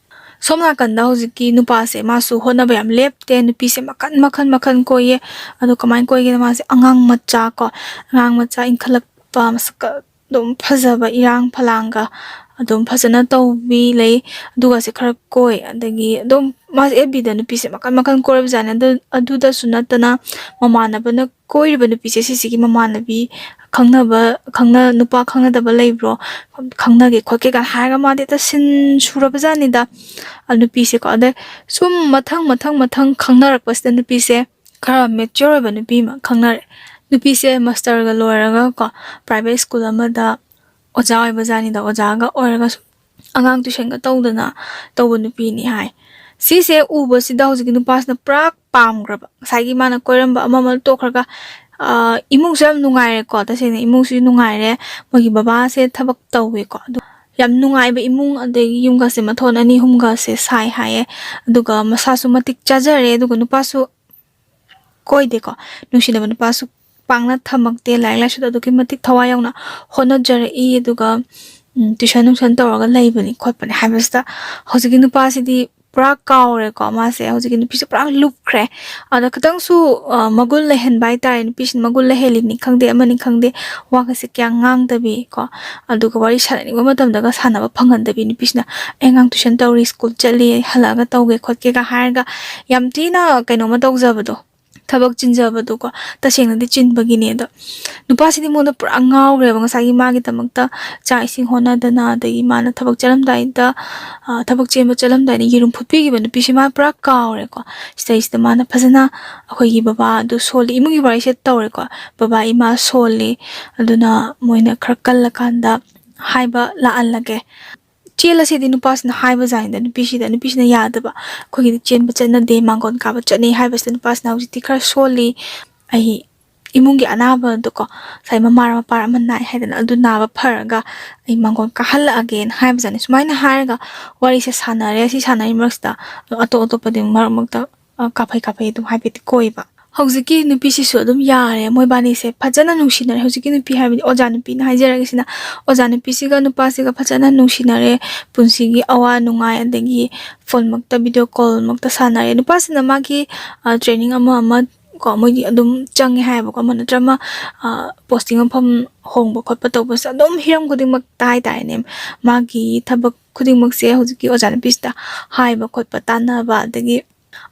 ꯁꯣꯝ ꯅꯥꯀꯟꯗ ꯍꯧꯖꯤꯛꯀꯤ ꯅꯨꯄꯥꯁꯦ ꯃꯥꯁꯨ ꯍꯣꯠꯅꯕ ꯌꯥꯝ ꯂꯦꯞꯇꯦ꯫ ꯅꯨꯄꯤꯁꯦ ꯃꯈꯟ ꯃꯈꯟ ꯃꯈꯟ ꯀꯣꯏꯌꯦ꯫ ꯑꯗꯣ ꯀꯃꯥꯏꯅ ꯀꯣꯏꯒꯦꯅ ꯃꯥꯁꯦ ꯑꯉꯥꯡ ꯃꯆꯥ ꯀꯣ, ꯑꯉꯥꯡ ꯃꯆꯥ ꯏꯟꯈꯠꯂꯛꯄ ꯃꯁꯛꯀ ꯑꯗꯨꯝ ꯐꯖꯕ ꯏꯔꯥꯡ ꯐꯂꯥꯡꯒ ꯑꯗꯨꯝ ꯐꯖꯅ ꯇꯧꯕꯤ ꯂꯩ꯫ ꯑꯗꯨꯒꯁꯦ ꯈꯔ ꯀꯣꯏ꯫ ꯑꯗꯒꯤ ꯑꯗꯨꯝ ꯃꯥꯁꯦ ꯑꯦꯐ ꯕꯤꯗ ꯅꯨꯄꯤꯁꯦ ꯃꯈꯟ ꯃꯈꯟ ꯀꯣꯏꯔꯕꯖꯥꯠꯅꯦ꯫ ꯑꯗꯨ, ꯑꯗꯨꯗꯁꯨ ꯅꯠꯇꯅ ꯃꯃꯥꯟꯅꯕꯅ ꯀꯣꯏꯔꯤꯕ ꯅꯨꯄꯤꯁꯦ ꯁꯤꯁꯤꯒꯤ ꯃꯃꯥꯟꯅꯕꯤ ꯈꯪꯅꯕ, ꯈꯪꯅ-, ꯅꯨꯄꯥ ꯈꯪꯅꯗꯕ ꯂꯩꯕ꯭ꯔꯣ? ꯈꯪꯅꯒꯦ ꯈꯣꯠꯀꯦ ꯀꯥꯏꯅ ꯍꯥꯏꯔꯒ ꯃꯥꯗꯤ ꯍꯦꯛꯇ ꯁꯤꯟ ꯁꯨꯔꯕꯖꯥꯠꯅꯤꯗ, ꯑ, ꯅꯨꯄꯤꯁꯦꯀꯣ꯫ ꯑꯗꯩ ꯁꯨꯝ ꯃꯊꯪ, ꯃꯊꯪ, ꯃꯊꯪ ꯈꯪꯅꯔꯛꯄꯁꯤꯗ ꯅꯨꯄꯤꯁꯦ ꯈꯔ mature ꯑꯣꯏꯕ ꯅꯨꯄꯤ ꯑꯃ ꯈꯪꯅꯔꯦ꯫ ꯅꯨꯄꯤꯁꯦ ꯃꯥꯁꯇꯔꯒ ꯂꯣꯏꯔꯒ ꯀꯣ, private school ꯑꯃꯗ ꯑꯣꯖꯥ ꯑꯣꯏꯕ ꯖꯥꯠꯅꯤꯗ꯫ ꯑꯣꯖꯥꯒ ꯑꯣꯏꯔꯒ ꯁꯨꯝ ꯑꯉꯥꯡ tuitionꯒ ꯇꯧꯗꯅ ꯇꯧꯕ ꯅꯨꯄꯤꯅꯤ ꯍꯥꯏ꯫ ꯁꯤꯁꯦ ꯎꯕꯁꯤꯗ ꯍꯧꯖꯤꯛꯀꯤ ꯅꯨꯄꯥꯁꯤꯅ ꯄꯨꯔꯥ ꯄꯥꯝꯈ꯭ꯔꯕ꯫ ꯉꯁꯥꯏꯒꯤ ꯃꯥꯅ ꯀꯣꯏꯔꯝꯕ ꯑꯃ ꯑꯃ ꯇꯣꯛꯈ꯭ꯔꯒ, ꯑ, ꯏꯃꯨꯡꯁꯨ ꯌꯥꯝ ꯅꯨꯡꯉꯥꯏꯔꯦꯀꯣ꯫ ꯇꯁꯦꯡꯅ ꯏꯃꯨꯡꯁꯨ ꯅꯨꯡꯉꯥꯏꯔꯦ꯫ ꯃꯣꯏꯒꯤ ꯕꯕꯥꯁꯦ ꯊꯕꯛ ꯇꯧꯋꯦꯀꯣ꯫ ꯑꯗꯣ ꯌꯥꯝ ꯅꯨꯡꯉꯥꯏꯕ ꯏꯃꯨꯡ, ꯑꯗꯒꯤ ꯌꯨꯝꯒꯁꯦ ꯃꯊꯣꯟ ꯑꯅꯤ ꯑꯍꯨꯝꯒꯁꯦ ꯁꯥꯏ ꯍꯥꯏꯌꯦ꯫ ꯑꯗꯨꯒ ꯃꯁꯥꯁꯨ ꯃꯇꯤꯛ ꯆꯥꯖꯔꯦ꯫ ꯑꯗꯨꯒ ꯅꯨꯄꯥꯁꯨ ꯀꯣꯏꯗꯦꯀꯣ꯫ ꯅꯨꯡꯁꯤꯅꯕ ꯅꯨꯄꯥꯁꯨ ꯄꯥꯛꯅ ꯊꯝꯃꯛꯇꯦ꯫ ꯂꯥꯏꯔꯤꯛ ꯂꯥꯏꯁꯨꯗ ꯑꯗꯨꯛꯀꯤ ꯃꯇꯤꯛ ꯊꯋꯥꯏ ꯌꯥꯎꯅ ꯍꯣꯠꯅꯖꯔꯛꯏ꯫ ꯑꯗꯨꯒ, ꯎꯝ, tuition ꯅꯨꯡꯁꯟ ꯇꯧꯔꯒ ꯂꯩꯕꯅꯤ ꯈꯣꯠꯄꯅꯤ ꯍꯥꯏꯕꯁꯤꯗ ꯍꯧꯖꯤꯛꯀꯤ ꯅꯨꯄꯥꯁꯤꯗꯤ ꯄꯨꯔꯥ ꯀꯥꯎꯔꯦꯀꯣ꯫ ꯃꯥꯁꯦ ꯍꯧꯖꯤꯛꯀꯤ ꯅꯨꯄꯤꯁꯦ ꯄꯨꯔꯥ ꯂꯨꯞꯈ꯭ꯔꯦ꯫ ꯑꯗ ꯈꯤꯇꯪꯁꯨ, ꯑ, ꯃꯒꯨꯟ ꯂꯩꯍꯟꯕ ꯍꯥꯏꯇꯥꯔꯦ꯫ ꯅꯨꯄꯤꯁꯤꯅ ꯃꯒꯨꯟ ꯂꯩꯍꯜꯂꯤꯅꯤ ꯈꯪꯗꯦ, ꯑꯃꯅꯤ ꯈꯪꯗꯦ, ꯋꯥꯒꯁꯦ ꯀꯌꯥ ꯉꯥꯡꯗꯕꯤ ꯀꯣ꯫ ꯑꯗꯨꯒ ꯋꯥꯔꯤ ꯁꯥꯟꯅꯅꯤꯡꯕ ꯃꯇꯝꯗꯒ ꯁꯥꯟꯅꯕ ꯐꯪꯍꯟꯗꯕꯤ꯫ ꯅꯨꯄꯤꯁꯤꯅ, "ꯑꯩ ꯑꯉꯥꯡ tuition ꯇꯧꯔꯤ, school ꯆꯠꯂꯤ, ꯍꯜꯂꯛꯑꯒ ꯇꯧꯒꯦ ꯈꯣꯠꯀꯦꯒ" ꯍꯥꯏꯔꯒ ꯌꯥꯝ ꯊꯤꯅ ꯀꯩꯅꯣꯃ ꯇꯧꯖꯕꯗꯣ꯫ ꯊꯕꯛ ꯆꯤꯟꯖꯕꯗꯣꯀꯣ, ꯇꯁꯦꯡꯅꯗꯤ ꯆꯤꯟꯕꯒꯤꯅꯦ꯫ ꯑꯗꯣ ꯅꯨꯄꯥꯁꯤꯗꯤ ꯃꯉꯣꯟꯗ ꯄꯨꯔꯥ ꯉꯥꯎꯈ꯭ꯔꯦꯕ꯫ ꯉꯁꯥꯏꯒꯤ ꯃꯥꯒꯤꯗꯃꯛꯇ ꯆꯥꯛ ꯏꯁꯤꯡ ꯍꯣꯠꯅꯗꯅ, ꯑꯗꯒꯤ ꯃꯥꯅ ꯊꯕꯛ ꯆꯠꯂꯝꯗꯥꯏꯗ, ꯑ, ꯊꯕꯛ ꯆꯦꯟꯕ ꯆꯠꯂꯝꯗꯥꯏꯗ ꯌꯦꯔꯨꯝ ꯐꯨꯠꯄꯤꯈꯤꯕ ꯅꯨꯄꯤꯁꯦ ꯃꯥ ꯄꯨꯔꯥ ꯀꯥꯎꯔꯦꯀꯣ꯫ ꯁꯤꯗꯩꯁꯤꯗ ꯃꯥꯅ ꯐꯖꯅ ꯑꯩꯈꯣꯏꯒꯤ ꯕꯕꯥꯗꯨ ꯁꯣꯜꯂꯤ, ꯏꯃꯨꯡꯒꯤ ꯋꯥꯔꯤꯁꯦ ꯇꯧꯔꯦꯀꯣ꯫ ꯕꯕꯥ ꯏꯃꯥ ꯁꯣꯜꯂꯤ, ꯑꯗꯨꯅ ꯃꯣꯏꯅ ꯈꯔ ꯀꯜꯂꯀꯥꯟꯗ ꯍꯥꯏꯕ ꯂꯥꯛꯍꯜꯂꯒꯦ꯫ ꯆꯦꯜꯂꯁꯤꯗꯤ ꯅꯨꯄꯥꯁꯤꯅ ꯍꯥꯏꯕ ꯖꯥꯠꯅꯤꯗ ꯅꯨꯄꯤꯁꯤꯗ꯫ ꯅꯨꯄꯤꯁꯤꯅ ꯌꯥꯗꯕ꯫ "ꯑꯩꯈꯣꯏꯒꯤꯗꯤ ꯆꯦꯟꯕ ꯆꯠꯅꯗꯦ, ꯃꯥꯡꯒꯣꯟ ꯀꯥꯕ ꯆꯠꯅꯩ" ꯍꯥꯏꯕꯁꯤꯗ ꯅꯨꯄꯥꯁꯤꯅ ꯍꯧꯖꯤꯛꯇꯤ ꯈꯔ ꯁꯣꯜꯂꯤ, ꯑꯩ ꯏꯃꯨꯡꯒꯤ ꯑꯅꯥꯕꯗꯣꯀꯣ, ꯉꯁꯥꯏ ꯃꯃꯥꯔ ꯃꯄꯥꯔ ꯑꯃ ꯅꯥꯏ ꯍꯥꯏꯗꯅ, ꯑꯗꯨ ꯅꯥꯕ ꯐꯔꯒ ꯑꯩ ꯃꯥꯡꯒꯣꯟ ꯀꯥꯍꯜꯂꯛꯑꯒꯦꯅ ꯍꯥꯏꯕꯖꯥꯠꯅꯤ꯫ ꯁꯨꯃꯥꯏꯅ ꯍꯥꯏꯔꯒ ꯋꯥꯔꯤꯁꯦ ꯁꯥꯟꯅꯔꯦ꯫ ꯁꯤ ꯁꯥꯟꯅꯔꯤ ꯃꯔꯛꯁꯤꯗ ꯑꯇꯣꯞ ꯑꯇꯣꯞꯄꯗꯤ ꯃꯔꯛ ꯃꯔꯛꯇ, ꯑ, ꯀꯥꯐꯩ ꯀꯥꯐꯩ ꯑꯗꯨꯝ ꯍꯥꯏꯐꯦꯠꯇꯤ ꯀꯣꯏꯕ꯫ ꯍꯧꯖꯤꯛꯀꯤ ꯅꯨꯄꯤꯁꯤꯁꯨ ꯑꯗꯨꯝ ꯌꯥꯔꯦ, ꯃꯣꯏꯕꯥꯅꯤꯁꯦ ꯐꯖꯅ ꯅꯨꯡꯁꯤꯅꯔꯦ꯫ ꯍꯧꯖꯤꯛꯀꯤ ꯅꯨꯄꯤ ꯍꯥꯏꯕꯗꯤ ꯑꯣꯖꯥ ꯅꯨꯄꯤꯅ ꯍꯥꯏꯖꯔꯒꯦꯁꯤꯅ, ꯑꯣꯖꯥ ꯅꯨꯄꯤꯁꯤꯒ ꯅꯨꯄꯥꯁꯤꯒ ꯐꯖꯅ ꯅꯨꯡꯁꯤꯅꯔꯦ꯫ ꯄꯨꯟꯁꯤꯒꯤ ꯑꯋꯥ ꯅꯨꯡꯉꯥꯏ, ꯑꯗꯒꯤ ꯐꯣꯟꯃꯛꯇ, ꯚꯤꯗꯤꯑꯣ ꯀꯣꯜꯃꯛꯇ ꯁꯥꯟꯅꯔꯦ꯫ ꯅꯨꯄꯥꯁꯤꯅ ꯃꯥꯒꯤ, ꯑ, ꯇ꯭ꯔꯦꯅꯤꯡ ꯑꯃ ꯑꯃ ꯀꯣ, ꯃꯣꯏꯗꯤ ꯑꯗꯨꯝ ꯆꯪꯉꯦ ꯍꯥꯏꯌꯦꯕꯀꯣ, ꯑꯃ ꯅꯠꯇ꯭ꯔ ꯑꯃ, ꯑ, ꯄꯣꯁꯇꯤꯡ ꯃꯐꯝ ꯍꯣꯡꯕ ꯈꯣꯠꯄ ꯇꯧꯕꯁꯦ ꯑꯗꯨꯝ ꯍꯤꯔꯝ ꯈꯨꯗꯤꯡꯃꯛꯇ ꯍꯥꯏꯇꯥꯔꯦꯅꯦ, ꯃꯥꯒꯤ ꯊꯕꯛ ꯈꯨꯗꯤꯡꯃꯛꯁꯦ ꯍꯧꯖꯤꯛꯀꯤ ꯑꯣꯖꯥ ꯅꯨꯄꯤꯁꯤꯗ ꯍꯥꯏꯕ ꯈꯣꯠꯄ, ꯇꯥꯟꯅꯕ, ꯑꯗꯒꯤ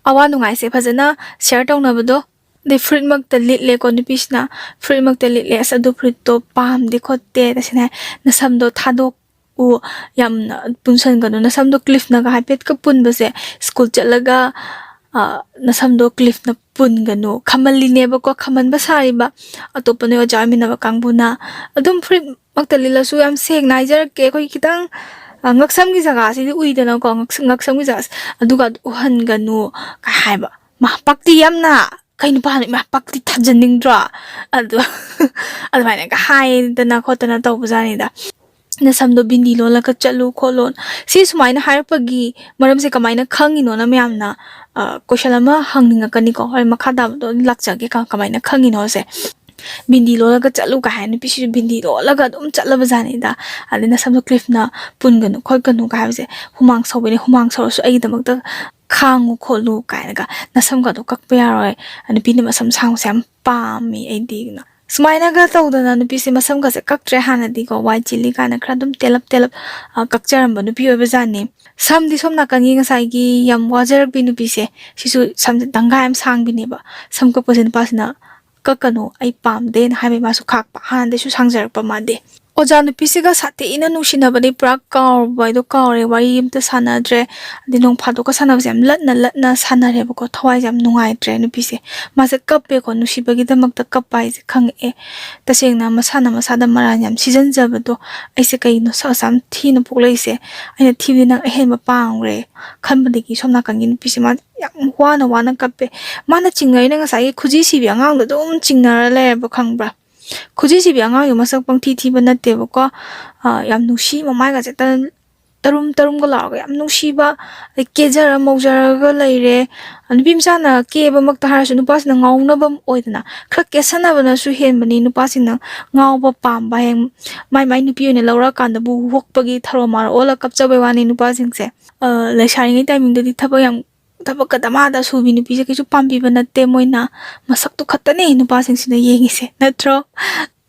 ꯑꯋꯥ ꯅꯨꯡꯉꯥꯏꯁꯦ ꯐꯖꯅ ꯁꯤꯌꯔ ꯇꯧꯅꯕꯗꯣ꯫ ꯑꯗꯩ ꯐꯨꯔꯤꯠꯃꯛꯇ ꯂꯤꯠꯂꯦꯀꯣ ꯅꯨꯄꯤꯁꯤꯅ, ꯐꯨꯔꯤꯠꯃꯛꯇ ꯂꯤꯠꯂꯦ, "ꯑꯁ, ꯑꯗꯨ ꯐꯨꯔꯤꯠꯇꯣ ꯄꯥꯝꯗꯦ ꯈꯣꯠꯇꯦ", ꯇꯁꯦꯡꯅ ꯍꯥꯏ, "ꯅꯁꯝꯗꯣ ꯊꯥꯗꯣꯛꯎ, ꯌꯥꯝꯅ ꯄꯨꯟꯁꯟꯒꯅꯨ, ꯅꯁꯝꯗꯣ ꯀ꯭ꯂꯤꯐꯅꯒ ꯍꯥꯏꯐꯦꯠꯀ ꯄꯨꯟꯕꯁꯦ, ꯁ꯭ꯀꯨꯜ ꯆꯠꯂꯒ, ꯑ, ꯅꯁꯝꯗꯣ ꯀ꯭ꯂꯤꯐꯅ ꯄꯨꯟꯒꯅꯨ", ꯈꯝꯍꯜꯂꯤꯅꯦꯕꯀꯣ, ꯈꯝꯍꯟꯕ ꯁꯥꯔꯤꯕ ꯑꯇꯣꯞꯄ ꯅꯣꯏ ꯑꯣꯖꯥ ꯑꯣꯏꯃꯤꯟꯅꯕ ꯀꯥꯡꯕꯨꯅ꯫ ꯑꯗꯨꯝ ꯐꯨꯔꯤꯠꯃꯛꯇ ꯂꯤꯠꯂꯁꯨ ꯌꯥꯝ ꯁꯦꯡꯅ ꯍꯥꯏꯖꯔꯛꯀꯦ, ꯑꯩꯈꯣꯏꯒꯤ ꯈꯤꯇꯪ, ꯑ, ꯉꯛꯁꯝꯒꯤ ꯖꯒꯥꯁꯤꯗꯤ ꯎꯏꯗꯅꯀꯣ, ꯉꯛꯁ-, ꯉꯛꯁꯝꯒꯤ ꯖꯒꯥꯁꯦ, ꯑꯗꯨꯒ ꯎꯍꯟꯒꯅꯨ ꯀꯥꯏ ꯍꯥꯏꯕ꯫ ꯃꯥ ꯄꯛꯇꯤ ꯌꯥꯝꯅ, ꯀꯩ ꯅꯨꯄꯥꯅꯣ, ꯏꯃꯥ, ꯄꯛꯇꯤ ꯊꯥꯖꯟꯅꯤꯡꯗ꯭ꯔꯣ? ꯑꯗꯣ ꯑꯗꯨꯃꯥꯏꯅꯒ ꯍꯥꯏꯗꯅ ꯈꯣꯠꯇꯅ ꯇꯧꯕꯖꯥꯠꯅꯤꯗ꯫ "ꯅꯁꯝꯗꯣ ꯕꯤꯟꯗꯤ ꯂꯣꯜꯂꯒ ꯆꯠꯂꯨ ꯈꯣꯠꯂꯨ"꯫ ꯁꯤ ꯁꯨꯃꯥꯏꯅ ꯍꯥꯏꯔꯛꯄꯒꯤ ꯃꯔꯝꯁꯦ ꯀꯃꯥꯏꯅ ꯈꯪꯉꯤꯅꯣꯅ ꯃꯌꯥꯝꯅ, ꯑ, ꯀꯣꯏꯁꯟ ꯑꯃ ꯍꯪꯅꯤꯡꯉꯛꯀꯅꯤꯀꯣ꯫ ꯍꯣꯔꯦꯟ ꯃꯈꯥ ꯇꯥꯕꯗꯣ ꯑꯗꯨꯝ ꯂꯥꯛꯆꯒꯦ, ꯀ-, ꯀꯃꯥꯏꯅ ꯈꯪꯉꯤꯅꯣꯁꯦ꯫ "ꯕꯤꯟꯗꯤ ꯂꯣꯜꯂꯒ ꯆꯠꯂꯨ" ꯀꯥꯏ ꯍꯥꯏ, ꯅꯨꯄꯤꯁꯤꯁꯨ ꯕꯤꯟꯗꯤ ꯂꯣꯜꯂꯒ ꯑꯗꯨꯝ ꯆꯠꯂꯕ ꯖꯥꯠꯅꯤꯗ꯫ ꯑꯗꯩ "ꯅꯁꯝꯗꯣ ꯀ꯭ꯂꯤꯐꯅ ꯄꯨꯟꯒꯅꯨ ꯈꯣꯠꯀꯅꯨ" ꯀꯥꯏ ꯍꯥꯏꯕꯁꯦ, "ꯍꯨꯃꯥꯡ ꯁꯧꯕꯅꯦ, ꯍꯨꯃꯥꯡ ꯁꯧꯔꯁꯨ ꯑꯩꯒꯤꯗꯃꯛꯇ ꯈꯥꯡꯉꯨ ꯈꯣꯠꯂꯨ" ꯀꯥꯏꯅꯒ, "ꯅꯁꯝꯒꯗꯣ ꯀꯛꯄ ꯌꯥꯔꯣꯏ, ꯅꯨꯄꯤꯅ ꯃꯁꯝ ꯁꯥꯡꯕꯁꯦ ꯌꯥꯝ ꯄꯥꯝꯃꯤ ꯑꯩꯗꯤ"꯫ ꯁꯨꯃꯥꯏꯅꯒ ꯇꯧꯗꯅ ꯅꯨꯄꯤꯁꯦ ꯃꯁꯝꯒꯁꯦ ꯀꯛꯇ꯭ꯔꯦ꯫ ꯍꯥꯟꯅꯗꯤꯀꯣ ꯋꯥꯏ ꯆꯤꯂꯤ ꯀꯥꯏꯅ ꯈꯔ ꯑꯗꯨꯝ ꯇꯦꯜꯂꯞ ꯇꯦꯜꯂꯞ, ꯑ, ꯀꯛꯆꯔꯝꯕ ꯅꯨꯄꯤ ꯑꯣꯏꯕꯖꯥꯠꯅꯤ꯫ ꯁꯝꯗꯤ ꯁꯣꯝ ꯅꯥꯀꯟꯒꯤ ꯉꯁꯥꯏꯒꯤ ꯌꯥꯝ ꯋꯥꯖꯔꯛꯄꯤ ꯅꯨꯄꯤꯁꯦ, ꯁꯤꯁꯨ ꯁꯝꯁꯦ ꯇꯪꯈꯥꯏ ꯑꯃ ꯁꯥꯡꯕꯤꯅꯦꯕ꯫ ꯁꯝ ꯀꯛꯄꯁꯦ ꯅꯨꯄꯥꯁꯤꯅ "ꯀꯛꯀꯅꯨ, ꯑꯩ ꯄꯥꯝꯗꯦꯅ" ꯍꯥꯏꯕꯩ ꯃꯥꯁꯨ ꯈꯥꯛꯄ꯫ ꯍꯥꯟꯅꯗꯩꯁꯨ ꯁꯥꯡꯖꯔꯛꯄ ꯃꯥꯗꯤ꯫ ꯑꯣꯖꯥ ꯅꯨꯄꯤꯁꯤꯒ ꯁꯥꯊꯤꯅ ꯅꯨꯡꯁꯤꯅꯕꯗꯤ ꯄꯨꯔꯥ ꯀꯥꯎꯔꯕ ꯍꯥꯏꯗꯣ ꯀꯥꯎꯔꯦ꯫ ꯋꯥꯔꯤ ꯑꯝꯇ ꯁꯥꯟꯅꯗ꯭ꯔꯦ꯫ ꯑꯗꯩ ꯅꯣꯡ ꯐꯥꯗꯣꯛꯀ ꯁꯥꯟꯅꯕꯁꯦ ꯌꯥꯝ ꯂꯠꯅ ꯂꯠꯅ ꯁꯥꯟꯅꯔꯦꯕꯀꯣ꯫ ꯊꯋꯥꯏꯁꯦ ꯌꯥꯝ ꯅꯨꯡꯉꯥꯏꯇ꯭ꯔꯦ ꯅꯨꯄꯤꯁꯦ꯫ ꯃꯥꯁꯦ ꯀꯞꯄꯦꯀꯣ, ꯅꯨꯡꯁꯤꯕꯒꯤꯗꯃꯛꯇ ꯀꯞꯄ ꯍꯥꯏꯁꯦ ꯈꯪꯉꯛꯑꯦ꯫ ꯇꯁꯦꯡꯅ ꯃꯁꯥꯅ ꯃꯁꯥꯗ ꯃꯔꯥꯜ ꯌꯥꯝ ꯁꯤꯖꯤꯟꯖꯕꯗꯣ, "ꯑꯩꯁꯦ ꯀꯩꯅꯣ ꯁꯛ ꯑꯁꯨꯛ ꯌꯥꯝ ꯊꯤꯅ ꯄꯣꯛꯂꯛꯏꯁꯦ? ꯑꯩꯅ ꯊꯤꯕꯗꯤ ꯅꯪ ꯑꯍꯦꯟꯕ ꯄꯥꯝꯈ꯭ꯔꯦ" ꯈꯟꯕꯗꯒꯤ ꯁꯣꯝ ꯅꯥꯀꯟꯒꯤ ꯅꯨꯄꯤꯁꯦ ꯃꯥ ꯌꯥꯝ ꯋꯥꯅ ꯋꯥꯅ ꯀꯞꯄꯦ꯫ ꯃꯥꯅ ꯆꯤꯡꯅꯔꯤꯅ ꯉꯁꯥꯏꯒꯤ ꯈꯨꯖꯤ ꯁꯤꯕꯤ ꯑꯉꯥꯡꯗꯣ ꯑꯗꯨꯝ ꯆꯤꯡꯅꯔ ꯂꯩꯔꯕ, ꯈꯪꯕ꯭ꯔꯥ? ꯈꯨꯖꯤ ꯁꯤꯕꯤ ꯑꯉꯥꯡꯗꯣ ꯃꯁꯛ ꯄꯪꯊꯤ ꯊꯤꯕ ꯅꯠꯇꯦꯕꯀꯣ꯫ ꯑ, ꯌꯥꯝ ꯅꯨꯡꯁꯤ, ꯃꯃꯥꯏꯒꯁꯦ ꯇ-, ꯇꯔꯨꯝ ꯇꯔꯨꯝꯒ ꯂꯥꯎꯔꯒ ꯌꯥꯝ ꯅꯨꯡꯁꯤꯕ, ꯑꯗꯩ ꯀꯦꯖꯔ ꯃꯧꯖꯔꯒ ꯂꯩꯔꯦ꯫ ꯅꯨꯄꯤ ꯃꯆꯥꯅ ꯀꯦꯕꯃꯛꯇ ꯍꯥꯏꯔꯁꯨ ꯅꯨꯄꯥꯁꯤꯅ ꯉꯥꯎꯅꯕ ꯑꯣꯏꯗꯅ ꯈꯔ ꯀꯦꯁꯟꯅꯕꯅꯁꯨ ꯍꯦꯟꯕꯅꯤ꯫ ꯅꯨꯄꯥꯁꯤꯡꯅ ꯉꯥꯎꯕ ꯄꯥꯝꯕ, ꯍꯌꯦꯡ ꯃꯥꯏ ꯃꯥꯏ ꯅꯨꯄꯤ ꯑꯣꯏꯅ ꯂꯧꯔꯛꯑꯀꯥꯟꯗꯕꯨ ꯍꯨꯛꯄꯒꯤ ꯊꯔꯣ ꯃꯥꯔꯣ ꯑꯣꯜꯂ ꯀꯞꯆꯕꯩ ꯋꯥꯅꯤ ꯅꯨꯄꯥꯁꯤꯡꯁꯦ꯫ ꯑ, ꯂꯩꯁꯥꯔꯤꯉꯩ ꯇꯥꯏꯃꯤꯡꯗꯗꯤ ꯊꯕꯛ ꯌꯥꯝ, ꯊꯕꯛꯀ ꯗꯃꯥꯗ ꯁꯨꯕꯤ ꯅꯨꯄꯤꯁꯦ ꯀꯩꯁꯨ ꯄꯥꯝꯕꯤꯕ ꯅꯠꯇꯦ꯫ ꯃꯣꯏꯅ ꯃꯁꯛꯇꯣ ꯈꯛꯇꯅꯦ ꯅꯨꯄꯥꯁꯤꯡꯁꯤꯅ ꯌꯦꯡꯉꯤꯁꯦ, ꯅꯠꯇ꯭ꯔꯣ?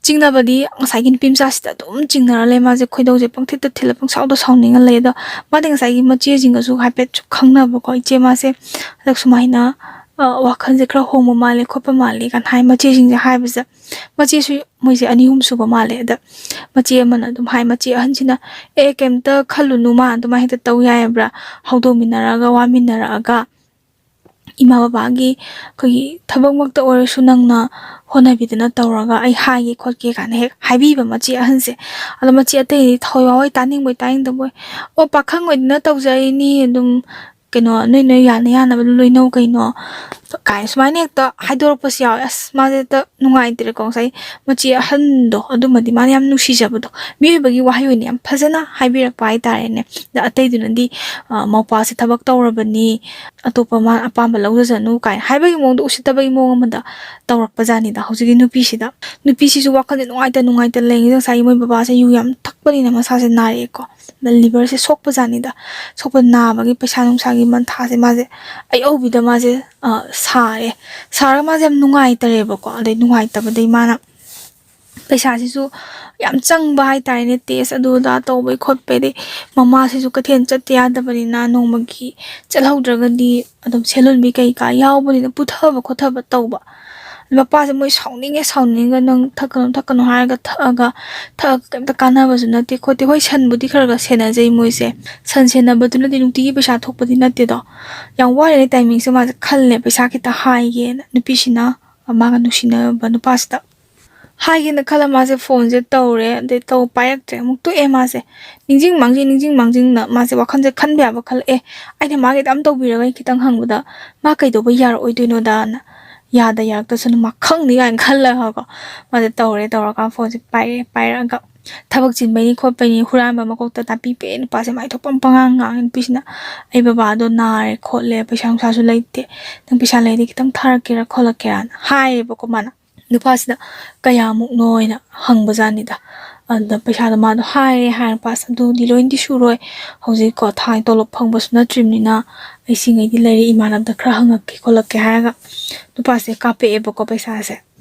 ꯆꯤꯡꯅꯕꯗꯤ ꯉꯁꯥꯏꯒꯤ ꯅꯨꯄꯤ ꯃꯆꯥꯁꯤꯗ ꯑꯗꯨꯝ ꯆꯤꯡꯅꯔ ꯂꯩ꯫ ꯃꯥꯁꯦ ꯈꯣꯏꯗꯧꯁꯦ ꯄꯪꯊꯤꯠꯇ ꯊꯤꯜꯂ ꯄꯪꯁꯥꯎꯗ ꯁꯥꯎꯅꯤꯡꯉ ꯂꯩ꯫ ꯑꯗꯣ ꯃꯥꯗꯤ ꯉꯁꯥꯏꯒꯤ ꯃꯆꯦꯁꯤꯡꯒꯁꯨ ꯍꯥꯏꯐꯦꯠꯁꯨ ꯈꯪꯅꯕꯀꯣ, "ꯏꯆꯦ ꯃꯥꯁꯦ ꯍꯟꯗꯛ ꯁꯨꯃꯥꯏꯅ, ꯑ, ꯋꯥꯈꯜꯁꯦ ꯈꯔ ꯍꯣꯡꯕ ꯃꯥꯜꯂꯦ ꯈꯣꯠꯄ ꯃꯥꯜꯂꯦ" ꯀꯥꯏꯅ ꯍꯥꯏ꯫ ꯃꯆꯦꯁꯤꯡꯁꯦ ꯍꯥꯏꯕꯁꯤꯗ ꯃꯆꯦꯁꯨ, ꯃꯣꯏꯁꯦ ꯑꯅꯤ ꯑꯍꯨꯝ ꯁꯨꯕ ꯃꯥꯜꯂꯦ꯫ ꯑꯗ ꯃꯆꯦ ꯑꯃꯅ ꯑꯗꯨꯝ ꯍꯥꯏ, ꯃꯆꯦ ꯑꯍꯟꯁꯤꯅ, "ꯑꯦ, ꯀꯩꯝꯇ ꯈꯜꯂꯨꯅꯨ, ꯃꯥ ꯑꯗꯨꯃꯥꯏꯅ ꯍꯦꯛꯇ ꯇꯧ ꯌꯥꯏꯕ꯭ꯔꯥ? ꯍꯧꯗꯣꯛꯃꯤꯟꯅꯔꯛꯑꯒ, ꯋꯥꯃꯤꯟꯅꯔꯛꯑꯒ, ꯏꯃꯥ ꯕꯕꯥꯒꯤ ꯑꯩꯈꯣꯏꯒꯤ ꯊꯕꯛꯃꯛꯇ ꯑꯣꯏꯔꯁꯨ ꯅꯪꯅ ꯍꯣꯠꯅꯕꯤꯗꯅ ꯇꯧꯔꯒ ꯑꯩ ꯍꯥꯏꯒꯦ ꯈꯣꯠꯀꯦ" ꯀꯥꯏꯅ ꯍꯦꯛ ꯍꯥꯏꯕꯤꯕ ꯃꯆꯦ ꯑꯍꯟꯁꯦ꯫ ꯑꯗꯣ ꯃꯆꯦ ꯑꯇꯩꯗꯤ ꯊꯋꯥꯏ ꯋꯥꯋꯥꯏ ꯇꯥꯅꯤꯡꯕꯣꯏ ꯇꯥꯅꯤꯡꯗꯕꯣꯏ, "ꯑꯣ, ꯄꯥꯈꯪ ꯑꯣꯏꯗꯅ ꯇꯧꯖꯔꯤꯅꯤ, ꯑꯗꯨꯝ ꯀꯩꯅꯣ, ꯅꯣꯏ ꯅꯣꯏ ꯌꯥꯅ ꯌꯥꯅꯕ ꯂꯣꯏꯅꯧ ꯀꯩꯅꯣ" ꯀꯥꯏ ꯁꯨꯃꯥꯏꯅ ꯍꯦꯛꯇ ꯍꯥꯏꯗꯣꯔꯛꯄꯁꯨ ꯌꯥꯎꯋꯦ꯫ ꯑꯁ, ꯃꯥꯁꯦ ꯍꯦꯛꯇ ꯅꯨꯡꯉꯥꯏꯇ꯭ꯔꯦꯀꯣ꯫ ꯉꯁꯥꯏ ꯃꯆꯦ ꯑꯍꯟꯗꯣ, ꯑꯗꯨꯃꯗꯤ ꯃꯥꯅ ꯌꯥꯝ ꯅꯨꯡꯁꯤꯖꯕꯗꯣ, ꯃꯤꯑꯣꯏꯕꯒꯤ ꯋꯥꯍꯩ ꯑꯣꯏꯅ ꯌꯥꯝ ꯐꯖꯅ ꯍꯥꯏꯕꯤꯔꯛꯄ ꯍꯥꯏꯇꯥꯔꯦꯅꯦ꯫ ꯑꯗ ꯑꯇꯩꯗꯨꯅꯗꯤ, ꯑ, "ꯃꯧꯄꯥꯁꯦ ꯊꯕꯛ ꯇꯧꯔꯕꯅꯤ, ꯑꯇꯣꯞꯄ ꯃꯥ ꯑꯄꯥꯝꯕ ꯂꯧꯖꯁꯅꯨ ꯀꯥꯏꯅ ꯍꯥꯏꯕꯒꯤ ꯃꯑꯣꯡꯗ, ꯎꯁꯤꯠꯇꯕꯒꯤ ꯃꯑꯣꯡ ꯑꯃꯗ ꯇꯧꯔꯛꯄ ꯖꯥꯠꯅꯤꯗ ꯍꯧꯖꯤꯛꯀꯤ ꯅꯨꯄꯤꯁꯤꯗ꯫ ꯅꯨꯄꯤꯁꯤꯁꯨ ꯋꯥꯈꯜꯁꯦ ꯅꯨꯡꯉꯥꯏꯇ ꯅꯨꯡꯉꯥꯏꯇ ꯂꯩꯔꯤꯉꯩꯗ ꯉꯁꯥꯏꯒꯤ ꯃꯣꯏ ꯕꯕꯥꯁꯦ ꯌꯨ ꯌꯥꯝ ꯊꯛꯄꯅꯤꯅ ꯃꯁꯥꯁꯦ ꯅꯥꯔꯛꯑꯦꯀꯣ꯫ ꯂꯤꯚꯔꯁꯦ ꯁꯣꯛꯄ ꯖꯥꯠꯅꯤꯗ꯫ ꯁꯣꯛꯄ ꯅꯥꯕꯒꯤ ꯄꯩꯁꯥ ꯅꯨꯡꯁꯥꯒꯤ ꯃꯟꯊꯥꯁꯦ ꯃꯥꯁꯦ ꯑꯌꯧꯕꯤꯗ ꯃꯥꯁꯦ, ꯑ, ꯁꯥꯔꯦ꯫ ꯁꯥꯔꯒ ꯃꯥꯁꯦ ꯌꯥꯝ ꯅꯨꯡꯉꯥꯏꯇꯔꯦꯕꯀꯣ꯫ ꯑꯗꯩ ꯅꯨꯡꯉꯥꯏꯇꯕꯗꯩ ꯃꯥꯅ ꯄꯩꯁꯥꯁꯤꯁꯨ ꯌꯥꯝ ꯆꯪꯕ ꯍꯥꯏꯇꯥꯔꯦꯅꯦ, ꯇꯦꯁ ꯑꯗꯨ ꯑꯗꯥ ꯇꯧꯕꯩ ꯈꯣꯠꯄꯩꯗꯤ꯫ ꯃꯃꯥꯁꯤꯁꯨ ꯀꯩꯊꯦꯜ ꯆꯠꯇ ꯌꯥꯗꯕꯅꯤꯅ ꯅꯣꯡꯃꯒꯤ ꯆꯠꯍꯧꯗ꯭ꯔꯒꯗꯤ ꯑꯗꯨꯝ ꯁꯦꯜꯍꯨꯟꯕꯤ ꯀꯩꯀꯥ ꯌꯥꯎꯕꯅꯤꯅ ꯄꯨꯊꯕ ꯈꯣꯠꯊꯕ ꯇꯧꯕ꯫ ꯃꯄꯥꯁꯦ ꯃꯣꯏ ꯁꯥꯎꯅꯤꯡꯉꯦ, ꯁꯥꯎꯅꯤꯡꯉꯒ "ꯅꯪ ꯊꯛꯀꯅꯨ, ꯊꯛꯀꯅꯨ" ꯍꯥꯏꯔꯒ ꯊꯛꯑꯒ, ꯊꯛꯑꯒ ꯀꯩꯝꯇ ꯀꯥꯟꯅꯕꯁꯨ ꯅꯠꯇꯦ ꯈꯣꯠꯇꯦ꯫ ꯍꯣꯏ, ꯁꯟꯕꯨꯗꯤ ꯈꯔ ꯈꯔ ꯁꯦꯟꯅꯖꯩ ꯃꯣꯏꯁꯦ꯫ ꯁꯟ ꯁꯦꯟꯅꯕꯗꯨꯅꯗꯤ ꯅꯨꯡꯇꯤꯒꯤ ꯄꯩꯁꯥ ꯊꯣꯛꯄꯗꯤ ꯅꯠꯇꯦꯗꯣ꯫ ꯌꯥꯝ ꯋꯥꯔꯤꯉꯩ ꯇꯥꯏꯃꯤꯡꯁꯦ ꯃꯥꯁꯦ ꯈꯜꯂꯦ, ꯄꯩꯁꯥ ꯈꯤꯇ ꯍꯥꯏꯒꯦꯅ꯫ ꯅꯨꯄꯤꯁꯤꯅ ꯃꯥꯒ ꯅꯨꯡꯁꯤꯅꯕ ꯅꯨꯄꯥꯁꯤꯗ ꯍꯥꯏꯒꯦꯅ ꯈꯜꯂ ꯃꯥꯁꯦ ꯐꯣꯟꯁꯦ ꯇꯧꯔꯦ꯫ ꯑꯗꯩ ꯇꯧ ꯄꯥꯏꯔꯛꯇ꯭ꯔꯦ꯫ ꯑꯃꯨꯛ ꯇꯣꯛꯑꯦ ꯃꯥꯁꯦ꯫ ꯅꯤꯡꯁꯤꯡ ꯃꯥꯡꯖꯤꯡ, ꯅꯤꯡꯁꯤꯡ ꯃꯥꯡꯖꯤꯡꯅ ꯃꯥꯁꯦ ꯋꯥꯈꯜꯁꯦ ꯈꯟꯕ ꯌꯥꯕ ꯈꯜꯂꯛꯑꯦ꯫ "ꯑꯩꯅ ꯃꯥꯒꯤ ꯑꯗꯨꯝ ꯇꯧꯕꯤꯔꯒ ꯑꯩ ꯈꯤꯇꯪ ꯍꯪꯕꯗ ꯃꯥ ꯀꯩꯗꯧꯕ ꯌꯥꯔꯛꯑꯣꯏꯗꯣꯏꯅꯣꯗꯅ, ꯌꯥꯗ ꯌꯥꯔꯛꯇꯁꯅꯨ ꯃꯥ ꯈꯪꯅꯤ" ꯀꯥꯏꯅ ꯈꯜꯂꯒꯀꯣ꯫ ꯃꯥꯁꯦ ꯇꯧꯔꯦ꯫ ꯇꯧꯔꯀꯥꯟꯗ ꯐꯣꯟꯁꯦ ꯄꯥꯏꯔꯛꯑꯦ꯫ ꯄꯥꯏꯔꯛꯑꯒ ꯊꯕꯛ ꯆꯤꯟꯕꯩꯅꯤ ꯈꯣꯠꯄꯩꯅꯤ, ꯍꯨꯔꯥꯟꯕ ꯃꯀꯣꯛꯇ ꯅꯥꯄꯤ ꯄꯦꯛꯑꯦ꯫ ꯅꯨꯄꯥꯁꯦ ꯃꯥꯏ ꯊꯣꯛꯄ ꯑꯃ ꯄꯉꯥꯡ ꯉꯥꯡꯉꯦ꯫ ꯅꯨꯄꯤꯁꯤꯅ "ꯑꯩ ꯕꯕꯥꯗꯣ ꯅꯥꯔꯦ ꯈꯣꯠꯂꯦ, ꯄꯩꯁꯥ ꯅꯨꯡꯁꯥꯁꯨ ꯂꯩꯇꯦ, ꯅꯪ ꯄꯩꯁꯥ ꯂꯩꯔꯗꯤ ꯈꯤꯇꯪ ꯊꯥꯔꯛꯀꯦꯔꯥ ꯈꯣꯠꯂꯛꯀꯦꯔꯥꯅ" ꯍꯥꯏꯔꯦꯕꯀꯣ ꯃꯥꯅ꯫ ꯅꯨꯄꯥꯁꯤꯗ "ꯀꯌꯥꯃꯨꯛꯅꯣ?" ꯍꯥꯏꯅ ꯍꯪꯕꯖꯥꯠꯅꯤꯗ꯫ ꯑꯗꯨꯗ ꯄꯩꯁꯥꯗꯣ ꯃꯥꯗꯣ ꯍꯥꯏꯔꯦ꯫ ꯍꯥꯏꯔ ꯅꯨꯄꯥꯁꯤꯅ "ꯑꯗꯨꯗꯤ ꯂꯣꯏꯅꯗꯤ ꯁꯨꯔꯣꯏ, ꯍꯧꯖꯤꯛꯀꯣ ꯊꯥꯒꯤ ꯇꯣꯂꯣꯞ ꯐꯪꯕꯁꯨ ꯅꯠꯇ꯭ꯔꯤꯕꯅꯤꯅ ꯑꯩ ꯁꯤꯉꯩꯗꯤ ꯂꯩꯔꯦ, ꯏꯃꯥꯟꯅꯕꯗ ꯈꯔ ꯍꯪꯉꯛꯀꯦ ꯈꯣꯠꯂꯛꯀꯦ" ꯍꯥꯏꯔꯒ ꯅꯨꯄꯥꯁꯦ ꯀꯥꯞꯄꯛꯑꯦꯕꯀꯣ ꯄꯩꯁꯥꯁꯦ꯫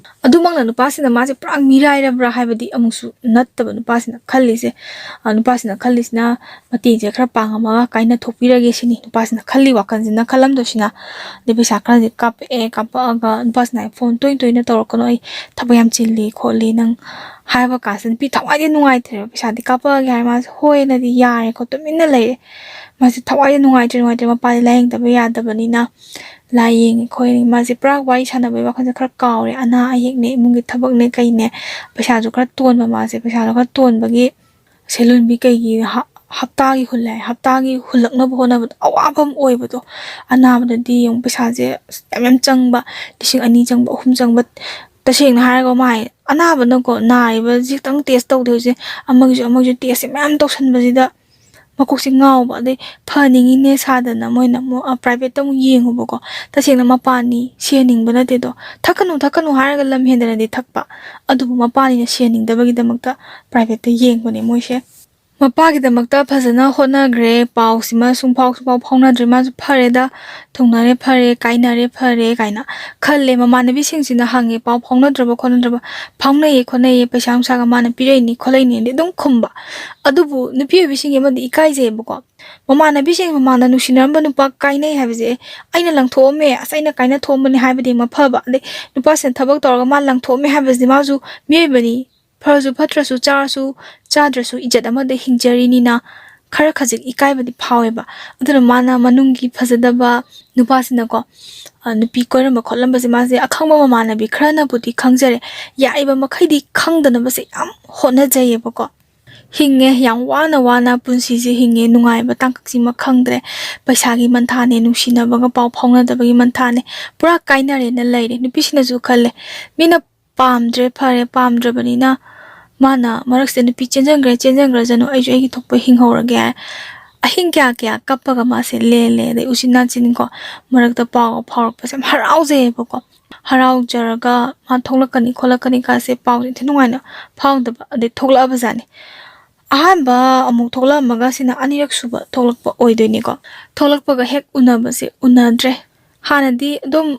ꯑꯗꯨꯃꯛꯅ ꯅꯨꯄꯥꯁꯤꯅ ꯃꯥꯁꯦ ꯄꯨꯔꯥ ꯃꯤꯔꯥꯏꯔꯕ꯭ꯔꯥ ꯍꯥꯏꯕꯗꯤ ꯑꯃꯨꯛꯁꯨ ꯅꯠꯇꯕ ꯅꯨꯄꯥꯁꯤꯅ ꯈꯜꯂꯤꯁꯦ꯫ ꯑ, ꯅꯨꯄꯥꯁꯤꯅ ꯈꯜꯂꯤꯁꯤꯅ ꯃꯇꯦꯡꯁꯦ ꯈꯔ ꯄꯥꯡꯉꯝꯃꯒ ꯀꯥꯏꯅ ꯊꯣꯛꯄꯤꯔꯒꯦ ꯁꯤꯅꯤ ꯅꯨꯄꯥꯁꯤꯅ ꯈꯜꯂꯤ ꯋꯥꯈꯜꯁꯤꯅ꯫ ꯈꯜꯂꯝꯗꯣꯏꯁꯤꯅ ꯑꯗꯩ ꯄꯩꯁꯥ ꯈꯔꯗꯤ ꯀꯥꯞꯄꯛꯑꯦ꯫ ꯀꯥꯞꯄꯛꯑꯒ ꯅꯨꯄꯥꯁꯤꯅ "ꯐꯣꯟ ꯇꯣꯏ ꯇꯣꯏꯅ ꯇꯧꯔꯛꯀꯅꯨ, ꯑꯩ ꯊꯕꯛ ꯌꯥꯝ ꯆꯤꯜꯂꯤ ꯈꯣꯠꯂꯤ", ꯅꯪ ꯍꯥꯏꯕ ꯀꯥꯟꯁꯤꯗ ꯅꯨꯄꯤ ꯊꯋꯥꯏꯗꯤ ꯅꯨꯡꯉꯥꯏꯇ꯭ꯔꯦꯕ꯫ "ꯄꯩꯁꯥꯗꯤ ꯀꯥꯞꯄꯛꯑꯒꯦ" ꯍꯥꯏꯔ ꯃꯥꯁꯦ "ꯍꯣꯏꯅꯗꯤ" ꯌꯥꯔꯦꯀꯣ, ꯇꯨꯃꯤꯟꯅ ꯂꯩꯔꯦ꯫ ꯃꯥꯁꯦ ꯊꯋꯥꯏꯗꯤ ꯅꯨꯡꯉꯥꯏꯇ꯭ꯔꯦ, ꯅꯨꯡꯉꯥꯏꯇ꯭ꯔꯦ, ꯃꯄꯥꯗꯤ ꯂꯥꯏꯌꯦꯡꯗꯕ ꯌꯥꯗꯕꯅꯤꯅ꯫ ꯂꯥꯏ ꯌꯦꯡꯉꯤ ꯈꯣꯠꯂꯤ꯫ ꯃꯥꯁꯦ ꯄꯨꯔꯥ ꯋꯥꯔꯤ ꯁꯥꯟꯅꯕꯒꯤ ꯋꯥꯈꯜꯁꯦ ꯈꯔ ꯀꯥꯎꯔꯦ꯫ ꯑꯅꯥ ꯑꯌꯦꯛꯅꯦ, ꯏꯃꯨꯡꯒꯤ ꯊꯕꯛꯅꯦ ꯀꯩꯅꯦ, ꯄꯩꯁꯥꯁꯨ ꯈꯔ ꯇꯣꯟꯕ ꯃꯥꯁꯦ꯫ ꯄꯩꯁꯥꯁꯨ ꯈꯔ ꯇꯣꯟꯕꯒꯤ ꯁꯦꯜꯍꯨꯟꯕꯤ ꯀꯩꯒꯤ ꯍ-, ꯍꯞꯇꯥꯒꯤ ꯍꯨꯜꯂꯦ ꯍꯥꯏ꯫ ꯍꯞꯇꯥꯒꯤ ꯍꯨꯜꯂꯛꯅꯕ ꯍꯣꯠꯅꯕꯗ ꯑꯋꯥꯕ ꯑꯃ ꯑꯣꯏꯕꯗꯣ꯫ ꯑꯅꯥꯕꯗꯗꯤ ꯌꯦꯡꯉꯨ, ꯄꯩꯁꯥꯁꯦ ꯑꯁ ꯌꯥꯝ ꯌꯥꯝ ꯆꯪꯕ, ꯂꯤꯁꯤꯡ ꯑꯅꯤ ꯆꯪꯕ, ꯑꯍꯨꯝ ꯆꯪꯕ꯫ ꯇꯁꯦꯡꯅ ꯍꯥꯏꯔꯒ ꯃꯥꯏ ꯑꯅꯥꯕꯅꯀꯣ, ꯅꯥꯔꯤꯕꯁꯤ ꯈꯤꯇꯪ ꯇꯦꯁ ꯇꯧꯗꯦ ꯍꯧꯖꯤꯛ꯫ ꯑꯃꯒꯤꯁꯨ ꯑꯃꯒꯤꯁꯨ ꯇꯦꯁꯁꯦ ꯃꯌꯥꯝ ꯇꯧꯁꯟꯕꯁꯤꯗ ꯃꯀꯣꯛꯁꯦ ꯉꯥꯎꯕ, ꯑꯗꯩ ꯐꯅꯤꯡꯉꯤꯅꯦ ꯁꯥꯗꯅ ꯃꯣꯏꯅ ꯑꯃꯨꯛ, ꯑ, private ꯇ ꯑꯃꯨꯛ ꯌꯦꯡꯉꯨꯕꯀꯣ꯫ ꯇꯁꯦꯡꯅ ꯃꯄꯥꯟꯅꯤ ꯁꯤꯍꯟꯅꯤꯡꯕ ꯅꯠꯇꯦꯗꯣ, ꯊꯛꯀꯅꯨ, ꯊꯛꯀꯅꯨ ꯍꯥꯏꯔꯒ ꯂꯝ ꯍꯦꯟꯗꯅꯗꯤ ꯊꯛꯄ, ꯑꯗꯨꯕꯨ ꯃꯄꯥꯟꯅꯤꯅ ꯁꯤꯍꯟꯅꯤꯡꯗꯕꯒꯤꯗꯃꯛꯇ private ꯇ ꯌꯦꯡꯕꯅꯦ ꯃꯣꯏꯁꯦ꯫ ꯃꯄꯥꯒꯤꯗꯃꯛꯇ ꯐꯖꯅ ꯍꯣꯠꯅꯈ꯭ꯔꯦ, ꯄꯥꯎꯁꯤꯃ ꯁꯨꯡꯐꯥꯎ, ꯁꯨꯡꯐꯥꯎ ꯐꯥꯎꯅꯗ꯭ꯔꯦ꯫ ꯃꯥꯁꯨ ꯐꯔꯦꯗ, ꯊꯨꯡꯅꯔꯦ ꯐꯔꯦ, ꯀꯥꯏꯅꯔꯦ ꯐꯔꯦ ꯀꯥꯏꯅ ꯈꯜꯂꯦ꯫ ꯃꯃꯥꯟꯅꯕꯤꯁꯤꯡꯁꯤꯅ ꯍꯪꯉꯦ, ꯄꯥꯎ ꯐꯥꯎꯅꯗ꯭ꯔꯕ ꯈꯣꯠꯅꯗ꯭ꯔꯕ? "ꯐꯥꯎꯅꯩꯌꯦ ꯈꯣꯠꯅꯩꯌꯦ, ꯄꯩꯁꯥ ꯅꯨꯡꯁꯥꯒ ꯃꯥꯅ ꯄꯤꯔꯛꯏꯅꯤ ꯈꯣꯠꯂꯛꯏꯅꯤꯗꯤ ꯑꯗꯨꯝ ꯈꯨꯝꯕ"꯫ ꯑꯗꯨꯕꯨ ꯅꯨꯄꯤ ꯑꯣꯏꯕꯤꯁꯤꯡꯒꯤ ꯑꯃꯗꯤ ꯏꯀꯥꯏꯖꯩꯌꯦꯕꯀꯣ꯫ ꯃꯃꯥꯟꯅꯕꯤꯁꯤꯡ ꯃꯃꯥꯡꯗ ꯅꯨꯡꯁꯤꯅꯔꯝꯕ ꯅꯨꯄꯥ ꯀꯥꯏꯅꯩ ꯍꯥꯏꯕꯁꯦ, "ꯑꯩꯅ ꯂꯪꯊꯣꯛꯑꯝꯃꯦ, ꯑꯁ, ꯑꯩꯅ ꯀꯥꯏꯅ ꯊꯣꯛꯑꯝꯕꯅꯤ" ꯍꯥꯏꯕꯗꯤ ꯑꯃ ꯐꯕ, ꯑꯗꯩ ꯅꯨꯄꯥꯁꯤꯅ ꯊꯕꯛ ꯇꯧꯔꯒ ꯃꯥ ꯂꯪꯊꯣꯛꯑꯝꯃꯦ ꯍꯥꯏꯕꯁꯤꯗꯤ ꯃꯥꯁꯨ ꯃꯤꯑꯣꯏꯕꯅꯤ, ꯐꯔꯁꯨ ꯐꯠꯇ꯭ꯔꯁꯨ, ꯆꯥꯔꯁꯨ ꯆꯥꯗ꯭ꯔꯁꯨ, ꯏꯖꯠ ꯑꯃꯗ ꯍꯤꯡꯖꯔꯤꯅꯤꯅ ꯈꯔ ꯈꯖꯤꯛ ꯏꯀꯥꯏꯕꯗꯤ ꯐꯥꯎꯋꯦꯕ꯫ ꯑꯗꯨꯅ ꯃꯥꯅ ꯃꯅꯨꯡꯒꯤ ꯐꯖꯗꯕ ꯅꯨꯄꯥꯁꯤꯅꯀꯣ, ꯑ, ꯅꯨꯄꯤ ꯀꯣꯏꯔꯝꯕ ꯈꯣꯠꯂꯝꯕꯁꯦ ꯃꯥꯁꯦ ꯑꯈꯪꯕ ꯃꯃꯥꯟꯅꯕꯤ ꯈꯔꯅꯕꯨꯗꯤ ꯈꯪꯖꯔꯦ, ꯌꯥꯔꯤꯕ ꯃꯈꯩꯗꯤ ꯈꯪꯗꯅꯕꯁꯦ ꯌꯥꯝ ꯍꯣꯠꯅꯖꯩꯌꯦꯕꯀꯣ꯫ ꯍꯤꯡꯉꯦ, ꯌꯥꯝ ꯋꯥꯅ ꯋꯥꯅ ꯄꯨꯟꯁꯤꯁꯦ ꯍꯤꯡꯉꯦ, ꯅꯨꯡꯉꯥꯏꯕ ꯇꯥꯡꯀꯛꯁꯤꯃ ꯈꯪꯗ꯭ꯔꯦ꯫ ꯄꯩꯁꯥꯒꯤ ꯃꯟꯊꯥꯅꯦ, ꯅꯨꯡꯁꯤꯅꯕꯒ ꯄꯥꯎ ꯐꯥꯎꯅꯗꯕꯒꯤ ꯃꯟꯊꯥꯅꯦ, ꯄꯨꯔꯥ ꯀꯥꯏꯅꯔꯦꯅ ꯂꯩꯔꯦ꯫ ꯅꯨꯄꯤꯁꯤꯅꯁꯨ ꯈꯜꯂꯦ, ꯃꯤꯅ ꯄꯥꯝꯗ꯭ꯔꯦ, ꯐꯔꯦ, ꯄꯥꯝꯗ꯭ꯔꯕꯅꯤꯅ ꯃꯥꯅ ꯃꯔꯛꯁꯤꯗ ꯅꯨꯄꯤ ꯆꯦꯟꯖꯟꯈ꯭ꯔꯦ, ꯆꯦꯟꯖꯟꯈ꯭ꯔꯖꯅꯨ, ꯑꯩꯁꯨ ꯑꯩꯒꯤ ꯊꯣꯛꯄ ꯍꯤꯡꯍꯧꯔꯒꯦ ꯍꯥꯏ꯫ ꯑꯍꯤꯡ ꯀꯌꯥ ꯀꯌꯥ ꯀꯞꯄꯒ ꯃꯥꯁꯦ ꯂꯦꯜꯂꯦ꯫ ꯑꯗꯩ ꯎꯆꯤꯟ ꯅꯥꯆꯤꯟꯀꯣ, ꯃꯔꯛꯇ ꯄꯥꯎꯒ ꯐꯥꯎꯔꯛꯄꯁꯦ ꯌꯥꯝ ꯍꯔꯥꯎꯖꯩꯌꯦꯕꯀꯣ꯫ ꯍꯔꯥꯎꯖꯔꯒ ꯃꯥ ꯊꯣꯛꯂꯛꯀꯅꯤ ꯈꯣꯠꯂꯛꯀꯅꯤ ꯀꯥꯁꯦ ꯄꯥꯎꯁꯦ ꯏꯟꯊꯤ ꯅꯨꯡꯉꯥꯏꯅ ꯐꯥꯎꯗꯕ, ꯑꯗꯩ ꯊꯣꯛꯂꯛꯑꯕꯖꯥꯠꯅꯤ꯫ ꯑꯍꯥꯟꯕ ꯑꯃꯨꯛ ꯊꯣꯛꯂꯛꯑꯝꯃꯒ ꯁꯤꯅ ꯑꯅꯤꯔꯛ ꯁꯨꯕ ꯊꯣꯛꯂꯛꯄ ꯑꯣꯏꯗꯣꯏꯅꯤꯀꯣ꯫ ꯊꯣꯛꯂꯛꯄꯒ ꯍꯦꯛ ꯎꯅꯕꯁꯦ ꯎꯅꯗ꯭ꯔꯦ꯫ ꯍꯥꯟꯅꯗꯤ ꯑꯗꯨꯝ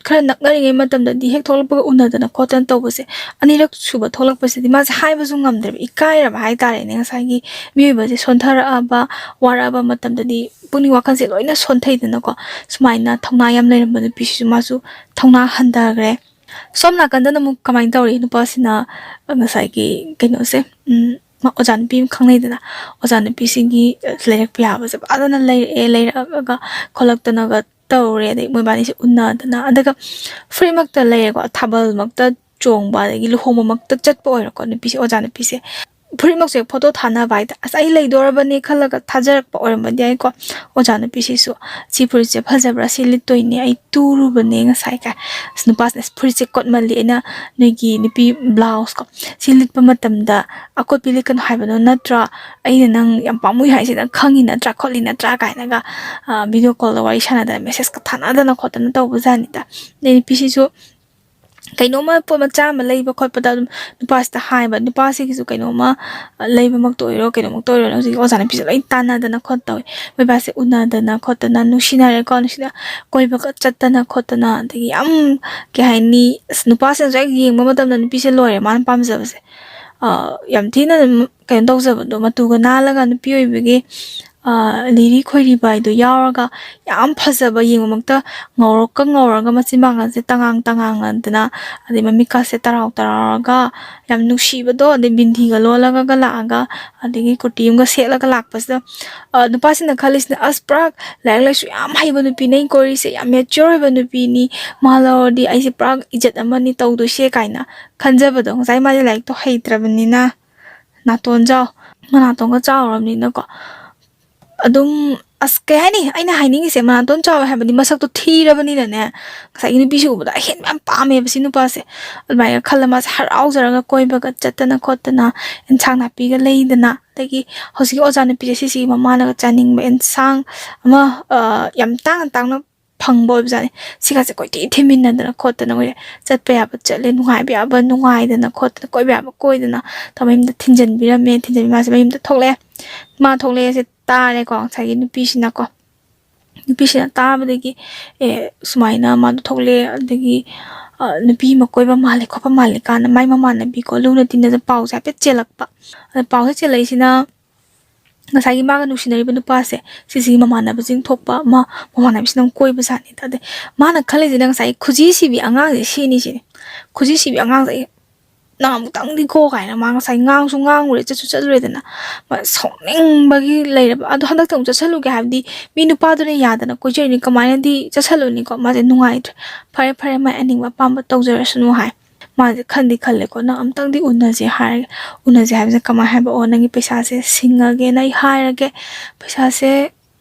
ꯈꯔ ꯅꯛꯅꯔꯤꯉꯩ ꯃꯇꯝꯗꯗꯤ ꯍꯦꯛ ꯊꯣꯛꯂꯛꯄꯒ ꯎꯅꯗꯅ ꯈꯣꯠꯇꯅ ꯇꯧꯕꯁꯦ, ꯑꯅꯤꯔꯛ ꯁꯨꯕ ꯊꯣꯛꯂꯛꯄꯁꯤꯗꯤ ꯃꯥꯁꯦ ꯍꯥꯏꯕꯁꯨ ꯉꯝꯗ꯭ꯔꯦꯕ, ꯏꯀꯥꯏꯔꯕ ꯍꯥꯏꯇꯥꯔꯦꯅꯦ꯫ ꯉꯁꯥꯏꯒꯤ ꯃꯤꯑꯣꯏꯕꯁꯦ ꯁꯣꯟꯊꯔꯛꯑꯕ, ꯋꯥꯔꯛꯑꯕ ꯃꯇꯝꯗꯗꯤ ꯄꯨꯛꯅꯤꯡ ꯋꯥꯈꯜꯁꯦ ꯂꯣꯏꯅ ꯁꯣꯟꯊꯩꯗꯅꯀꯣ꯫ ꯁꯨꯃꯥꯏꯅ ꯊꯧꯅꯥ ꯌꯥꯝ ꯂꯩꯔꯝꯕ ꯅꯨꯄꯤꯁꯤꯁꯨ ꯃꯥꯁꯨ ꯊꯧꯅꯥ ꯍꯟꯊꯈ꯭ꯔꯦ꯫ ꯁꯣꯝ ꯅꯥꯀꯟꯗꯅ ꯑꯃꯨꯛ ꯀꯃꯥꯏꯅ ꯇꯧꯔꯤ? ꯅꯨꯄꯥꯁꯤꯅ ꯉꯁꯥꯏꯒꯤ ꯀꯩꯅꯣꯁꯦ, ꯎꯝ, ꯃꯥ ꯑꯣꯖꯥ ꯅꯨꯄꯤ ꯑꯃ ꯈꯪꯅꯩꯗꯅ, ꯑꯣꯖꯥ ꯅꯨꯄꯤꯁꯤꯒꯤ ꯂꯩꯔꯛ ꯄꯤꯌꯥꯕꯁꯦ ꯐꯖꯅ ꯂꯩꯔꯛꯑꯦ, ꯂꯩꯔꯛꯑꯒ ꯈꯣꯠꯂꯛꯇꯅꯒ ꯇꯧꯔꯦ꯫ ꯑꯗꯩ ꯃꯣꯏꯕꯥꯅꯤꯁꯦ ꯎꯅꯗꯅ, ꯑꯗꯨꯒ ꯐꯨꯔꯤꯠꯃꯛꯇ ꯂꯩꯔꯦꯀꯣ, ꯊꯥꯕꯜꯃꯛꯇ ꯆꯣꯡꯕ, ꯑꯗꯒꯤ ꯂꯨꯍꯣꯡꯕꯃꯛꯇ ꯆꯠꯄ ꯑꯣꯏꯔꯣꯀꯣ, ꯅꯨꯄꯤꯁꯦ, ꯑꯣꯖꯥ ꯅꯨꯄꯤꯁꯦ ꯐꯨꯔꯤꯠꯃꯛꯁꯨ ꯍꯦꯛ ꯐꯣꯇꯣ ꯊꯥꯅꯕ ꯍꯥꯏꯗ, "ꯑꯁ, ꯑꯩ ꯂꯩꯗꯣꯔꯕꯅꯦ" ꯈꯜꯂꯒ ꯊꯥꯖꯔꯛꯄ ꯑꯣꯏꯔꯝꯕꯗꯤ ꯌꯥꯏꯀꯣ꯫ ꯑꯣꯖꯥ ꯅꯨꯄꯤꯁꯤꯁꯨ, "ꯁꯤ ꯐꯨꯔꯤꯠꯁꯦ ꯐꯖꯕ꯭ꯔꯥ? ꯁꯤ ꯂꯤꯠꯇꯣꯏꯅꯦ, ꯑꯩ ꯇꯨꯔꯨꯕꯅꯦ ꯉꯁꯥꯏ" ꯀꯥꯏ꯫ ꯑꯁ, ꯅꯨꯄꯥꯁꯤꯅ, "ꯑꯁ, ꯐꯨꯔꯤꯠꯁꯦ ꯀꯣꯠꯃꯜꯂꯤ, ꯑꯩꯅ ꯅꯣꯏꯒꯤ ꯅꯨꯄꯤ ꯕ꯭ꯂꯥꯎꯁ ꯀꯣ, ꯁꯤ ꯂꯤꯠꯄ ꯃꯇꯝꯗ ꯑꯀꯣꯠꯄꯤ ꯂꯤꯠꯀꯅꯨ ꯍꯥꯏꯕꯗꯣ ꯅꯠꯇ꯭ꯔꯥ? ꯑꯩꯅ ꯅꯪ ꯌꯥꯝ ꯄꯥꯝꯃꯨꯏ ꯍꯥꯏꯁꯦ ꯅꯪ ꯈꯪꯉꯤ ꯅꯠꯇ꯭ꯔꯥ, ꯈꯣꯠꯂꯤ ꯅꯠꯇ꯭ꯔꯥ?" ꯀꯥꯏꯅꯒ, ꯚꯤꯗꯤꯑꯣ ꯀꯣꯜꯗ ꯋꯥꯔꯤ ꯁꯥꯟꯅꯗꯅ, ꯃꯦꯁꯦꯁꯀ ꯊꯥꯅꯗꯅ ꯈꯣꯠꯇꯅ ꯇꯧꯕꯖꯥꯠꯅꯤꯗ꯫ ꯑꯗꯩ ꯅꯨꯄꯤꯁꯤꯁꯨ ꯀꯩꯅꯣꯝꯃ ꯄꯣꯠ ꯃꯆꯥ ꯑꯃ ꯂꯩꯕ ꯈꯣꯠꯄꯗ ꯑꯗꯨꯝ ꯅꯨꯄꯥꯁꯤꯗ ꯍꯥꯏꯕ, ꯅꯨꯄꯥꯁꯤꯒꯤꯁꯨ ꯀꯩꯅꯣꯝꯃ, ꯑ, ꯂꯩꯕꯃꯛꯇ ꯑꯣꯏꯔꯣ, ꯀꯩꯅꯣꯃꯛꯇ ꯑꯣꯏꯔꯣ, ꯍꯧꯖꯤꯛꯀꯤ ꯑꯣꯖꯥ ꯅꯨꯄꯤꯁꯦ ꯂꯣꯏ ꯇꯥꯟꯅꯗꯅ ꯈꯣꯠ ꯇꯧꯋꯦ꯫ ꯃꯣꯏꯕꯥꯁꯦ ꯎꯅꯗꯅ ꯈꯣꯠꯇꯅ, ꯅꯨꯡꯁꯤꯅꯔꯦꯀꯣ, ꯅꯨꯡꯁꯤꯅ ꯀꯣꯏꯕꯒ ꯆꯠꯇꯅ ꯈꯣꯠꯇꯅ, ꯑꯗꯒꯤ ꯌꯥꯝ, ꯀꯩ ꯍꯥꯏꯅꯤ, ꯑꯁ, ꯅꯨꯄꯥꯁꯤꯅꯁꯨ ꯍꯦꯛ ꯌꯦꯡꯕ ꯃꯇꯝꯗ ꯅꯨꯄꯤꯁꯦ ꯂꯣꯏꯔꯦ ꯃꯥꯅ ꯄꯥꯝꯖꯕꯁꯦ꯫ ꯑ, ꯌꯥꯝ ꯊꯤꯅ ꯑꯗꯨꯝ ꯀꯩꯅꯣ ꯇꯧꯖꯕꯗꯣ, ꯃꯇꯨꯒ ꯅꯥꯜꯂꯒ ꯅꯨꯄꯤ ꯑꯣꯏꯕꯒꯤ, ꯑ, ꯂꯤꯔꯤ ꯈꯣꯏꯔꯤꯕ ꯍꯥꯏꯗꯣ ꯌꯥꯎꯔꯒ, ꯌꯥꯝ ꯐꯖꯕ, ꯌꯦꯡꯕꯃꯛꯇ ꯉꯧꯔꯣꯛꯀ ꯉꯧꯔꯒ, ꯃꯆꯤꯟ ꯄꯥꯡꯒꯜꯁꯦ ꯇꯉꯥꯡ ꯇꯉꯥꯡꯉꯗꯅ, ꯑꯗꯩ ꯃꯃꯤꯠꯀꯥꯁꯦ ꯇꯔꯥꯎ ꯇꯔꯥꯎꯔꯒ, ꯌꯥꯝ ꯅꯨꯡꯁꯤꯕꯗꯣ, ꯑꯗꯩ ꯕꯤꯟꯗꯤꯒ ꯂꯣꯜꯂꯒ ꯂꯥꯛꯑꯒ, ꯑꯗꯒꯤ ꯀꯨꯔꯇꯤ ꯑꯃꯒ ꯁꯦꯠꯂꯒ ꯂꯥꯛꯄꯁꯤꯗ, ꯑ, ꯅꯨꯄꯥꯁꯤꯡꯅ ꯈꯜꯂꯤꯁꯤꯅ, "ꯑꯁ, ꯄꯨꯔꯥ ꯂꯥꯏꯔꯤꯛ ꯂꯥꯏꯁꯨ ꯌꯥꯝ ꯍꯩꯕ ꯅꯨꯄꯤꯅꯦ ꯑꯩꯅ ꯀꯣꯏꯔꯤꯁꯦ, ꯌꯥꯝ ꯃꯦꯆ꯭ꯌꯣꯔ ꯑꯣꯏꯕ ꯅꯨꯄꯤꯅꯤ, ꯃꯥ ꯂꯧꯔꯗꯤ ꯑꯩꯁꯦ ꯄꯨꯔꯥ ꯏꯖꯠ ꯑꯃꯅꯤ ꯇꯧꯗꯣꯏꯁꯦ" ꯀꯥꯏꯅ ꯈꯟꯖꯕꯗꯣ꯫ ꯉꯁꯥꯏ ꯃꯥꯁꯦ ꯂꯥꯏꯔꯤꯛꯇꯣ ꯍꯩꯇ꯭ꯔꯕꯅꯤꯅ, ꯅꯥꯇꯣꯟ ꯆꯥꯎ-, ꯃꯅꯥꯇꯣꯟꯒ ꯆꯥꯎꯔꯕꯅꯤꯅꯀꯣ, ꯑꯗꯨꯝ, ꯑꯁ, ꯀꯩ ꯍꯥꯏꯅꯤ, ꯑꯩꯅ ꯍꯥꯏꯅꯤꯡꯉꯤꯁꯦ, ꯃꯅꯥꯇꯣꯟ ꯆꯥꯎꯋꯦ ꯍꯥꯏꯕꯗꯤ ꯃꯁꯛꯇꯣ ꯊꯤꯔꯕꯅꯤꯅꯅꯦ, ꯉꯁꯥꯏꯒꯤ ꯅꯨꯄꯤꯁꯤ ꯎꯕꯗ ꯑꯍꯦꯟꯕ ꯌꯥꯝ ꯄꯥꯝꯃꯦꯕ ꯁꯤ ꯅꯨꯄꯥꯁꯦ꯫ ꯑꯗꯨꯃꯥꯏꯅ ꯈꯜꯂ ꯃꯥꯁꯦ ꯍꯔꯥꯎꯖꯔꯒ ꯀꯣꯏꯕꯒ ꯆꯠꯇꯅ ꯈꯣꯠꯇꯅ, ꯑꯦꯟꯁꯥꯡ ꯅꯥꯄꯤꯒ ꯂꯩꯗꯅ, ꯑꯗꯒꯤ ꯍꯧꯖꯤꯛꯀꯤ ꯑꯣꯖꯥ ꯅꯨꯄꯤꯁꯦ ꯁꯤꯁꯤꯒꯤ ꯃꯃꯥꯅꯒ ꯆꯥꯅꯤꯡꯕ ꯑꯦꯟꯁꯥꯡ ꯑꯃ, ꯑ, ꯌꯥꯝ ꯇꯥꯡꯅ ꯇꯥꯡꯅ ꯐꯪꯕ ꯑꯣꯏꯕꯖꯥꯠꯅꯤ꯫ ꯁꯤꯒꯁꯦ ꯀꯣꯏꯊꯤ ꯊꯤꯃꯤꯟꯅꯗꯅ ꯈꯣꯠꯇꯅ ꯑꯩꯈꯣꯏꯁꯦ ꯆꯠꯄ ꯌꯥꯕ ꯆꯠꯂꯦ, ꯅꯨꯡꯉꯥꯏꯕ ꯌꯥꯕ ꯅꯨꯡꯉꯥꯏꯗꯅ ꯈꯣꯠꯇꯅ, ꯀꯣꯏꯕ ꯌꯥꯕ ꯀꯣꯏꯗꯅ ꯇꯧꯔ ꯃꯌꯨꯝꯗ ꯊꯤꯟꯖꯟꯕꯤꯔꯝꯃꯦ꯫ ꯊꯤꯟꯖꯟꯕꯤ ꯃꯥꯁꯦ ꯃꯌꯨꯝꯗ ꯊꯣꯛꯂꯛꯑꯦ꯫ ꯃꯥ ꯊꯣꯛꯂꯛꯑꯦꯁꯦ ꯇꯥꯔꯦꯀꯣ ꯉꯁꯥꯏꯒꯤ ꯅꯨꯄꯤꯁꯤꯅꯀꯣ꯫ ꯅꯨꯄꯤꯁꯤꯅ ꯇꯥꯕꯗꯒꯤ, "ꯑꯦ, ꯁꯨꯃꯥꯏꯅ ꯃꯥꯗꯣ ꯊꯣꯛꯂꯛꯑꯦ, ꯑꯗꯒꯤ, ꯑ, ꯅꯨꯄꯤ ꯑꯃ ꯀꯣꯏꯕ ꯃꯥꯜꯂꯦ ꯈꯣꯠꯄ ꯃꯥꯜꯂꯦ" ꯀꯥꯟꯗ ꯃꯥꯏ ꯃꯃꯥꯟꯅꯕꯤꯀꯣ, ꯂꯨꯅ ꯇꯤꯟꯅꯖꯕ ꯄꯥꯎꯁꯦ ꯍꯥꯏꯐꯦꯠ ꯆꯦꯜꯂꯛꯄ꯫ ꯑꯗ ꯄꯥꯎꯁꯦ ꯆꯦꯜꯂꯛꯏꯁꯤꯅ ꯉꯁꯥꯏꯒꯤ ꯃꯥꯒ ꯅꯨꯡꯁꯤꯅꯔꯤꯕ ꯅꯨꯄꯥꯁꯦ, ꯁꯤꯁꯤꯒꯤ ꯃꯃꯥꯟꯅꯕꯁꯤꯡ ꯊꯣꯛꯄ ꯑꯃ, ꯃꯃꯥꯟꯅꯕꯤꯁꯤꯅ ꯑꯃꯨꯛ ꯀꯣꯏꯕ ꯖꯥꯠꯅꯤꯗ꯫ ꯑꯗꯩ ꯃꯥꯅ ꯈꯜꯂꯤꯁꯤꯅ ꯉꯁꯥꯏꯒꯤ ꯈꯨꯖꯤ ꯁꯤꯕꯤ ꯑꯉꯥꯡꯁꯦ ꯁꯤꯅꯤ ꯁꯤꯅꯤ꯫ "ꯈꯨꯖꯤ ꯁꯤꯕꯤ ꯑꯉꯥꯡꯁꯦ ꯑꯩ ꯅꯪ ꯑꯃꯨꯛꯇꯪꯗꯤ ꯀꯣ" ꯀꯥꯏꯅ ꯃꯥ ꯉꯁꯥꯏ ꯉꯥꯡꯁꯨ ꯉꯥꯡꯉꯨꯔꯦ, ꯆꯠꯁꯨ ꯆꯠꯂꯨꯔꯦꯗꯅ꯫ ꯃꯥ ꯁꯥꯎꯅꯤꯡꯕꯒꯤ ꯂꯩꯔꯕ꯫ ꯑꯗꯣ ꯍꯟꯗꯛꯇ ꯑꯃꯨꯛ ꯆꯠꯁꯜꯂꯨꯒꯦ ꯍꯥꯏꯕꯗꯤ ꯃꯤ ꯅꯨꯄꯥꯗꯨꯅ ꯌꯥꯗꯅ ꯀꯣꯏꯖꯔꯤꯅꯤ, ꯀꯃꯥꯏꯅꯗꯤ ꯆꯠꯁꯜꯂꯨꯅꯤꯀꯣ? ꯃꯥꯁꯦ ꯅꯨꯡꯉꯥꯏꯇ꯭ꯔꯦ꯫ "ꯐꯔꯦ, ꯐꯔꯦ, ꯃꯥꯏ ꯑꯅꯤꯡꯕ ꯑꯄꯥꯝꯕ ꯇꯧꯖꯔꯁꯅꯨ" ꯍꯥꯏ꯫ ꯃꯥꯁꯦ ꯈꯟꯗꯤ ꯈꯜꯂꯦꯀꯣ, "ꯅꯪ ꯑꯝꯇꯪꯗꯤ ꯎꯅꯁꯦ ꯍꯥꯏꯔꯒꯦ꯫" ꯎꯅꯁꯦ ꯍꯥꯏꯕꯁꯦ ꯀꯃꯥꯏꯅ ꯍꯥꯏꯕ? "ꯑꯣ, ꯅꯪꯒꯤ ꯄꯩꯁꯥꯁꯦ ꯁꯤꯡꯉꯒꯦꯅ ꯑꯩ ꯍꯥꯏꯔꯒꯦ, ꯄꯩꯁꯥꯁꯦ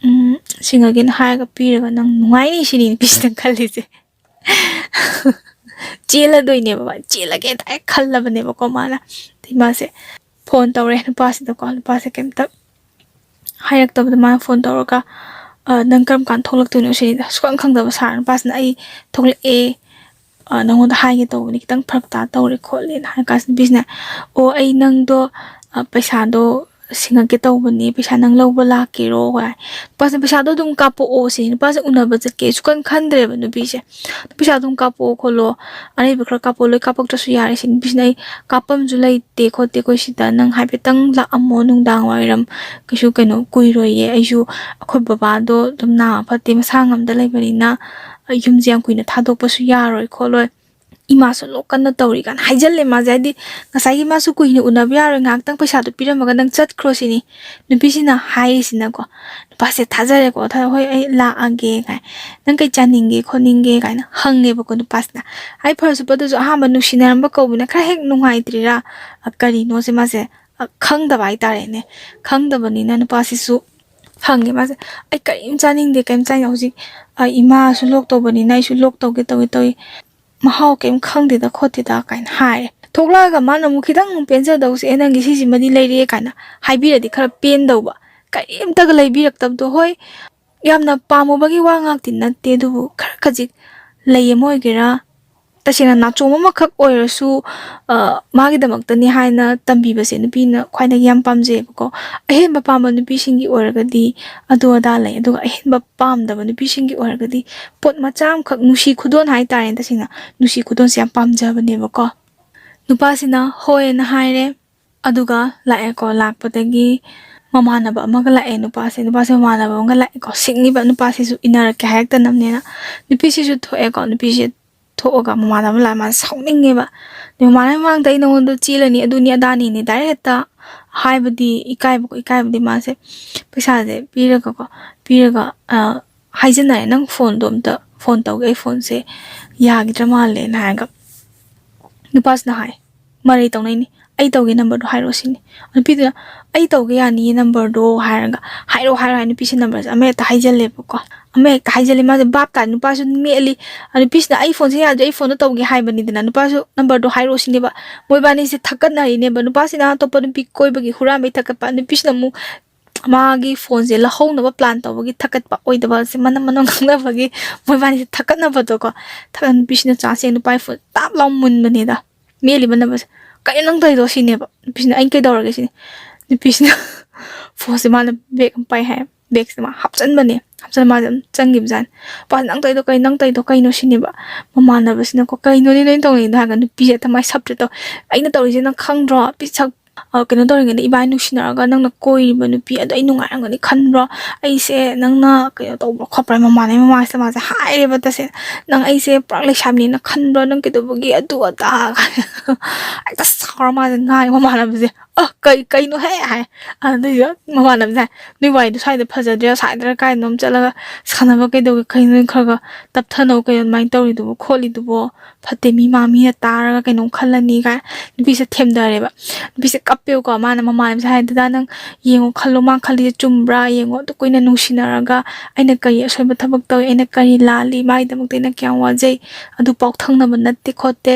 ꯎꯝ, ꯁꯤꯡꯉꯒꯦꯅ ꯍꯥꯏꯔꯒ ꯄꯤꯔꯒ ꯅꯪ ꯅꯨꯡꯉꯥꯏꯅꯤ ꯁꯤꯅꯤ ꯅꯨꯄꯤꯁꯤꯅ ꯈꯜꯂꯤꯁꯦ꯫" ꯆꯦꯜꯂꯗꯣꯏꯅꯦꯕ ꯃꯥ, ꯆꯦꯜꯂꯒꯦ ꯗꯥꯏꯔꯦꯛ ꯈꯜꯂꯕꯅꯦꯕꯀꯣ ꯃꯥꯅ꯫ ꯑꯗꯩ ꯃꯥꯁꯦ ꯐꯣꯟ ꯇꯧꯔꯦ ꯅꯨꯄꯥꯁꯤꯗꯀꯣ, ꯅꯨꯄꯥꯁꯦ ꯀꯩꯝꯇ ꯍꯥꯏꯔꯛꯇꯕꯗ ꯃꯥꯅ ꯐꯣꯟ ꯇꯧꯔꯒ, "ꯑ, ꯅꯪ ꯀꯔꯝ ꯀꯥꯟꯗ ꯊꯣꯛꯂꯛꯇꯣꯏꯅꯣ?" ꯁꯤꯅꯤꯗ꯫ ꯁꯨꯈꯪ ꯈꯪꯗꯕ ꯁꯥꯔ ꯅꯨꯄꯥꯁꯤꯅ, "ꯑꯩ ꯊꯣꯛꯂꯛꯑꯦ, ꯑ, ꯅꯪꯉꯣꯟꯗ ꯍꯥꯏꯒꯦ ꯇꯧꯕꯅꯤ, ꯈꯤꯇꯪ ꯐꯔꯛ ꯇꯥ ꯇꯧꯔꯦ ꯈꯣꯠꯂꯦꯅ" ꯍꯥꯏꯔ ꯀꯥꯟꯁꯤꯗ ꯅꯨꯄꯤꯁꯤꯅ, "ꯑꯣ, ꯑꯩ ꯅꯪꯗꯣ, ꯑ, ꯄꯩꯁꯥꯗꯣ ꯁꯤꯡꯉꯛꯀꯦ ꯇꯧꯕꯅꯦ, ꯄꯩꯁꯥ ꯅꯪ ꯂꯧꯕ ꯂꯥꯛꯀꯦꯔꯣ?" ꯍꯥꯏ꯫ ꯅꯨꯄꯥꯁꯤꯅ, "ꯄꯩꯁꯥꯗꯣ ꯑꯗꯨꯝ ꯀꯥꯞꯄꯛꯑꯣ" ꯁꯤꯅꯤ꯫ ꯅꯨꯄꯥꯁꯦ ꯎꯅꯕ ꯆꯠꯀꯦ ꯁꯨꯈꯟ ꯈꯟꯗ꯭ꯔꯦꯕ ꯅꯨꯄꯤꯁꯦ꯫ "ꯄꯩꯁꯥ ꯑꯗꯨꯝ ꯀꯥꯞꯄꯛꯑꯣ ꯈꯣꯠꯂꯣ, ꯑꯔꯩꯕ ꯈꯔ ꯀꯥꯞꯄꯛꯑꯣ, ꯂꯣꯏ ꯀꯥꯞꯄꯛꯇ꯭ꯔꯁꯨ ꯌꯥꯔꯦ" ꯁꯤꯅꯤ꯫ ꯅꯨꯄꯤꯁꯤꯅ, "ꯑꯩ ꯀꯥꯞꯐꯝꯁꯨ ꯂꯩꯇꯦ ꯈꯣꯠꯇꯦ ꯑꯩꯈꯣꯏ ꯁꯤꯗ, ꯅꯪ ꯍꯥꯏꯐꯦꯠꯇꯪ ꯂꯥꯛꯑꯝꯃꯣ ꯅꯨꯡꯗꯥꯡ ꯋꯥꯏꯔꯝ, ꯀꯩꯁꯨ ꯀꯩꯅꯣ ꯀꯨꯏꯔꯣꯏꯌꯦ, ꯑꯩꯁꯨ ꯑꯩꯈꯣꯏ ꯕꯕꯥꯗꯣ ꯑꯗꯨꯝ ꯅꯥ ꯐꯠꯇꯦ, ꯃꯁꯥ ꯉꯝꯗ ꯂꯩꯕꯅꯤꯅ ꯌꯨꯝꯁꯦ ꯌꯥꯝ ꯀꯨꯏꯅ ꯊꯥꯗꯣꯛꯄꯁꯨ ꯌꯥꯔꯣꯏ ꯈꯣꯠꯂꯣꯏ, ꯏꯃꯥꯁꯨ ꯂꯣꯛ ꯀꯟꯅ ꯇꯧꯔꯤ" ꯀꯥꯏꯅ ꯍꯥꯏꯖꯜꯂꯦ ꯃꯥꯁꯦ꯫ ꯍꯥꯏꯗꯤ ꯉꯁꯥꯏꯒꯤ ꯃꯥꯁꯨ ꯀꯨꯏꯅ ꯎꯅꯕ ꯌꯥꯔꯣꯏ, ꯉꯥꯏꯍꯥꯛꯇꯪ ꯄꯩꯁꯥꯗꯣ ꯄꯤꯔꯝꯃꯒ ꯅꯪ ꯆꯠꯈ꯭ꯔꯣ ꯁꯤꯅꯤ ꯅꯨꯄꯤꯁꯤꯅ ꯍꯥꯏꯔꯤꯁꯤꯅꯀꯣ꯫ ꯅꯨꯄꯥꯁꯦ ꯊꯥꯖꯔꯦꯀꯣ, ꯊꯥꯖ-, "ꯍꯣꯏ, ꯑꯩ ꯂꯥꯛꯑꯒꯦ" ꯀꯥꯏ, "ꯅꯪ ꯀꯩ ꯆꯥꯅꯤꯡꯒꯦ ꯈꯣꯠꯅꯤꯡꯒꯦ?" ꯀꯥꯏꯅ ꯍꯪꯉꯦꯕꯀꯣ ꯅꯨꯄꯥꯁꯤꯅ꯫ ꯑꯩ ꯐꯔꯁꯨ ꯐꯠꯇ꯭ꯔꯁꯨ ꯑꯍꯥꯟꯕ ꯅꯨꯡꯁꯤꯅꯔꯝꯕ ꯀꯧꯕꯅ ꯈꯔ ꯍꯦꯛ ꯅꯨꯡꯉꯥꯏꯇ꯭ꯔꯤꯔꯥ, ꯑ, ꯀꯔꯤꯅꯣꯁꯦ ꯃꯥꯁꯦ, ꯑ, ꯈꯪꯗꯕ ꯍꯥꯏꯇꯥꯔꯦꯅꯦ꯫ ꯈꯪꯗꯕꯅꯤꯅ ꯅꯨꯄꯥꯁꯤꯁꯨ ꯍꯪꯉꯦ ꯃꯥꯁꯦ, "ꯑꯩ ꯀꯔꯤꯝ ꯆꯥꯅꯤꯡꯗꯦ, ꯀꯔꯤꯝ ꯆꯥꯅꯤꯡꯗꯦ, ꯍꯧꯖꯤꯛ, ꯑ, ꯏꯃꯥꯁꯨ ꯂꯣꯛ ꯇꯧꯕꯅꯤꯅ ꯑꯩꯁꯨ ꯂꯣꯛ ꯇꯧꯒꯦ ꯇꯧꯒꯦ ꯇꯧꯏ, ꯃꯍꯥꯎ ꯀꯔꯤꯝ ꯈꯪꯗꯦꯗ ꯈꯣꯠꯇꯦꯗ" ꯀꯥꯏꯅ ꯍꯥꯏꯔꯦ꯫ ꯊꯣꯛꯂꯛꯑꯒ ꯃꯥꯅ ꯑꯃꯨꯛ ꯈꯤꯇꯪ ꯑꯃꯨꯛ ꯄꯦꯟꯖꯗꯧꯁꯦ, "ꯑꯦ, ꯅꯪꯒꯤ ꯁꯤꯁꯤꯃꯗꯤ ꯂꯩꯔꯦ" ꯀꯥꯏꯅ ꯍꯥꯏꯕꯤꯔꯗꯤ ꯈꯔ ꯄꯦꯟꯗꯧꯕ꯫ ꯀꯔꯤꯝꯇꯒ ꯂꯩꯕꯤꯔꯛꯇꯕꯗꯣ꯫ ꯍꯣꯏ, ꯌꯥꯝꯅ ꯄꯥꯝꯃꯨꯕꯒꯤ ꯋꯥ ꯉꯥꯛꯇꯤ ꯅꯠꯇꯦ, ꯑꯗꯨꯕꯨ ꯈꯔ ꯈꯖꯤꯛ ꯂꯩ ꯑꯃ ꯑꯣꯏꯒꯦꯔꯥ, ꯇꯁꯦꯡꯅ ꯅꯥꯆꯣꯝ ꯑꯃꯈꯛ ꯑꯣꯏꯔꯁꯨ, ꯑ, ꯃꯥꯒꯤꯗꯃꯛꯇꯅꯤ ꯍꯥꯏꯅ ꯇꯝꯕꯤꯕꯁꯦ ꯅꯨꯄꯤꯅ ꯈ꯭ꯋꯥꯏꯗꯒꯤ ꯌꯥꯝ ꯄꯥꯝꯖꯩꯌꯦꯕꯀꯣ꯫ ꯑꯍꯦꯟꯕ ꯄꯥꯝꯕ ꯅꯨꯄꯤꯁꯤꯡꯒꯤ ꯑꯣꯏꯔꯒꯗꯤ ꯑꯗꯨ ꯑꯗꯥ ꯂꯩ, ꯑꯗꯨꯒ ꯑꯍꯦꯟꯕ ꯄꯥꯝꯗꯕ ꯅꯨꯄꯤꯁꯤꯡꯒꯤ ꯑꯣꯏꯔꯒꯗꯤ ꯄꯣꯠ ꯃꯆꯥ ꯑꯃꯈꯛ, ꯅꯨꯡꯁꯤ ꯈꯨꯗꯣꯜ ꯍꯥꯏꯇꯥꯔꯦꯅꯦ, ꯇꯁꯦꯡꯅ ꯅꯨꯡꯁꯤ ꯈꯨꯗꯣꯜꯁꯦ ꯌꯥꯝ ꯄꯥꯝꯖꯕꯅꯦꯕꯀꯣ꯫ ꯅꯨꯄꯥꯁꯤꯅ ꯍꯣꯏꯅ ꯍꯥꯏꯔꯦ꯫ ꯑꯗꯨꯒ ꯂꯥꯛꯑꯦꯀꯣ, ꯂꯥꯛꯄꯗꯒꯤ ꯃꯃꯥꯟꯅꯕ ꯑꯃꯒ ꯂꯥꯛꯑꯦ ꯅꯨꯄꯥꯁꯦ꯫ ꯅꯨꯄꯥꯁꯦ ꯃꯃꯥꯟꯅꯕ ꯑꯃꯒ ꯂꯥꯛꯑꯦꯀꯣ꯫ ꯁꯤꯡꯉꯤꯕ ꯅꯨꯄꯥꯁꯤꯁꯨ ꯏꯟꯅꯔꯛꯀꯦ ꯍꯥꯏꯔꯛꯇꯅꯕꯅꯦꯅ꯫ ꯅꯨꯄꯤꯁꯤꯁꯨ ꯊꯣꯛꯑꯦꯀꯣ꯫ ꯅꯨꯄꯤꯁꯦ ꯊꯣꯛꯑꯒ ꯃꯃꯥꯟꯅꯕ ꯂꯥꯛꯑ ꯃꯥꯁꯦ ꯁꯥꯎꯅꯤꯡꯉꯦꯕ꯫ ꯑꯗꯩ ꯃꯃꯥꯟꯅꯕ ꯃꯃꯥꯡꯗ "ꯑꯩ ꯅꯉꯣꯟꯗ ꯆꯦꯜꯂꯅꯤ, ꯑꯗꯨꯅꯤ ꯑꯗꯥꯅꯤꯅꯦ" ꯗꯥꯏꯔꯦꯛ ꯍꯦꯛꯇ ꯍꯥꯏꯕꯗꯤ ꯏꯀꯥꯏꯕꯀꯣ꯫ ꯏꯀꯥꯏꯕꯗꯤ ꯃꯥꯁꯦ ꯄꯩꯁꯥꯁꯦ ꯄꯤꯔꯒꯀꯣ, ꯄꯤꯔꯒ, ꯑ, ꯍꯥꯏꯖꯟꯅꯔꯦ, "ꯅꯪ ꯐꯣꯟꯗꯣ ꯑꯝꯇ ꯐꯣꯟ ꯇꯧꯒꯦ, ꯑꯩ ꯐꯣꯟꯁꯦ ꯌꯥꯈꯤꯗ꯭ꯔ ꯃꯥꯜꯂꯦꯅ" ꯍꯥꯏꯔꯒ꯫ ꯅꯨꯄꯥꯁꯤꯅ ꯍꯥꯏ, ꯃꯔꯩ ꯇꯧꯅꯩꯅꯤ, "ꯑꯩ ꯇꯧꯒꯦ, ꯅꯝꯕꯔꯗꯣ ꯍꯥꯏꯔꯛꯑꯣ" ꯁꯤꯅꯤ꯫ ꯅꯨꯄꯤꯗꯨꯅ "ꯑꯩ ꯇꯧꯒꯦ ꯌꯥꯅꯤꯌꯦ ꯅꯝꯕꯔꯗꯣ" ꯍꯥꯏꯔꯒ, "ꯍꯥꯏꯔꯛꯑꯣ, ꯍꯥꯏꯔꯛꯑꯣ" ꯍꯥꯏ ꯅꯨꯄꯤꯁꯦ ꯅꯝꯕꯔꯁꯦ ꯑꯃ ꯍꯦꯛꯇ ꯍꯥꯏꯖꯜꯂꯦꯕꯀꯣ꯫ ꯑꯃ ꯍꯦꯛꯇ ꯍꯥꯏꯖꯜꯂꯦ, ꯃꯥꯁꯦ ꯚꯥꯞ ꯇꯥꯔꯦ, ꯅꯨꯄꯥꯁꯨ ꯃꯦꯠꯂꯤ꯫ ꯑ, ꯅꯨꯄꯤꯁꯤꯅ "ꯑꯩ ꯐꯣꯟꯁꯦ ꯌꯥꯗ꯭ꯔꯦ, ꯑꯩ ꯐꯣꯟꯗꯣ ꯇꯧꯒꯦ" ꯍꯥꯏꯕꯅꯤꯗꯅ, ꯅꯨꯄꯥꯁꯨ "ꯅꯝꯕꯔꯗꯣ ꯍꯥꯏꯔꯛꯑꯣ" ꯁꯤꯅꯦꯕ꯫ ꯃꯣꯏꯕꯥꯅꯤꯁꯦ ꯊꯛꯀꯠꯅꯔꯤꯅꯦꯕ, ꯅꯨꯄꯥꯁꯤꯅ ꯑꯇꯣꯞꯄ ꯅꯨꯄꯤ ꯀꯣꯏꯕꯒꯤ ꯍꯨꯔꯥꯟꯕꯩ ꯊꯛꯀꯠꯄ, ꯅꯨꯄꯤꯁꯤꯅ ꯑꯃꯨꯛ ꯃꯥꯒꯤ ꯐꯣꯟꯁꯦ ꯂꯧꯍꯧꯅꯕ ꯄ꯭ꯂꯥꯟ ꯇꯧꯕꯒꯤ ꯊꯛꯀꯠꯄ, ꯑꯣꯏꯗꯕꯁꯦ ꯃꯅꯝ ꯃꯅꯝ ꯉꯥꯡꯅꯕꯒꯤ ꯃꯣꯏꯕꯥꯅꯤꯁꯦ ꯊꯛꯀꯠꯅꯕꯗꯣꯀꯣ꯫ ꯊꯛꯀꯠ ꯅꯨꯄꯤꯁꯤꯅ ꯆꯥꯟꯁ ꯌꯦꯡ ꯅꯨꯄꯥꯒꯤ ꯐꯣꯟ ꯇꯥꯞ ꯂꯥꯎ ꯃꯨꯟꯕꯅꯦꯗ꯫ ꯃꯦꯠꯂꯤꯕ ꯅꯝꯕꯔꯁꯦ "ꯀꯩꯅꯣ ꯅꯪ ꯇꯧꯔꯤꯗꯣ?" ꯁꯤꯅꯦꯕ꯫ ꯅꯨꯄꯤꯁꯤꯅ "ꯑꯩꯅ ꯀꯩꯗꯧꯔꯒꯦ?" ꯁꯤꯅꯤ꯫ ꯅꯨꯄꯤꯁꯤꯅ ꯐꯣꯟꯁꯦ ꯃꯥꯅ ꯕꯦꯒ ꯑꯃ ꯄꯥꯏ ꯍꯥꯏ, ꯕꯦꯒꯁꯤꯗ ꯃꯥ ꯍꯥꯞꯆꯟꯕꯅꯦ꯫ ꯍꯥꯞꯆꯜꯂ ꯃꯥꯁꯦ ꯑꯗꯨꯝ ꯆꯪꯈꯤꯕꯖꯥꯠꯅꯤ꯫ ꯅꯨꯄꯥꯁꯤꯅ "ꯅꯪ ꯇꯧꯔꯤꯗꯣ ꯀꯩꯅꯣ, ꯅꯪ ꯇꯧꯔꯤꯗꯣ ꯀꯩꯅꯣ?" ꯁꯤꯅꯦꯕ꯫ ꯃꯃꯥꯟꯅꯕꯁꯤꯅꯀꯣ "ꯀꯩꯅꯣꯅꯦ ꯅꯣꯏꯅ ꯇꯧꯔꯤꯗꯣ?" ꯍꯥꯏꯔꯒ ꯅꯨꯄꯤꯁꯦ ꯍꯦꯛꯇ ꯃꯥꯏ ꯁꯞꯇ꯭ꯔꯦꯠ ꯇꯧ꯫ "ꯑꯩꯅ ꯇꯧꯔꯤꯁꯦ ꯅꯪ ꯈꯪꯗ꯭ꯔꯣ? ꯄꯤꯁꯛ ꯑ, ꯀꯩꯅꯣ ꯇꯧꯔꯤꯉꯩꯗ, ꯏꯕꯥꯅꯤ ꯅꯨꯡꯁꯤꯅꯔꯒ ꯅꯪꯅ ꯀꯣꯏꯔꯤꯕ ꯅꯨꯄꯤ ꯑꯗꯣ ꯑꯩ ꯅꯨꯡꯉꯥꯏꯔꯝꯒꯅꯤ ꯈꯟꯕ꯭ꯔꯣ? ꯑꯩꯁꯦ ꯅꯪꯅ ꯀꯩꯅꯣ ꯇꯧꯕ꯭ꯔꯣ ꯈꯣꯠꯄ꯭ꯔꯣ?" ꯃꯃꯥꯟꯅꯕꯤ ꯃꯃꯥꯡꯁꯤꯗ ꯃꯥꯁꯦ ꯍꯥꯏꯔꯦꯕ ꯇꯁꯦꯡꯅ꯫ "ꯅꯪ ꯑꯩꯁꯦ ꯄꯨꯔꯥ ꯂꯩꯁꯥꯕꯤꯅꯦꯅ ꯈꯟꯕ꯭ꯔꯣ? ꯅꯪ ꯀꯩꯗꯧꯕꯒꯤ ꯑꯗꯨ ꯑꯗꯥ?" ꯍꯦꯛꯇ ꯁꯥꯎꯔ ꯃꯥꯁꯦ ꯉꯥꯡꯉꯦ ꯃꯃꯥꯟꯅꯕꯁꯦ꯫ "ꯑ, ꯀꯩ, ꯀꯩꯅꯣ ꯍꯦ?" ꯍꯥꯏ꯫ ꯑꯗꯨꯏꯗ ꯃꯃꯥꯟꯅꯕꯁꯦ ꯍꯥꯏ, "ꯅꯣꯏ ꯋꯥꯔꯤꯗꯣ ꯁ꯭ꯋꯥꯏꯗ ꯐꯖꯗ꯭ꯔꯦ, ꯁ꯭ꯋꯥꯏꯗ ꯀꯥꯏꯗꯅꯣꯝ ꯆꯠꯂꯒ ꯁꯥꯟꯅꯕ ꯀꯩꯗꯧꯒꯦ? ꯀꯩꯅꯣ ꯅꯣꯏ ꯈꯔ ꯈꯔ ꯇꯞꯊꯅꯧ, ꯀꯩꯅꯣ ꯑꯗꯨꯃꯥꯏꯅ ꯇꯧꯔꯤꯗꯨꯕꯣ ꯈꯣꯠꯂꯤꯗꯨꯕꯣ?" ꯐꯠꯇꯦ, ꯃꯤ ꯃꯥ ꯃꯤꯅ ꯇꯥꯔꯒ ꯀꯩꯅꯣꯝ ꯈꯜꯂꯅꯤ ꯀꯥꯏ ꯅꯨꯄꯤꯁꯦ ꯊꯦꯝꯗꯔꯦꯕ꯫ ꯅꯨꯄꯤꯁꯦ ꯀꯞꯄꯦꯕꯀꯣ꯫ ꯃꯥꯅ ꯃꯃꯥꯟꯅꯕꯁꯦ ꯍꯥꯏ, "ꯗꯗꯥ, ꯅꯪ ꯌꯦꯡꯉꯣ, ꯈꯜꯂꯣ, ꯃꯥ ꯈꯜꯂꯤꯁꯦ ꯆꯨꯝꯕ꯭ꯔꯥ ꯌꯦꯡꯉꯣ꯫ ꯑꯗꯨ ꯀꯨꯏꯅ ꯅꯨꯡꯁꯤꯅꯔꯒ ꯑꯩꯅ ꯀꯔꯤ ꯑꯁꯣꯏꯕ ꯊꯕꯛ ꯇꯧꯏ, ꯑꯩꯅ ꯀꯔꯤ ꯂꯥꯜꯂꯤ, ꯃꯥꯒꯤꯗꯃꯛꯇ ꯑꯩꯅ ꯀꯌꯥꯝ ꯋꯥꯖꯩ, ꯑꯗꯨ ꯄꯥꯎ ꯊꯪꯅꯕ ꯅꯠꯇꯦ ꯈꯣꯠꯇꯦ,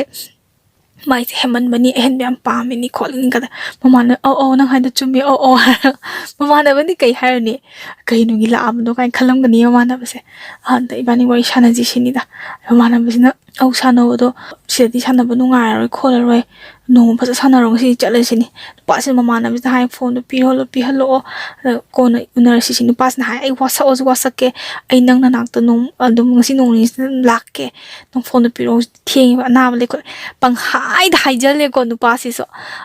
ꯃꯥꯏꯁꯦ ꯍꯦꯟꯃꯟꯕꯅꯤ, ꯑꯍꯦꯟꯕ ꯌꯥꯝ ꯄꯥꯝꯃꯤꯅꯤ ꯈꯣꯠꯂꯤꯅꯤ" ꯀꯗ꯫ ꯃꯃꯥꯟꯅꯕ "ꯑꯧ, ꯑꯧ, ꯅꯪ ꯍꯥꯏꯗꯣ ꯆꯨꯝꯃꯤ, ꯑꯧ, ꯑꯧ" ꯍꯥꯏꯔꯒ, ꯃꯃꯥꯟꯅꯕꯅꯤ ꯀꯩ ꯍꯥꯏꯔꯨꯅꯤ, "ꯀꯩꯅꯨꯡꯒꯤ ꯂꯥꯛꯑꯕꯅꯣ?" ꯀꯥꯏꯅ ꯈꯜꯂꯝꯒꯅꯤ ꯃꯃꯥꯟꯅꯕꯁꯦ꯫ ꯑꯗ ꯏꯕꯥꯅꯤ ꯋꯥꯔꯤ ꯁꯥꯟꯅꯁꯤ ꯁꯤꯅꯤꯗ꯫ ꯃꯃꯥꯟꯅꯕꯁꯤꯅ "ꯑꯧ, ꯁꯥꯟꯅꯧ, ꯑꯗꯣ ꯁꯤꯗꯗꯤ ꯁꯥꯟꯅꯕ ꯅꯨꯡꯉꯥꯏꯔꯔꯣꯏ ꯈꯣꯠꯂꯔꯣꯏ, ꯅꯣꯡꯃ ꯐꯖꯅ ꯁꯥꯟꯅꯔꯣ, ꯉꯁꯤꯗꯤ ꯆꯠꯂꯁꯤꯅꯤ"꯫ ꯅꯨꯄꯥꯁꯤꯅ ꯃꯃꯥꯟꯅꯕꯁꯤꯗ ꯍꯥꯏ, "ꯐꯣꯟꯗꯣ ꯄꯤꯍꯜꯂꯣ, ꯄꯤꯍꯜꯂꯛꯑꯣ, ꯑꯗ ꯀꯣꯟꯅ ꯎꯅꯔꯁꯤ" ꯁꯤ꯫ ꯅꯨꯄꯥꯁꯤꯅ ꯍꯥꯏ, "ꯑꯩ ꯋꯥꯁꯛꯑꯁꯨ ꯋꯥꯁꯛꯀꯦ, ꯑꯩ ꯅꯪ ꯅꯅꯥꯛꯇ ꯅꯣꯡ-, ꯑꯗꯨꯝ ꯉꯁꯤ ꯅꯣꯡ ꯅꯤꯅꯤꯁꯤꯗ ꯂꯥꯛꯀꯦ, ꯅꯪ ꯐꯣꯟꯗꯣ ꯄꯤꯔꯛꯑꯣ, ꯊꯦꯡꯉꯦꯕ, ꯑꯅꯥꯕ ꯂꯩꯈꯣꯠ"꯫ ꯄꯪꯍꯥꯏꯗ ꯍꯥꯏꯖꯜꯂꯦꯀꯣ ꯅꯨꯄꯥꯁꯤꯁꯨ꯫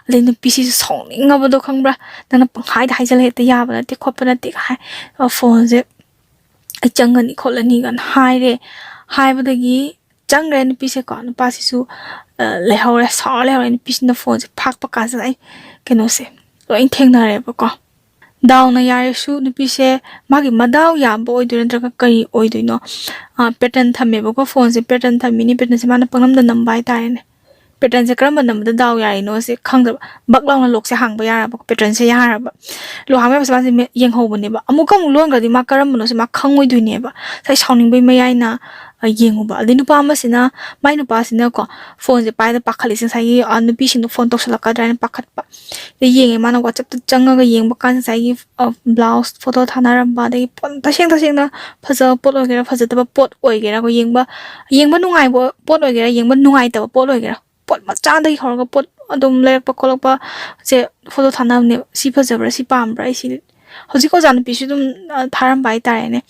ꯑꯗꯩ ꯅꯨꯄꯤꯁꯤꯁꯨ ꯁꯥꯎꯅꯤꯡꯉꯕꯗꯣ ꯈꯪꯕ꯭ꯔꯥ, "ꯅꯪꯅ ꯄꯪꯍꯥꯏꯗ ꯍꯥꯏꯖꯜꯂꯦ, ꯍꯦꯛꯇ ꯌꯥꯕ ꯅꯠꯇꯦ ꯈꯣꯠꯄ ꯅꯠꯇꯦ" ꯍꯥꯏ꯫ ꯑ, ꯐꯣꯟꯁꯦ "ꯑꯩ ꯆꯪꯒꯅꯤ ꯈꯣꯠꯂꯅꯤ" ꯀꯥꯏꯅ ꯍꯥꯏꯔꯦ꯫ ꯍꯥꯏꯕꯗꯒꯤ ꯆꯪꯈ꯭ꯔꯦ ꯅꯨꯄꯤꯁꯦꯀꯣ꯫ ꯅꯨꯄꯥꯁꯤꯁꯨ, ꯑ, ꯂꯩꯍꯧꯔꯦ, ꯁꯥꯎꯔ ꯂꯩꯍꯧꯔꯦ꯫ ꯅꯨꯄꯤꯁꯤꯅ ꯐꯣꯟꯁꯦ ꯐꯥꯛꯄ ꯀꯥꯟꯁꯤꯗ ꯑꯩ ꯀꯩꯅꯣꯁꯦ ꯂꯣꯏ ꯊꯦꯡꯅꯔꯦꯕꯀꯣ꯫ ꯗꯥꯎꯅ ꯌꯥꯔꯁꯨ ꯅꯨꯄꯤꯁꯦ ꯃꯥꯒꯤ ꯃꯗꯥꯎ ꯌꯥꯕ ꯑꯣꯏꯗꯣꯏꯔꯥ ꯅꯠꯇ꯭ꯔꯒ ꯀꯔꯤ ꯑꯣꯏꯗꯣꯏꯅꯣ? ꯑ, ꯄꯦꯇꯔꯟ ꯊꯝꯃꯦꯕꯀꯣ, ꯐꯣꯟꯁꯦ ꯄꯦꯇꯔꯟ ꯊꯝꯃꯤꯅꯤ, ꯄꯦꯇꯔꯟꯁꯦ ꯃꯥꯅ ꯄꯪꯅꯝꯗ ꯅꯝꯕ ꯍꯥꯏꯇꯥꯔꯦꯅꯦ꯫ ꯄꯦꯇꯔꯟꯁꯦ ꯀꯔꯝꯕ ꯅꯝꯕꯗ ꯗꯥꯎ ꯌꯥꯔꯤꯅꯣꯁꯦ ꯈꯪꯗꯕ꯫ ꯕꯛ ꯂꯥꯎꯅ ꯂꯣꯛꯁꯦ ꯍꯥꯡꯕ ꯌꯥꯔꯕ, ꯄꯦꯇꯔꯟꯁꯦ ꯌꯥꯔꯕ꯫ ꯂꯣꯛ ꯍꯥꯡꯕ ꯌꯥꯕꯁꯦ ꯃꯥꯁꯦ ꯃꯦ-, ꯌꯦꯡꯍꯧꯕꯅꯦꯕ꯫ ꯑꯃꯨꯛꯀ ꯑꯃꯨꯛ ꯂꯣꯟꯈ꯭ꯔꯗꯤ ꯃꯥ ꯀꯔꯝꯕꯅꯣꯁꯦ ꯃꯥ ꯈꯪꯉꯣꯏꯗꯣꯏꯅꯦꯕ꯫ ꯉꯁꯥꯏ ꯁꯥꯎꯅꯤꯡꯕꯩ ꯃꯌꯥꯏꯅ, ꯑ, ꯌꯦꯡꯉꯨꯕ꯫ ꯑꯗꯩ ꯅꯨꯄꯥ ꯑꯃꯁꯤꯅ, ꯃꯥꯏ ꯅꯨꯄꯥꯁꯤꯅꯀꯣ, ꯐꯣꯟꯁꯦ ꯄꯥꯏꯗ ꯄꯥꯈꯠꯂꯤꯁꯦ ꯉꯁꯥꯏꯒꯤ, ꯑ, ꯅꯨꯄꯤꯁꯤꯡꯗꯣ ꯐꯣꯟ ꯇꯧꯁꯜꯂꯛꯀꯗ꯭ꯔꯥ ꯍꯥꯏꯅ ꯄꯥꯈꯠꯄ꯫ ꯑꯗꯩ ꯌꯦꯡꯉꯦ, ꯃꯥꯅ WhatsApp-ꯇ ꯆꯪꯉꯒ ꯌꯦꯡꯕ ꯀꯥꯟꯗ ꯉꯁꯥꯏꯒꯤ, ꯑ, ꯕ꯭ꯂꯥꯎꯁ ꯐꯣꯇꯣ ꯊꯥꯅꯔꯝꯕ, ꯑꯗꯒꯤ ꯄꯣꯠ, ꯇꯁꯦꯡ ꯇꯁꯦꯡꯅ ꯐꯖꯕ ꯄꯣꯠ ꯑꯣꯏꯒꯦꯔꯥ, ꯐꯖꯗꯕ ꯄꯣꯠ ꯑꯣꯏꯒꯦꯔꯥ, ꯑꯩꯈꯣꯏ ꯌꯦꯡꯕ, ꯌꯦꯡꯕ ꯅꯨꯡꯉꯥꯏꯕ ꯄꯣꯠ ꯑꯣꯏꯒꯦꯔꯥ, ꯌꯦꯡꯕ ꯅꯨꯡꯉꯥꯏꯇꯕ ꯄꯣꯠ ꯑꯣꯏꯒꯦꯔꯥ, ꯄꯣꯠ ꯃꯆꯥꯗꯒꯤ ꯍꯧꯔꯒ ꯄꯣꯠ ꯑꯗꯨꯝ ꯂꯩꯔꯛꯄ ꯈꯣꯠꯂꯛꯄꯁꯦ ꯐꯣꯇꯣ ꯊꯥꯅꯕꯅꯦꯕ꯫ "ꯁꯤ ꯐꯖꯕ꯭ꯔꯥ? ꯁꯤ ꯄꯥꯝꯕ꯭ꯔꯥ?" ꯑꯩ ꯁꯤ, ꯍꯧꯖꯤꯛ ꯑꯣꯖꯥ ꯅꯨꯄꯤꯁꯨ ꯑꯗꯨꯝ, ꯑ, ꯊꯥꯔꯝꯕ ꯍꯥꯏꯇꯥꯔꯦꯅꯦ꯫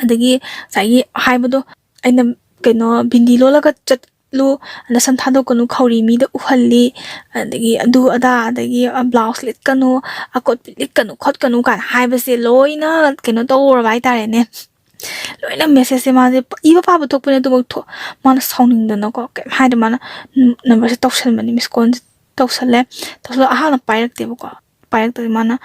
ꯑꯗꯒꯤ ꯉꯁꯥꯏꯒꯤ ꯍꯥꯏꯕꯗꯣ, ꯑꯩꯅ ꯀꯩꯅꯣ, ꯕꯤꯟꯗꯤ ꯂꯣꯜꯂꯒ ꯆꯠꯂꯨ, ꯅꯁꯝ ꯊꯥꯗꯣꯛꯀꯅꯨ, ꯈꯧꯔꯤ ꯃꯤꯗ ꯎꯍꯜꯂꯤ, ꯑꯗꯒꯤ ꯑꯗꯨ ꯑꯗꯥ, ꯑꯗꯒꯤ, ꯑ, ꯕ꯭ꯂꯥꯎꯁ ꯂꯤꯠꯀꯅꯨ, ꯑꯀꯣꯠꯄꯤ ꯂꯤꯠꯀꯅꯨ ꯈꯣꯠꯀꯅꯨ ꯀꯥꯏꯅ ꯍꯥꯏꯕꯁꯦ ꯂꯣꯏꯅ ꯀꯩꯅꯣ ꯇꯧꯔꯕ ꯍꯥꯏꯇꯥꯔꯦꯅꯦ꯫ ꯂꯣꯏꯅ ꯃꯦꯁꯦꯖꯁꯦ ꯃꯥꯁꯦ ꯏꯕ ꯄꯥꯕ ꯊꯣꯛꯄꯅꯦ, ꯑꯗꯨꯕꯨ ꯊꯣ-, ꯃꯥꯅ ꯁꯥꯎꯅꯤꯡꯗꯅꯀꯣ, ꯀꯩꯝ ꯍꯥꯏꯗꯦ꯫ ꯃꯥꯅ ꯅꯝꯕꯔꯁꯦ ꯇꯧꯁꯟꯕꯅꯤ, ꯃꯤꯁ ꯀꯣꯜꯁꯦ ꯇꯧꯁꯜꯂꯦ꯫ ꯇꯧꯁꯜꯂ ꯑꯍꯥꯟꯕ ꯄꯥꯏꯔꯛꯇꯦꯕꯀꯣ꯫ ꯄꯥꯏꯔꯛꯇꯕꯤ ꯃꯥꯅ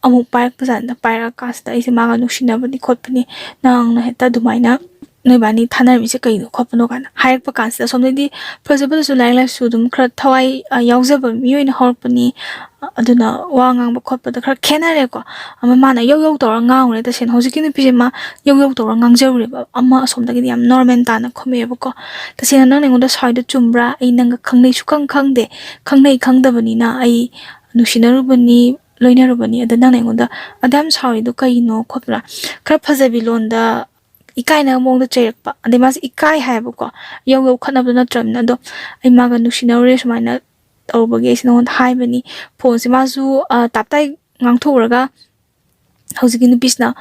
ꯑꯃꯨꯛ ꯄꯥꯏꯔꯛꯄ ꯖꯥꯠꯅꯤꯗ꯫ ꯄꯥꯏꯔꯛꯑꯀꯥꯟꯁꯤꯗ ꯑꯩꯁꯦ ꯃꯥꯒ ꯅꯨꯡꯁꯤꯅꯕꯅꯤ ꯈꯣꯠꯄꯅꯤ, ꯅꯪꯅ ꯍꯦꯛꯇ ꯑꯗꯨꯃꯥꯏꯅ ꯅꯣꯏꯕꯥꯅꯤ ꯊꯥꯅꯔꯝꯃꯤꯁꯦ ꯀꯩꯅꯣ ꯈꯣꯠꯄꯅꯣ ꯀꯥꯏꯅ ꯍꯥꯏꯔꯛꯄ ꯀꯥꯟꯁꯤꯗ, ꯑꯁꯣꯝꯗꯒꯤꯗꯤ ꯐꯖꯕꯗꯁꯨ ꯂꯥꯏꯔꯤꯛ ꯂꯥꯏꯁꯨ ꯑꯗꯨꯝ ꯈꯔ ꯊꯋꯥꯏ, ꯑ, ꯌꯥꯎꯖꯕ ꯃꯤꯑꯣꯏ ꯑꯣꯏꯅ ꯍꯧꯔꯛꯄꯅꯤ, ꯑ, ꯑꯗꯨꯅ ꯋꯥ ꯉꯥꯡꯕ ꯈꯣꯠꯄꯗ ꯈꯔ ꯈꯦꯠꯅꯔꯦꯀꯣ꯫ ꯑꯃ ꯃꯥꯅ ꯌꯧ ꯌꯧ ꯇꯧꯔꯒ ꯉꯥꯡꯉꯨꯔꯦ꯫ ꯇꯁꯦꯡꯅ ꯍꯧꯖꯤꯛꯀꯤ ꯅꯨꯄꯤꯁꯦ ꯃꯥ ꯌꯧ ꯌꯧ ꯇꯧꯔꯒ ꯉꯥꯡꯖꯔꯨꯔꯦꯕ꯫ ꯑꯃ ꯑꯁꯣꯝꯗꯒꯤꯗꯤ ꯌꯥꯝ ꯅꯣꯔꯃꯦꯜ ꯇꯥꯅ ꯈꯨꯝꯃꯛꯑꯦꯕꯀꯣ꯫ "ꯇꯁꯦꯡꯅ ꯅꯪꯅ ꯑꯩꯉꯣꯟꯗ ꯁꯥꯎꯔꯤꯗꯣ ꯆꯨꯝꯕ꯭ꯔꯥ? ꯑꯩ ꯅꯪꯒ ꯈꯪꯅꯩ ꯁꯨꯈꯪ ꯈꯪꯗꯦ꯫ ꯈꯪꯅꯩ ꯈꯪꯗꯕꯅꯤꯅ ꯑꯩ ꯅꯨꯡꯁꯤꯅꯔꯨꯕꯅꯤ, ꯂꯣꯏꯅꯔꯨꯕꯅꯤ꯫ ꯑꯗ ꯅꯪꯅ ꯑꯩꯉꯣꯟꯗ ꯑꯗꯨ ꯌꯥꯝ ꯁꯥꯎꯔꯤꯗꯣ ꯀꯩꯅꯣ?" ꯈꯣꯠꯄ꯭ꯔꯥ? ꯈꯔ ꯐꯖꯕꯤ ꯂꯣꯟꯗ, ꯏꯀꯥꯏꯅꯕ ꯃꯑꯣꯡꯗ ꯆꯩꯔꯛꯄ꯫ ꯑꯗꯩ ꯃꯥꯁꯦ ꯏꯀꯥꯏ ꯍꯥꯏꯌꯦꯕꯀꯣ, ꯌꯧ ꯌꯧ ꯈꯠꯅꯕꯗꯣ ꯅꯠꯇ꯭ꯔꯕꯅꯤꯅ꯫ "ꯑꯗꯣ ꯑꯩ ꯃꯥꯒ ꯅꯨꯡꯁꯤꯅꯔꯨꯔꯦ, ꯁꯨꯃꯥꯏꯅ ꯇꯧꯔꯨꯕꯒꯤ ꯑꯩꯁꯦ ꯅꯉꯣꯟꯗ ꯍꯥꯏꯕꯅꯤ꯫ ꯐꯣꯟꯁꯦ ꯃꯥꯁꯨ, ꯑ, ꯇꯥꯞꯇꯥꯏ ꯉꯥꯡꯊꯣꯛꯎꯔꯒ ꯍꯧꯖꯤꯛꯀꯤ ꯅꯨꯄꯤꯁꯤꯅ,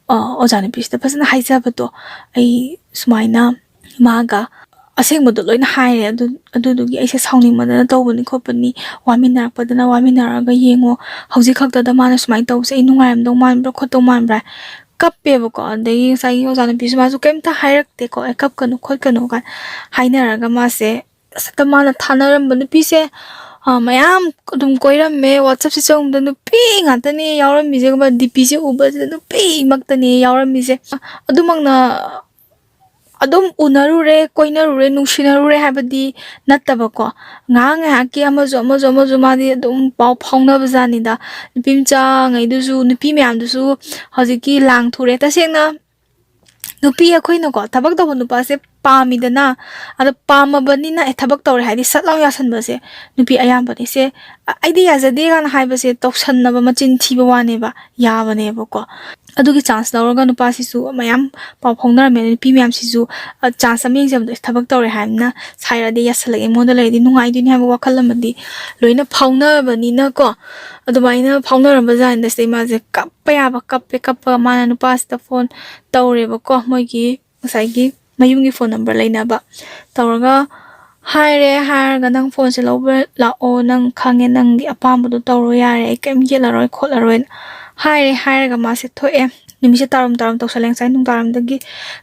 ꯑ, ꯑꯣꯖꯥ ꯅꯨꯄꯤꯁꯤꯗ ꯐꯖꯅ ꯍꯥꯏꯖꯕꯗꯣ, ꯑꯩ ꯁꯨꯃꯥꯏꯅ ꯃꯥꯒ ꯑꯁꯦꯡꯕꯗꯣ ꯂꯣꯏꯅ ꯍꯥꯏꯔꯦ꯫ ꯑꯗꯨ, ꯑꯗꯨꯗꯨꯒꯤ ꯑꯩꯁꯦ ꯁꯥꯎꯅꯤꯡꯃꯟꯗꯅ ꯇꯧꯕꯅꯤ ꯈꯣꯠꯄꯅꯤ, ꯋꯥꯃꯤꯟꯅꯔꯛꯄꯗꯅ ꯋꯥꯃꯤꯟꯅꯔꯒ ꯌꯦꯡꯉꯣ, ꯍꯧꯖꯤꯛ ꯈꯛꯇꯗ ꯃꯥꯅ ꯁꯨꯃꯥꯏꯅ ꯇꯧꯕꯁꯦ ꯑꯩ ꯅꯨꯡꯉꯥꯏꯔꯝꯗꯧ ꯃꯥꯟꯕ꯭ꯔꯥ ꯈꯣꯠꯇꯧ ꯃꯥꯟꯕ꯭ꯔꯥ?" ꯀꯞꯄꯦꯕꯀꯣ꯫ ꯑꯗꯒꯤ ꯉꯁꯥꯏꯒꯤ ꯑꯣꯖꯥ ꯅꯨꯄꯤꯁꯨ ꯃꯥꯁꯨ ꯀꯩꯝꯇ ꯍꯥꯏꯔꯛꯇꯦꯀꯣ, "ꯑꯦ, ꯀꯞꯀꯅꯨ ꯈꯣꯠꯀꯅꯨ" ꯀꯥꯏꯅ ꯍꯥꯏꯅꯔꯒ ꯃꯥꯁꯦ, ꯑꯁ, ꯍꯦꯛꯇ ꯃꯥꯅ ꯊꯥꯅꯔꯝꯕ ꯅꯨꯄꯤꯁꯦ, ꯑ, ꯃꯌꯥꯝ ꯑꯗꯨꯝ ꯀꯣꯏꯔꯝꯃꯦ꯫ WhatsApp-ꯁꯦ ꯆꯪꯕꯗ ꯅꯨꯄꯤ ꯉꯥꯛꯇꯅꯦ ꯌꯥꯎꯔꯝꯃꯤꯁꯦ, ꯈꯪꯕ꯭ꯔꯥ? DP-ꯁꯦ ꯎꯕꯁꯤꯗ ꯅꯨꯄꯤ ꯉꯥꯛꯇꯅꯦ ꯌꯥꯎꯔꯝꯃꯤꯁꯦ꯫ ꯑꯗꯨꯃꯛꯅ ꯑꯗꯨꯝ ꯎꯅꯔꯨꯔꯦ, ꯀꯣꯏꯅꯔꯨꯔꯦ, ꯅꯨꯡꯁꯤꯅꯔꯨꯔꯦ ꯍꯥꯏꯕꯗꯤ ꯅꯠꯇꯕꯀꯣ꯫ ꯉꯥꯏꯍꯥꯛ ꯉꯥꯏꯍꯥꯛꯀꯤ ꯑꯃꯁꯨ ꯑꯃꯁꯨ ꯑꯃꯁꯨ ꯃꯥꯗꯤ ꯑꯗꯨꯝ ꯄꯥꯎ ꯐꯥꯎꯅꯕ ꯖꯥꯠꯅꯤꯗ꯫ ꯅꯨꯄꯤ ꯃꯆꯥꯉꯩꯗꯨꯁꯨ, ꯅꯨꯄꯤ ꯃꯌꯥꯝꯗꯨꯁꯨ ꯍꯧꯖꯤꯛꯀꯤ ꯂꯥꯡ ꯊꯨꯔꯦ꯫ ꯇꯁꯦꯡꯅ ꯅꯨꯄꯤ ꯑꯩꯈꯣꯏꯅꯀꯣ, ꯊꯕꯛ ꯇꯧꯕ ꯅꯨꯄꯥꯁꯦ ꯄꯥꯝꯃꯤꯗꯅ, ꯑꯗꯣ ꯄꯥꯝꯃꯕꯅꯤꯅ ꯑꯦ ꯊꯕꯛ ꯇꯧꯔꯦ ꯍꯥꯏꯗꯤ ꯁꯠ ꯂꯥꯎ ꯌꯥꯁꯟꯕꯁꯦ ꯅꯨꯄꯤ ꯑꯌꯥꯝꯕꯅꯤꯁꯦ꯫ "ꯑ-, ꯑꯩꯗꯤ ꯌꯥꯖꯗꯦ" ꯀꯥꯏꯅ ꯍꯥꯏꯕꯁꯦ ꯇꯧꯁꯟꯅꯕ ꯃꯆꯤꯟ ꯊꯤꯕ ꯋꯥꯅꯦꯕ, ꯌꯥꯕꯅꯦꯕꯀꯣ꯫ ꯑꯗꯨꯒꯤ ꯆꯥꯟꯁ ꯂꯧꯔꯒ ꯅꯨꯄꯥꯁꯤꯁꯨ ꯃꯌꯥꯝ ꯄꯥꯎ ꯐꯥꯎꯅꯔꯝꯃꯦ꯫ ꯅꯨꯄꯤ ꯃꯌꯥꯝꯁꯤꯁꯨ, ꯑ, ꯆꯥꯟꯁ ꯑꯃ ꯌꯦꯡꯖꯕꯗꯣ, "ꯑꯦ ꯊꯕꯛ ꯇꯧꯔꯦ ꯍꯥꯏꯕꯅꯤꯅ ꯁꯥꯏꯔꯗꯤ ꯌꯥꯁꯜꯂꯒꯦ, ꯑꯩꯉꯣꯟꯗ ꯂꯩꯔꯗꯤ ꯅꯨꯡꯉꯥꯏꯗꯣꯏꯅꯤ" ꯍꯥꯏꯕ ꯋꯥꯈꯜ ꯑꯃꯗꯤ ꯂꯣꯏꯅ ꯐꯥꯎꯅꯔꯕꯅꯤꯅꯀꯣ꯫ ꯑꯗꯨꯃꯥꯏꯅ ꯐꯥꯎꯅꯔꯝꯕ ꯖꯥꯠꯅꯤꯗ꯫ ꯁꯤꯗꯩ ꯃꯥꯁꯦ ꯀꯞꯄ ꯌꯥꯕ ꯀꯞꯄꯦ꯫ ꯀꯞꯄꯒ ꯃꯥꯅ ꯅꯨꯄꯥꯁꯤꯗ ꯐꯣꯟ ꯇꯧꯔꯦꯕꯀꯣ, ꯃꯣꯏꯒꯤ ꯉꯁꯥꯏꯒꯤ ꯃꯌꯨꯝꯒꯤ ꯐꯣꯟ ꯅꯝꯕꯔ ꯂꯩꯅꯕ꯫ ꯇꯧꯔꯒ ꯍꯥꯏꯔꯦ, ꯍꯥꯏꯔꯒ "ꯅꯪ ꯐꯣꯟꯁꯦ ꯂꯧꯕ ꯂꯥꯛꯑꯣ, ꯅꯪ ꯈꯪꯉꯦ, ꯅꯪꯒꯤ ꯑꯄꯥꯝꯕꯗꯣ ꯇꯧꯔꯣ ꯌꯥꯔꯦ, ꯑꯩ ꯀꯔꯤꯝ ꯌꯦꯠꯂꯔꯣꯏ ꯈꯣꯠꯂꯔꯣꯏꯅ" ꯍꯥꯏꯔꯦ꯫ ꯍꯥꯏꯔꯒ ꯃꯥꯁꯦ ꯊꯣꯛꯑꯦ꯫ ꯅꯨꯃꯤꯠꯁꯦ ꯇꯥꯔꯝ ꯇꯥꯔꯝ ꯇꯧꯁꯜꯂꯦ꯫ ꯉꯁꯥꯏ ꯅꯨꯡꯗꯥꯡꯋꯥꯏꯔꯝꯗꯒꯤ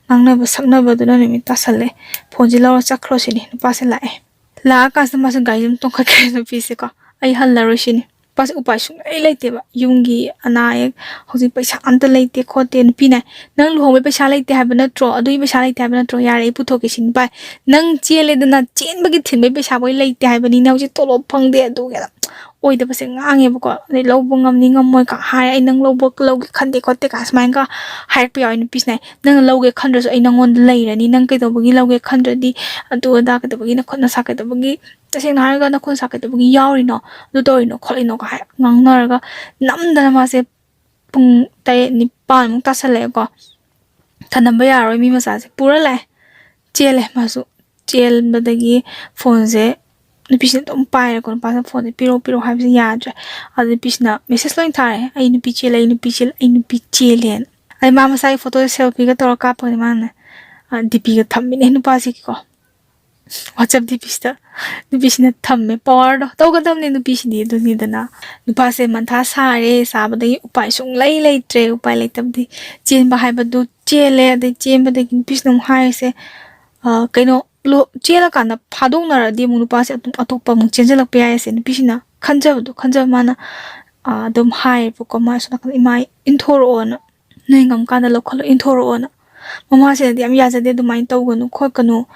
ꯉꯥꯡꯅꯕ ꯁꯛꯅꯕꯗꯨꯅ ꯅꯨꯃꯤꯠ ꯇꯥꯁꯜꯂꯦ꯫ ꯐꯣꯟꯁꯦ ꯂꯧꯔ ꯆꯠꯈ꯭ꯔꯣ ꯁꯤꯅꯤ꯫ ꯅꯨꯄꯥꯁꯦ ꯂꯥꯛꯑꯦ꯫ ꯂꯥꯛꯑꯀꯥꯟꯁꯤꯗ ꯃꯥꯁꯦ ꯒꯥꯔꯤ ꯑꯗꯨꯝ ꯇꯣꯡꯈꯠꯈ꯭ꯔꯦ ꯅꯨꯄꯤꯁꯦꯀꯣ꯫ "ꯑꯩ ꯍꯜꯂꯔꯣꯏ" ꯁꯤꯅꯤ꯫ ꯅꯨꯄꯥꯁꯦ ꯎꯄꯥꯏ ꯁꯨꯡꯂꯩ ꯂꯩꯇꯦꯕ꯫ ꯌꯨꯝꯒꯤ ꯑꯅꯥ ꯑꯌꯦꯛ, ꯍꯧꯖꯤꯛ ꯄꯩꯁꯥ ꯑꯝꯇ ꯂꯩꯇꯦ ꯈꯣꯠꯇꯦ꯫ ꯅꯨꯄꯤꯅ "ꯅꯪ ꯂꯨꯍꯣꯡꯕꯩ ꯄꯩꯁꯥ ꯂꯩꯇꯦ ꯍꯥꯏꯕ ꯅꯠꯇ꯭ꯔꯣ? ꯑꯗꯨꯒꯤ ꯄꯩꯁꯥ ꯂꯩꯇꯦ ꯍꯥꯏꯕ ꯅꯠꯇ꯭ꯔꯣ? ꯌꯥꯔꯦ, ꯑꯩ ꯄꯨꯊꯣꯛꯀꯦ" ꯁꯤꯅꯤ꯫ ꯅꯨꯄꯥ, "ꯅꯪ ꯆꯦꯜꯂꯦꯗꯅ, ꯆꯦꯟꯕꯒꯤ ꯊꯤꯟꯕꯩ ꯄꯩꯁꯥꯐꯥꯎ ꯂꯩꯇꯦ ꯍꯥꯏꯕꯅꯤꯅ, ꯍꯧꯖꯤꯛ ꯇꯣꯂꯣꯞ ꯐꯪꯗꯦ" ꯑꯗꯨꯒꯤ ꯑꯗꯥ ꯑꯣꯏꯗꯕꯁꯦ ꯉꯥꯡꯉꯦꯕꯀꯣ꯫ ꯑꯗꯩ "ꯂꯧꯕ ꯉꯝꯅꯤ ꯉꯝꯃꯣꯏ" ꯀ ꯍꯥꯏ, "ꯑꯩ ꯅꯪ ꯂꯧꯕ ꯂꯧꯒꯦ ꯈꯟꯗꯦ ꯈꯣꯠꯇꯦ" ꯀ ꯁꯨꯃꯥꯏꯅꯒ ꯍꯥꯏꯔꯛꯄ ꯌꯥꯎꯋꯦ꯫ ꯅꯨꯄꯤꯁꯤꯅ "ꯅꯪꯅ ꯂꯧꯒꯦ ꯈꯟꯗ꯭ꯔꯁꯨ ꯑꯩ ꯅꯪꯉꯣꯟꯗ ꯂꯩꯔꯅꯤ, ꯅꯪ ꯀꯩꯗꯧꯕꯒꯤ ꯂꯧꯒꯦ ꯈꯟꯗ꯭ꯔꯗꯤ, ꯑꯗꯨ ꯑꯗꯥ ꯀꯩꯗꯧꯕꯒꯤ ꯅꯈꯨꯠ ꯅꯁꯥ ꯀꯩꯗꯧꯕꯒꯤ, ꯇꯁꯦꯡꯅ ꯍꯥꯏꯔꯒ ꯅꯈꯨꯠ ꯅꯁꯥ ꯀꯩꯗꯧꯕꯒꯤ ꯌꯥꯎꯔꯤꯅꯣ, ꯑꯗꯨ ꯇꯧꯔꯤꯅꯣ ꯈꯣꯠꯂꯤꯅꯣ" ꯀ ꯍꯥꯏ ꯉꯥꯡꯅꯔꯒ ꯅꯝꯗꯅ ꯃꯥꯁꯦ ꯄꯨꯡ ꯇꯔꯦꯠ ꯅꯤꯄꯥꯟꯃꯨꯛ ꯇꯥꯁꯜꯂꯛꯑꯦꯀꯣ꯫ ꯊꯅꯝꯕ ꯌꯥꯔꯣꯏ, ꯃꯤ ꯃꯆꯥꯁꯦ ꯄꯨꯔ ꯂꯥꯛꯑꯦ꯫ ꯆꯦꯜꯂꯦ ꯃꯥꯁꯨ꯫ ꯆꯦꯟꯕꯗꯒꯤ ꯐꯣꯟꯁꯦ ꯅꯨꯄꯤꯁꯤꯅ ꯑꯗꯨꯝ ꯄꯥꯏꯔꯦꯀꯣ꯫ ꯅꯨꯄꯥꯁꯤꯅ ꯐꯣꯟꯁꯦ "ꯄꯤꯔꯛꯑꯣ, ꯄꯤꯔꯛꯑꯣ" ꯍꯥꯏꯕꯁꯦ ꯌꯥꯗ꯭ꯔꯦ꯫ ꯑꯗꯨ ꯅꯨꯄꯤꯁꯤꯅ ꯃꯦꯁꯦꯖ ꯂꯣꯏ ꯊꯥꯔꯦ, "ꯑꯩ ꯅꯨꯄꯤ ꯆꯦꯜꯂꯦ, ꯑꯩ ꯅꯨꯄꯤ ꯆꯦꯜꯂꯦ, ꯑꯩ ꯅꯨꯄꯤ ꯆꯦꯜꯂꯦꯅ"꯫ ꯑꯗꯩ ꯃꯥ ꯃꯁꯥꯒꯤ ꯐꯣꯇꯣꯁꯦ ꯁꯦꯜꯐꯤꯒ ꯇꯧꯔ ꯀꯥꯞꯄꯒꯅꯤ ꯃꯥꯅꯅꯦ, ꯑ, ꯗꯤ ꯄꯤꯒ ꯊꯝꯃꯤꯅꯦ ꯅꯨꯄꯥꯁꯤꯒꯤꯀꯣ꯫ ꯋꯥꯆꯞ ꯗꯤ ꯄꯤꯁꯤꯗ ꯅꯨꯄꯤꯁꯤꯅ ꯊꯝꯃꯦ꯫ ꯄꯋꯥꯔꯗꯣ ꯇꯧꯒꯗꯕꯅꯦ ꯅꯨꯄꯤꯁꯤꯗꯤ, ꯑꯗꯨꯅꯤꯗꯅ꯫ ꯅꯨꯄꯥꯁꯦ ꯃꯊꯥ ꯁꯥꯔꯦ, ꯁꯥꯕꯗꯒꯤ ꯎꯄꯥꯏ ꯁꯨꯡꯂꯩ ꯂꯩꯇ꯭ꯔꯦ꯫ ꯎꯄꯥꯏ ꯂꯩꯇꯕꯗꯤ ꯆꯦꯟꯕ ꯍꯥꯏꯕꯗꯨ ꯆꯦꯜꯂꯦ꯫ ꯑꯗꯩ ꯆꯦꯟꯕꯗꯒꯤ ꯅꯨꯄꯤꯁꯤꯅ ꯑꯃꯨꯛ ꯍꯥꯏꯔꯤꯁꯦ, ꯑ, ꯀꯩꯅꯣ, ꯂꯣ-, ꯆꯦꯜꯂꯀꯥꯟꯗ ꯐꯥꯗꯣꯛꯅꯔꯗꯤ ꯑꯃꯨꯛ ꯅꯨꯄꯥꯁꯦ ꯑꯗꯨꯝ ꯑꯇꯣꯞꯄ ꯑꯃꯨꯛ ꯆꯦꯟꯁꯤꯜꯂꯛꯄ ꯌꯥꯏꯁꯦ ꯅꯨꯄꯤꯁꯤꯅ ꯈꯟꯖꯕꯗꯣ, ꯈꯟꯖꯕ ꯃꯥꯅ, ꯑ, ꯑꯗꯨꯝ ꯍꯥꯏꯌꯦꯕꯀꯣ꯫ ꯃꯥ ꯁꯣꯝ ꯅꯥꯀꯟꯗ "ꯏꯃꯥ, ꯏꯟꯊꯣꯔꯛꯑꯣꯅ, ꯅꯣꯏ ꯉꯝꯀꯥꯟꯗ ꯂꯧꯈꯠꯂꯣ, ꯏꯟꯊꯣꯔꯛꯑꯣꯅ"꯫ ꯃꯃꯥꯁꯤꯅꯗꯤ ꯌꯥꯝ ꯌꯥꯖꯗꯦ, "ꯑꯗꯨꯃꯥꯏꯅ ꯇꯧꯒꯅꯨ ꯈꯣꯠꯀꯅꯨ,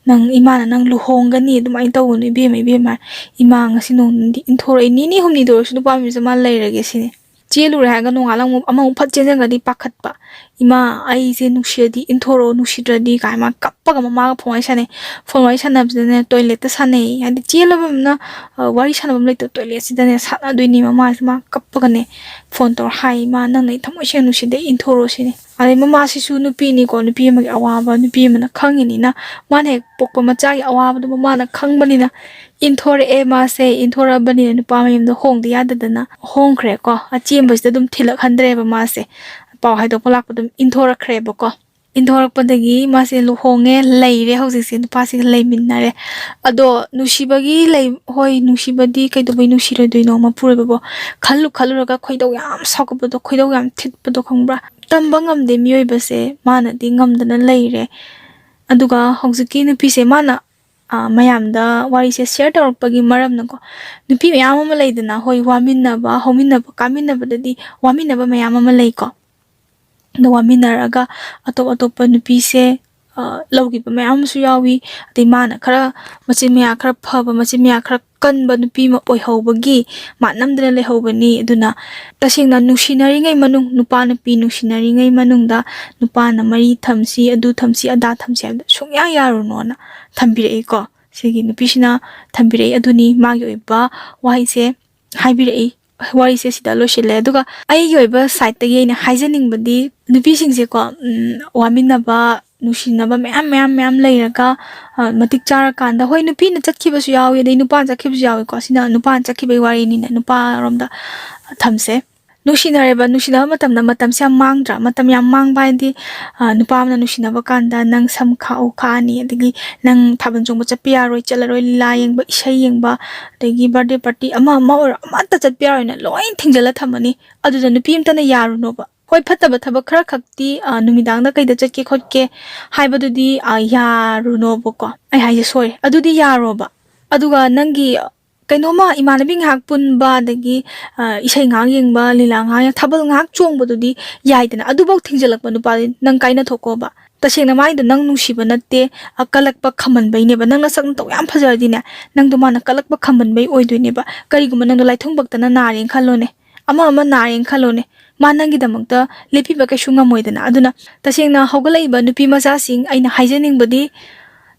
ꯅꯪ, ꯏꯃꯥꯅ ꯅꯪ ꯂꯨꯍꯣꯡꯒꯅꯤ, ꯑꯗꯨꯃꯥꯏꯅ ꯇꯧꯒꯅꯨ ꯏꯕꯦꯝꯃ, ꯏꯕꯦꯝꯃ, ꯏꯃꯥ ꯉꯁꯤ ꯅꯣꯡ ꯅꯤꯅꯤ ꯏꯟꯊꯣꯔꯛꯏ, ꯅꯤꯅꯤ ꯍꯨꯝꯅꯤꯗ ꯑꯣꯏꯔꯁꯨ ꯅꯨꯄꯥ ꯃꯌꯨꯝꯁꯦ ꯃꯥ ꯂꯩꯔꯒꯦ" ꯁꯤꯅꯤ꯫ ꯆꯦꯜꯂꯨꯔꯦ ꯍꯥꯏꯔꯒ ꯅꯣꯡꯉꯥꯜꯂ ꯑꯃꯨꯛ, ꯑꯃꯃꯨꯛ ꯐꯠ ꯆꯦꯟꯖꯟꯒ꯭ꯔꯗꯤ ꯄꯥꯈꯠꯄ꯫ "ꯏꯃꯥ, ꯑꯩꯁꯦ ꯅꯨꯡꯁꯤꯔꯗꯤ ꯏꯟꯊꯣꯔꯛꯑꯣ, ꯅꯨꯡꯁꯤꯗ꯭ꯔꯗꯤ" ꯀꯥꯏ ꯃꯥ ꯀꯞꯄꯒ ꯃꯃꯥꯒ ꯐꯣꯟ ꯋꯥꯔꯤ ꯁꯥꯟꯅꯩ꯫ ꯐꯣꯟ ꯋꯥꯔꯤ ꯁꯥꯟꯅꯕꯁꯤꯗꯅꯦ ꯇꯣꯏꯂꯦꯠꯇ ꯁꯥꯟꯅꯩ꯫ ꯍꯥꯏꯗꯤ ꯆꯦꯜꯂꯕꯅꯤꯅ, ꯑ, ꯋꯥꯔꯤ ꯁꯥꯟꯅꯐꯝ ꯂꯩꯇꯕ, ꯇꯣꯏꯂꯦꯠꯁꯤꯗꯅꯦ ꯁꯥꯟꯅꯗꯣꯏꯅꯤ꯫ ꯃꯃꯥꯁꯦ ꯃꯥ ꯀꯞꯄꯒꯅꯦ ꯐꯣꯟ ꯇꯧꯔ ꯍꯥꯏ, "ꯏꯃꯥ, ꯅꯪꯅ ꯑꯩ ꯊꯃꯣꯏ ꯁꯦꯡꯅ ꯅꯨꯡꯁꯤꯗꯦ, ꯏꯟꯊꯣꯔꯛꯑꯣ" ꯁꯤꯅꯤ꯫ ꯑꯗꯩ ꯃꯃꯥꯁꯤꯁꯨ ꯅꯨꯄꯤꯅꯤꯀꯣ, ꯅꯨꯄꯤ ꯑꯃꯒꯤ ꯑꯋꯥꯕ ꯅꯨꯄꯤ ꯑꯃꯅ ꯈꯪꯉꯤꯅꯤꯅ, ꯃꯥꯅ ꯍꯦꯛ ꯄꯣꯛꯄ ꯃꯆꯥꯒꯤ ꯑꯋꯥꯕꯗꯣ ꯃꯃꯥꯅ ꯈꯪꯕꯅꯤꯅ, ꯏꯟꯊꯣꯔꯛꯑꯦ ꯃꯥꯁꯦ꯫ ꯏꯟꯊꯣꯔꯛꯑꯕꯅꯤꯅ ꯅꯨꯄꯥ ꯃꯌꯨꯝꯗ ꯍꯣꯡꯗ ꯌꯥꯗꯗꯅ ꯍꯣꯡꯈ꯭ꯔꯦꯀꯣ꯫ ꯑꯆꯦꯟꯕꯁꯤꯗ ꯑꯗꯨꯝ ꯊꯤꯜꯂꯛꯍꯟꯗ꯭ꯔꯦꯕ ꯃꯥꯁꯦ꯫ ꯄꯥꯎ ꯍꯥꯏꯗꯣꯛꯄ ꯂꯥꯛꯄ ꯑꯗꯨꯝ ꯏꯟꯊꯣꯔꯛꯈ꯭ꯔꯦꯕꯀꯣ꯫ ꯏꯟꯊꯣꯔꯛꯄꯗꯒꯤ ꯃꯥꯁꯦ ꯂꯨꯍꯣꯡꯉꯦ, ꯂꯩꯔꯦ, ꯍꯧꯖꯤꯛꯁꯦ ꯅꯨꯄꯥꯁꯤꯒ ꯂꯩꯃꯤꯟꯅꯔꯦ꯫ ꯑꯗꯣ ꯅꯨꯡꯁꯤꯕꯒꯤ ꯂꯩ, ꯍꯣꯏ, ꯅꯨꯡꯁꯤꯕꯗꯤ ꯀꯩꯗꯧꯕꯩ ꯅꯨꯡꯁꯤꯔꯣꯏꯗꯣꯏꯅꯣ? ꯃꯄꯨꯔꯣꯏꯕꯕꯨ ꯈꯜꯂꯨ ꯈꯜꯂꯨꯔꯒ ꯈꯣꯏꯗꯧ ꯌꯥꯝ ꯁꯥꯎꯒꯠꯄꯗꯣ, ꯈꯣꯏꯗꯧ ꯌꯥꯝ ꯊꯤꯠꯄꯗꯣ, ꯈꯪꯕ꯭ꯔꯥ? ꯇꯝꯕ ꯉꯝꯗꯦ ꯃꯤꯑꯣꯏꯕꯁꯦ, ꯃꯥꯅꯗꯤ ꯉꯝꯗꯅ ꯂꯩꯔꯦ꯫ ꯑꯗꯨꯒ ꯍꯧꯖꯤꯛꯀꯤ ꯅꯨꯄꯤꯁꯦ ꯃꯥꯅ, ꯑ, ꯃꯌꯥꯝꯗ ꯋꯥꯔꯤꯁꯦ ꯁꯤꯌꯔ ꯇꯧꯔꯛꯄꯒꯤ ꯃꯔꯝꯅꯀꯣ, ꯅꯨꯄꯤ ꯃꯌꯥꯝ ꯑꯃ ꯂꯩꯗꯅ, ꯍꯣꯏ, ꯋꯥꯃꯤꯟꯅꯕ, ꯍꯧꯃꯤꯟꯅꯕ, ꯀꯥꯃꯤꯟꯅꯕꯗꯗꯤ ꯋꯥꯃꯤꯟꯅꯕ ꯃꯌꯥꯝ ꯑꯃ ꯂꯩꯀꯣ꯫ ꯑꯗꯣ ꯋꯥꯃꯤꯟꯅꯔꯒ ꯑꯇꯣꯞ ꯑꯇꯣꯞꯄ ꯅꯨꯄꯤꯁꯦ, ꯑ, ꯂꯧꯈꯤꯕ ꯃꯌꯥꯝ ꯑꯃꯁꯨ ꯌꯥꯎꯏ꯫ ꯑꯗꯩ ꯃꯥꯅ ꯈꯔ ꯃꯆꯤꯟ ꯃꯌꯥ ꯈꯔ ꯐꯕ, ꯃꯆꯤꯟ ꯃꯌꯥ ꯈꯔ ꯀꯟꯕ ꯅꯨꯄꯤ ꯑꯃ ꯑꯣꯏꯍꯧꯕꯒꯤ ꯃꯥ ꯅꯝꯗꯅ ꯂꯩꯍꯧꯕꯅꯤ꯫ ꯑꯗꯨꯅ ꯇꯁꯦꯡꯅ ꯅꯨꯡꯁꯤꯅꯔꯤꯉꯩ ꯃꯅꯨꯡ, ꯅꯨꯄꯥ ꯅꯨꯄꯤ ꯅꯨꯡꯁꯤꯅꯔꯤꯉꯩ ꯃꯅꯨꯡꯗ ꯅꯨꯄꯥꯅ ꯃꯔꯤ ꯊꯝꯁꯤ, ꯑꯗꯨ ꯊꯝꯁꯤ, ꯑꯗꯥ ꯊꯝꯁꯤ ꯍꯥꯏꯕꯗ ꯁꯨꯡꯌꯥ ꯌꯥꯔꯨꯅꯣꯅ ꯊꯝꯕꯤꯔꯛꯏꯀꯣ꯫ ꯁꯤꯒꯤ ꯅꯨꯄꯤꯁꯤꯅ ꯊꯝꯕꯤꯔꯛꯏ꯫ ꯑꯗꯨꯅꯤ ꯃꯥꯒꯤ ꯑꯣꯏꯕ ꯋꯥꯍꯩꯁꯦ ꯍꯥꯏꯕꯤꯔꯛꯏ꯫ ꯋꯥꯔꯤꯁꯦ ꯁꯤꯗ ꯂꯣꯏꯁꯤꯜꯂꯦ꯫ ꯑꯗꯨꯒ ꯑꯩꯒꯤ ꯑꯣꯏꯕ ꯁꯥꯏꯠꯇꯒꯤ ꯑꯩꯅ ꯍꯥꯏꯖꯅꯤꯡꯕꯗꯤ, ꯅꯨꯄꯤꯁꯤꯡꯁꯦꯀꯣ, ꯎꯝ, ꯋꯥꯃꯤꯟꯅꯕ, ꯅꯨꯡꯁꯤꯅꯕ ꯃꯌꯥꯝ, ꯃꯌꯥꯝ, ꯃꯌꯥꯝ ꯂꯩꯔꯒ, ꯑ, ꯃꯇꯤꯛ ꯆꯥꯔꯀꯥꯟꯗ, ꯍꯣꯏ, ꯅꯨꯄꯤꯅ ꯆꯠꯈꯤꯕꯁꯨ ꯌꯥꯎꯏ, ꯑꯗꯩ ꯅꯨꯄꯥꯅ ꯆꯠꯈꯤꯕꯁꯨ ꯌꯥꯎꯏꯀꯣ꯫ ꯁꯤꯅ ꯅꯨꯄꯥꯅ ꯆꯠꯈꯤꯕꯒꯤ ꯋꯥꯔꯤꯅꯤꯅꯦ, ꯅꯨꯄꯥꯔꯣꯝꯗ ꯊꯝꯁꯦ꯫ ꯅꯨꯡꯁꯤꯅꯔꯦꯕ, ꯅꯨꯡꯁꯤꯅꯕ ꯃꯇꯝꯗ ꯃꯇꯝꯁꯦ ꯌꯥꯝ ꯃꯥꯡꯗ꯭ꯔꯥ? ꯃꯇꯝ ꯌꯥꯝ ꯃꯥꯡꯕ ꯍꯥꯏꯗꯤ, ꯑ, ꯅꯨꯄꯥ ꯑꯃꯅ ꯅꯨꯡꯁꯤꯅꯕ ꯀꯥꯟꯗ ꯅꯪ ꯁꯝ ꯈꯥꯛꯎ, ꯈꯥꯛꯑꯅꯤ, ꯑꯗꯒꯤ ꯅꯪ ꯊꯥꯕꯜ ꯆꯣꯡꯕ ꯆꯠꯄ ꯌꯥꯔꯣꯏ, ꯆꯠꯂꯔꯣꯏ, ꯂꯤꯂꯥ ꯌꯦꯡꯕ, ꯏꯁꯩ ꯌꯦꯡꯕ, ꯑꯗꯒꯤ ꯕꯥꯔꯗꯦ ꯄꯥꯔꯇꯤ ꯑꯃ ꯑꯃ ꯑꯣꯏꯔꯣ, ꯑꯃꯠꯇ ꯆꯠꯄ ꯌꯥꯔꯣꯏꯅ ꯂꯣꯏ ꯊꯤꯡꯖꯤꯜꯂ ꯊꯝꯃꯅꯤ꯫ ꯑꯗꯨꯗ ꯅꯨꯄꯤ ꯑꯃꯇꯅ ꯌꯥꯔꯨꯅꯣꯕ꯫ ꯍꯣꯏ, ꯐꯠꯇꯕ ꯊꯕꯛ ꯈꯔ ꯈꯛꯇꯤ, ꯑ, ꯅꯨꯃꯤꯗꯥꯡꯗ ꯀꯩꯗ ꯆꯠꯀꯦ ꯈꯣꯠꯀꯦ ꯍꯥꯏꯕꯗꯨꯗꯤ, ꯑ, ꯌꯥꯔꯨꯅꯣꯕꯀꯣ꯫ ꯑꯩ ꯍꯥꯏꯁꯦ ꯁꯣꯏꯔꯦ꯫ ꯑꯗꯨꯗꯤ ꯌꯥꯔꯣꯕ꯫ ꯑꯗꯨꯒ ꯅꯪꯒꯤ ꯀꯩꯅꯣꯝꯃ ꯏꯃꯥꯟꯅꯕꯤ ꯉꯥꯏꯍꯥꯛ ꯄꯨꯟꯕ, ꯑꯗꯒꯤ, ꯑ, ꯏꯁꯩ ꯉꯥꯏꯍꯥꯛ ꯌꯦꯡꯕ, ꯂꯤꯂꯥ ꯉꯥꯏꯍꯥꯛ ꯌꯦꯡ-, ꯊꯥꯕꯜ ꯉꯥꯏꯍꯥꯛ ꯆꯣꯡꯕꯗꯨꯗꯤ ꯌꯥꯏꯗꯅ, ꯑꯗꯨꯐꯧ ꯊꯤꯡꯖꯤꯜꯂꯛꯄ ꯅꯨꯄꯥꯗꯤ ꯅꯪ ꯀꯥꯏꯅ ꯊꯣꯛꯀꯣꯕ꯫ ꯇꯁꯦꯡꯅ ꯃꯥꯏꯗꯣ ꯅꯪ ꯅꯨꯡꯁꯤꯕ ꯅꯠꯇꯦ, ꯑ, ꯀꯜꯂꯛꯄ ꯈꯝꯍꯟꯕꯩꯅꯦꯕ꯫ ꯅꯪ ꯅꯁꯛ ꯅꯇꯧ ꯌꯥꯝ ꯐꯖꯔꯗꯤꯅꯦ, ꯅꯪꯗꯣ ꯃꯥꯅ ꯀꯜꯂꯛꯄ ꯈꯝꯍꯟꯕꯩ ꯑꯣꯏꯗꯣꯏꯅꯦꯕ꯫ ꯀꯔꯤꯒꯨꯝꯕ ꯅꯪꯗꯣ ꯂꯥꯏꯊꯨꯡ ꯄꯛꯇꯅ ꯅꯥꯔꯦꯅ ꯈꯜꯂꯣꯅꯦ, ꯑꯃ ꯑꯃ ꯅꯥꯔꯦꯅ ꯈꯜꯂꯣꯅꯦ, ꯃꯥ ꯅꯪꯒꯤꯗꯃꯛꯇ ꯂꯦꯞꯄꯤꯕ ꯀꯩꯁꯨ ꯉꯝꯃꯣꯏꯗꯅ꯫ ꯑꯗꯨꯅ ꯇꯁꯦꯡꯅ ꯍꯧꯒꯠꯂꯛꯏꯕ ꯅꯨꯄꯤ ꯃꯆꯥꯁꯤꯡ, ꯑꯩꯅ ꯍꯥꯏꯖꯅꯤꯡꯕꯗꯤ,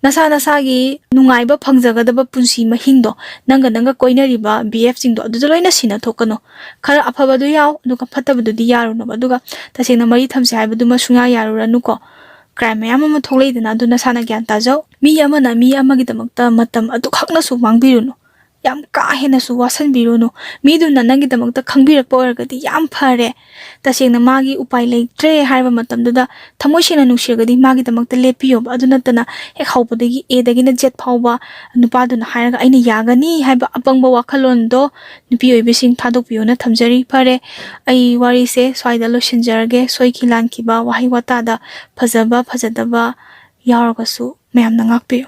ꯅꯁꯥ ꯅꯁꯥꯒꯤ ꯅꯨꯡꯉꯥꯏꯕ ꯐꯪꯖꯒꯗꯕ ꯄꯨꯟꯁꯤ ꯃꯍꯤꯡꯗꯣ ꯅꯪꯒ, ꯅꯪꯒ ꯀꯣꯏꯅꯔꯤꯕ ꯕꯤ ꯑꯦꯐꯁꯤꯡꯗꯣ ꯑꯗꯨꯗ ꯂꯣꯏꯅ ꯁꯤꯟꯅꯊꯣꯛꯀꯅꯨ꯫ ꯈꯔ ꯑꯐꯕꯗꯨ ꯌꯥꯎ, ꯑꯗꯨꯒ ꯐꯠꯇꯕꯗꯨꯗꯤ ꯌꯥꯔꯨꯅꯨꯕ꯫ ꯑꯗꯨꯒ ꯇꯁꯦꯡꯅ ꯃꯔꯤ ꯊꯝꯁꯦ ꯍꯥꯏꯕꯗꯨꯃ ꯁꯨꯡꯌꯥ ꯌꯥꯔꯨꯔꯅꯨꯀꯣ꯫ ꯀ꯭ꯔꯥꯏꯝ ꯃꯌꯥꯝ ꯑꯃ ꯊꯣꯛꯂꯛꯏꯗꯅ, ꯑꯗꯨ ꯅꯁꯥꯅ ꯒ꯭ꯌꯥꯟ ꯇꯥꯖꯧ꯫ ꯃꯤ ꯑꯃꯅ ꯃꯤ ꯑꯃꯒꯤꯗꯃꯛꯇ ꯃꯇꯝ ꯑꯗꯨꯈꯛꯅꯁꯨ ꯃꯥꯡꯕꯤꯔꯨꯅꯨ, ꯌꯥꯝ ꯀꯥ ꯍꯦꯟꯅꯁꯨ ꯋꯥꯁꯟꯕꯤꯔꯨꯅꯨ꯫ ꯃꯤꯗꯨꯅ ꯅꯪꯒꯤꯗꯃꯛꯇ ꯈꯪꯕꯤꯔꯛꯄ ꯑꯣꯏꯔꯒꯗꯤ ꯌꯥꯝ ꯐꯔꯦ꯫ ꯇꯁꯦꯡꯅ ꯃꯥꯒꯤ ꯎꯄꯥꯏ ꯂꯩꯇ꯭ꯔꯦ ꯍꯥꯏꯕ ꯃꯇꯝꯗꯨꯗ ꯊꯃꯣꯏ ꯁꯦꯡꯅ ꯅꯨꯡꯁꯤꯔꯒꯗꯤ ꯃꯥꯒꯤꯗꯃꯛꯇ ꯂꯦꯞꯄꯤꯌꯣꯕ꯫ ꯑꯗꯨ ꯅꯠꯇꯅ ꯍꯦꯛ ꯍꯧꯕꯗꯒꯤ ꯑꯦꯗꯒꯤꯅ ꯖꯦꯠ ꯐꯥꯎꯕ ꯅꯨꯄꯥꯗꯨꯅ ꯍꯥꯏꯔꯒ "ꯑꯩꯅ ꯌꯥꯒꯅꯤ" ꯍꯥꯏꯕ ꯑꯄꯪꯕ ꯋꯥꯈꯜꯂꯣꯟꯗꯣ ꯅꯨꯄꯤ ꯑꯣꯏꯕꯤꯁꯤꯡ ꯊꯥꯗꯣꯛꯄꯤꯌꯣꯅ ꯊꯝꯖꯔꯤ꯫ ꯐꯔꯦ, ꯑꯩ ꯋꯥꯔꯤꯁꯦ ꯁ꯭ꯋꯥꯏꯗ ꯂꯣꯏꯁꯤꯟꯖꯔꯒꯦ꯫ ꯁꯣꯏꯈꯤ ꯂꯥꯟꯈꯤꯕ ꯋꯥꯍꯩ ꯋꯥꯇꯥꯗ ꯐꯖꯕ ꯐꯖꯗꯕ ꯌꯥꯎꯔꯒꯁꯨ ꯃꯌꯥꯝꯅ ꯉꯥꯛꯄꯤꯌꯨ꯫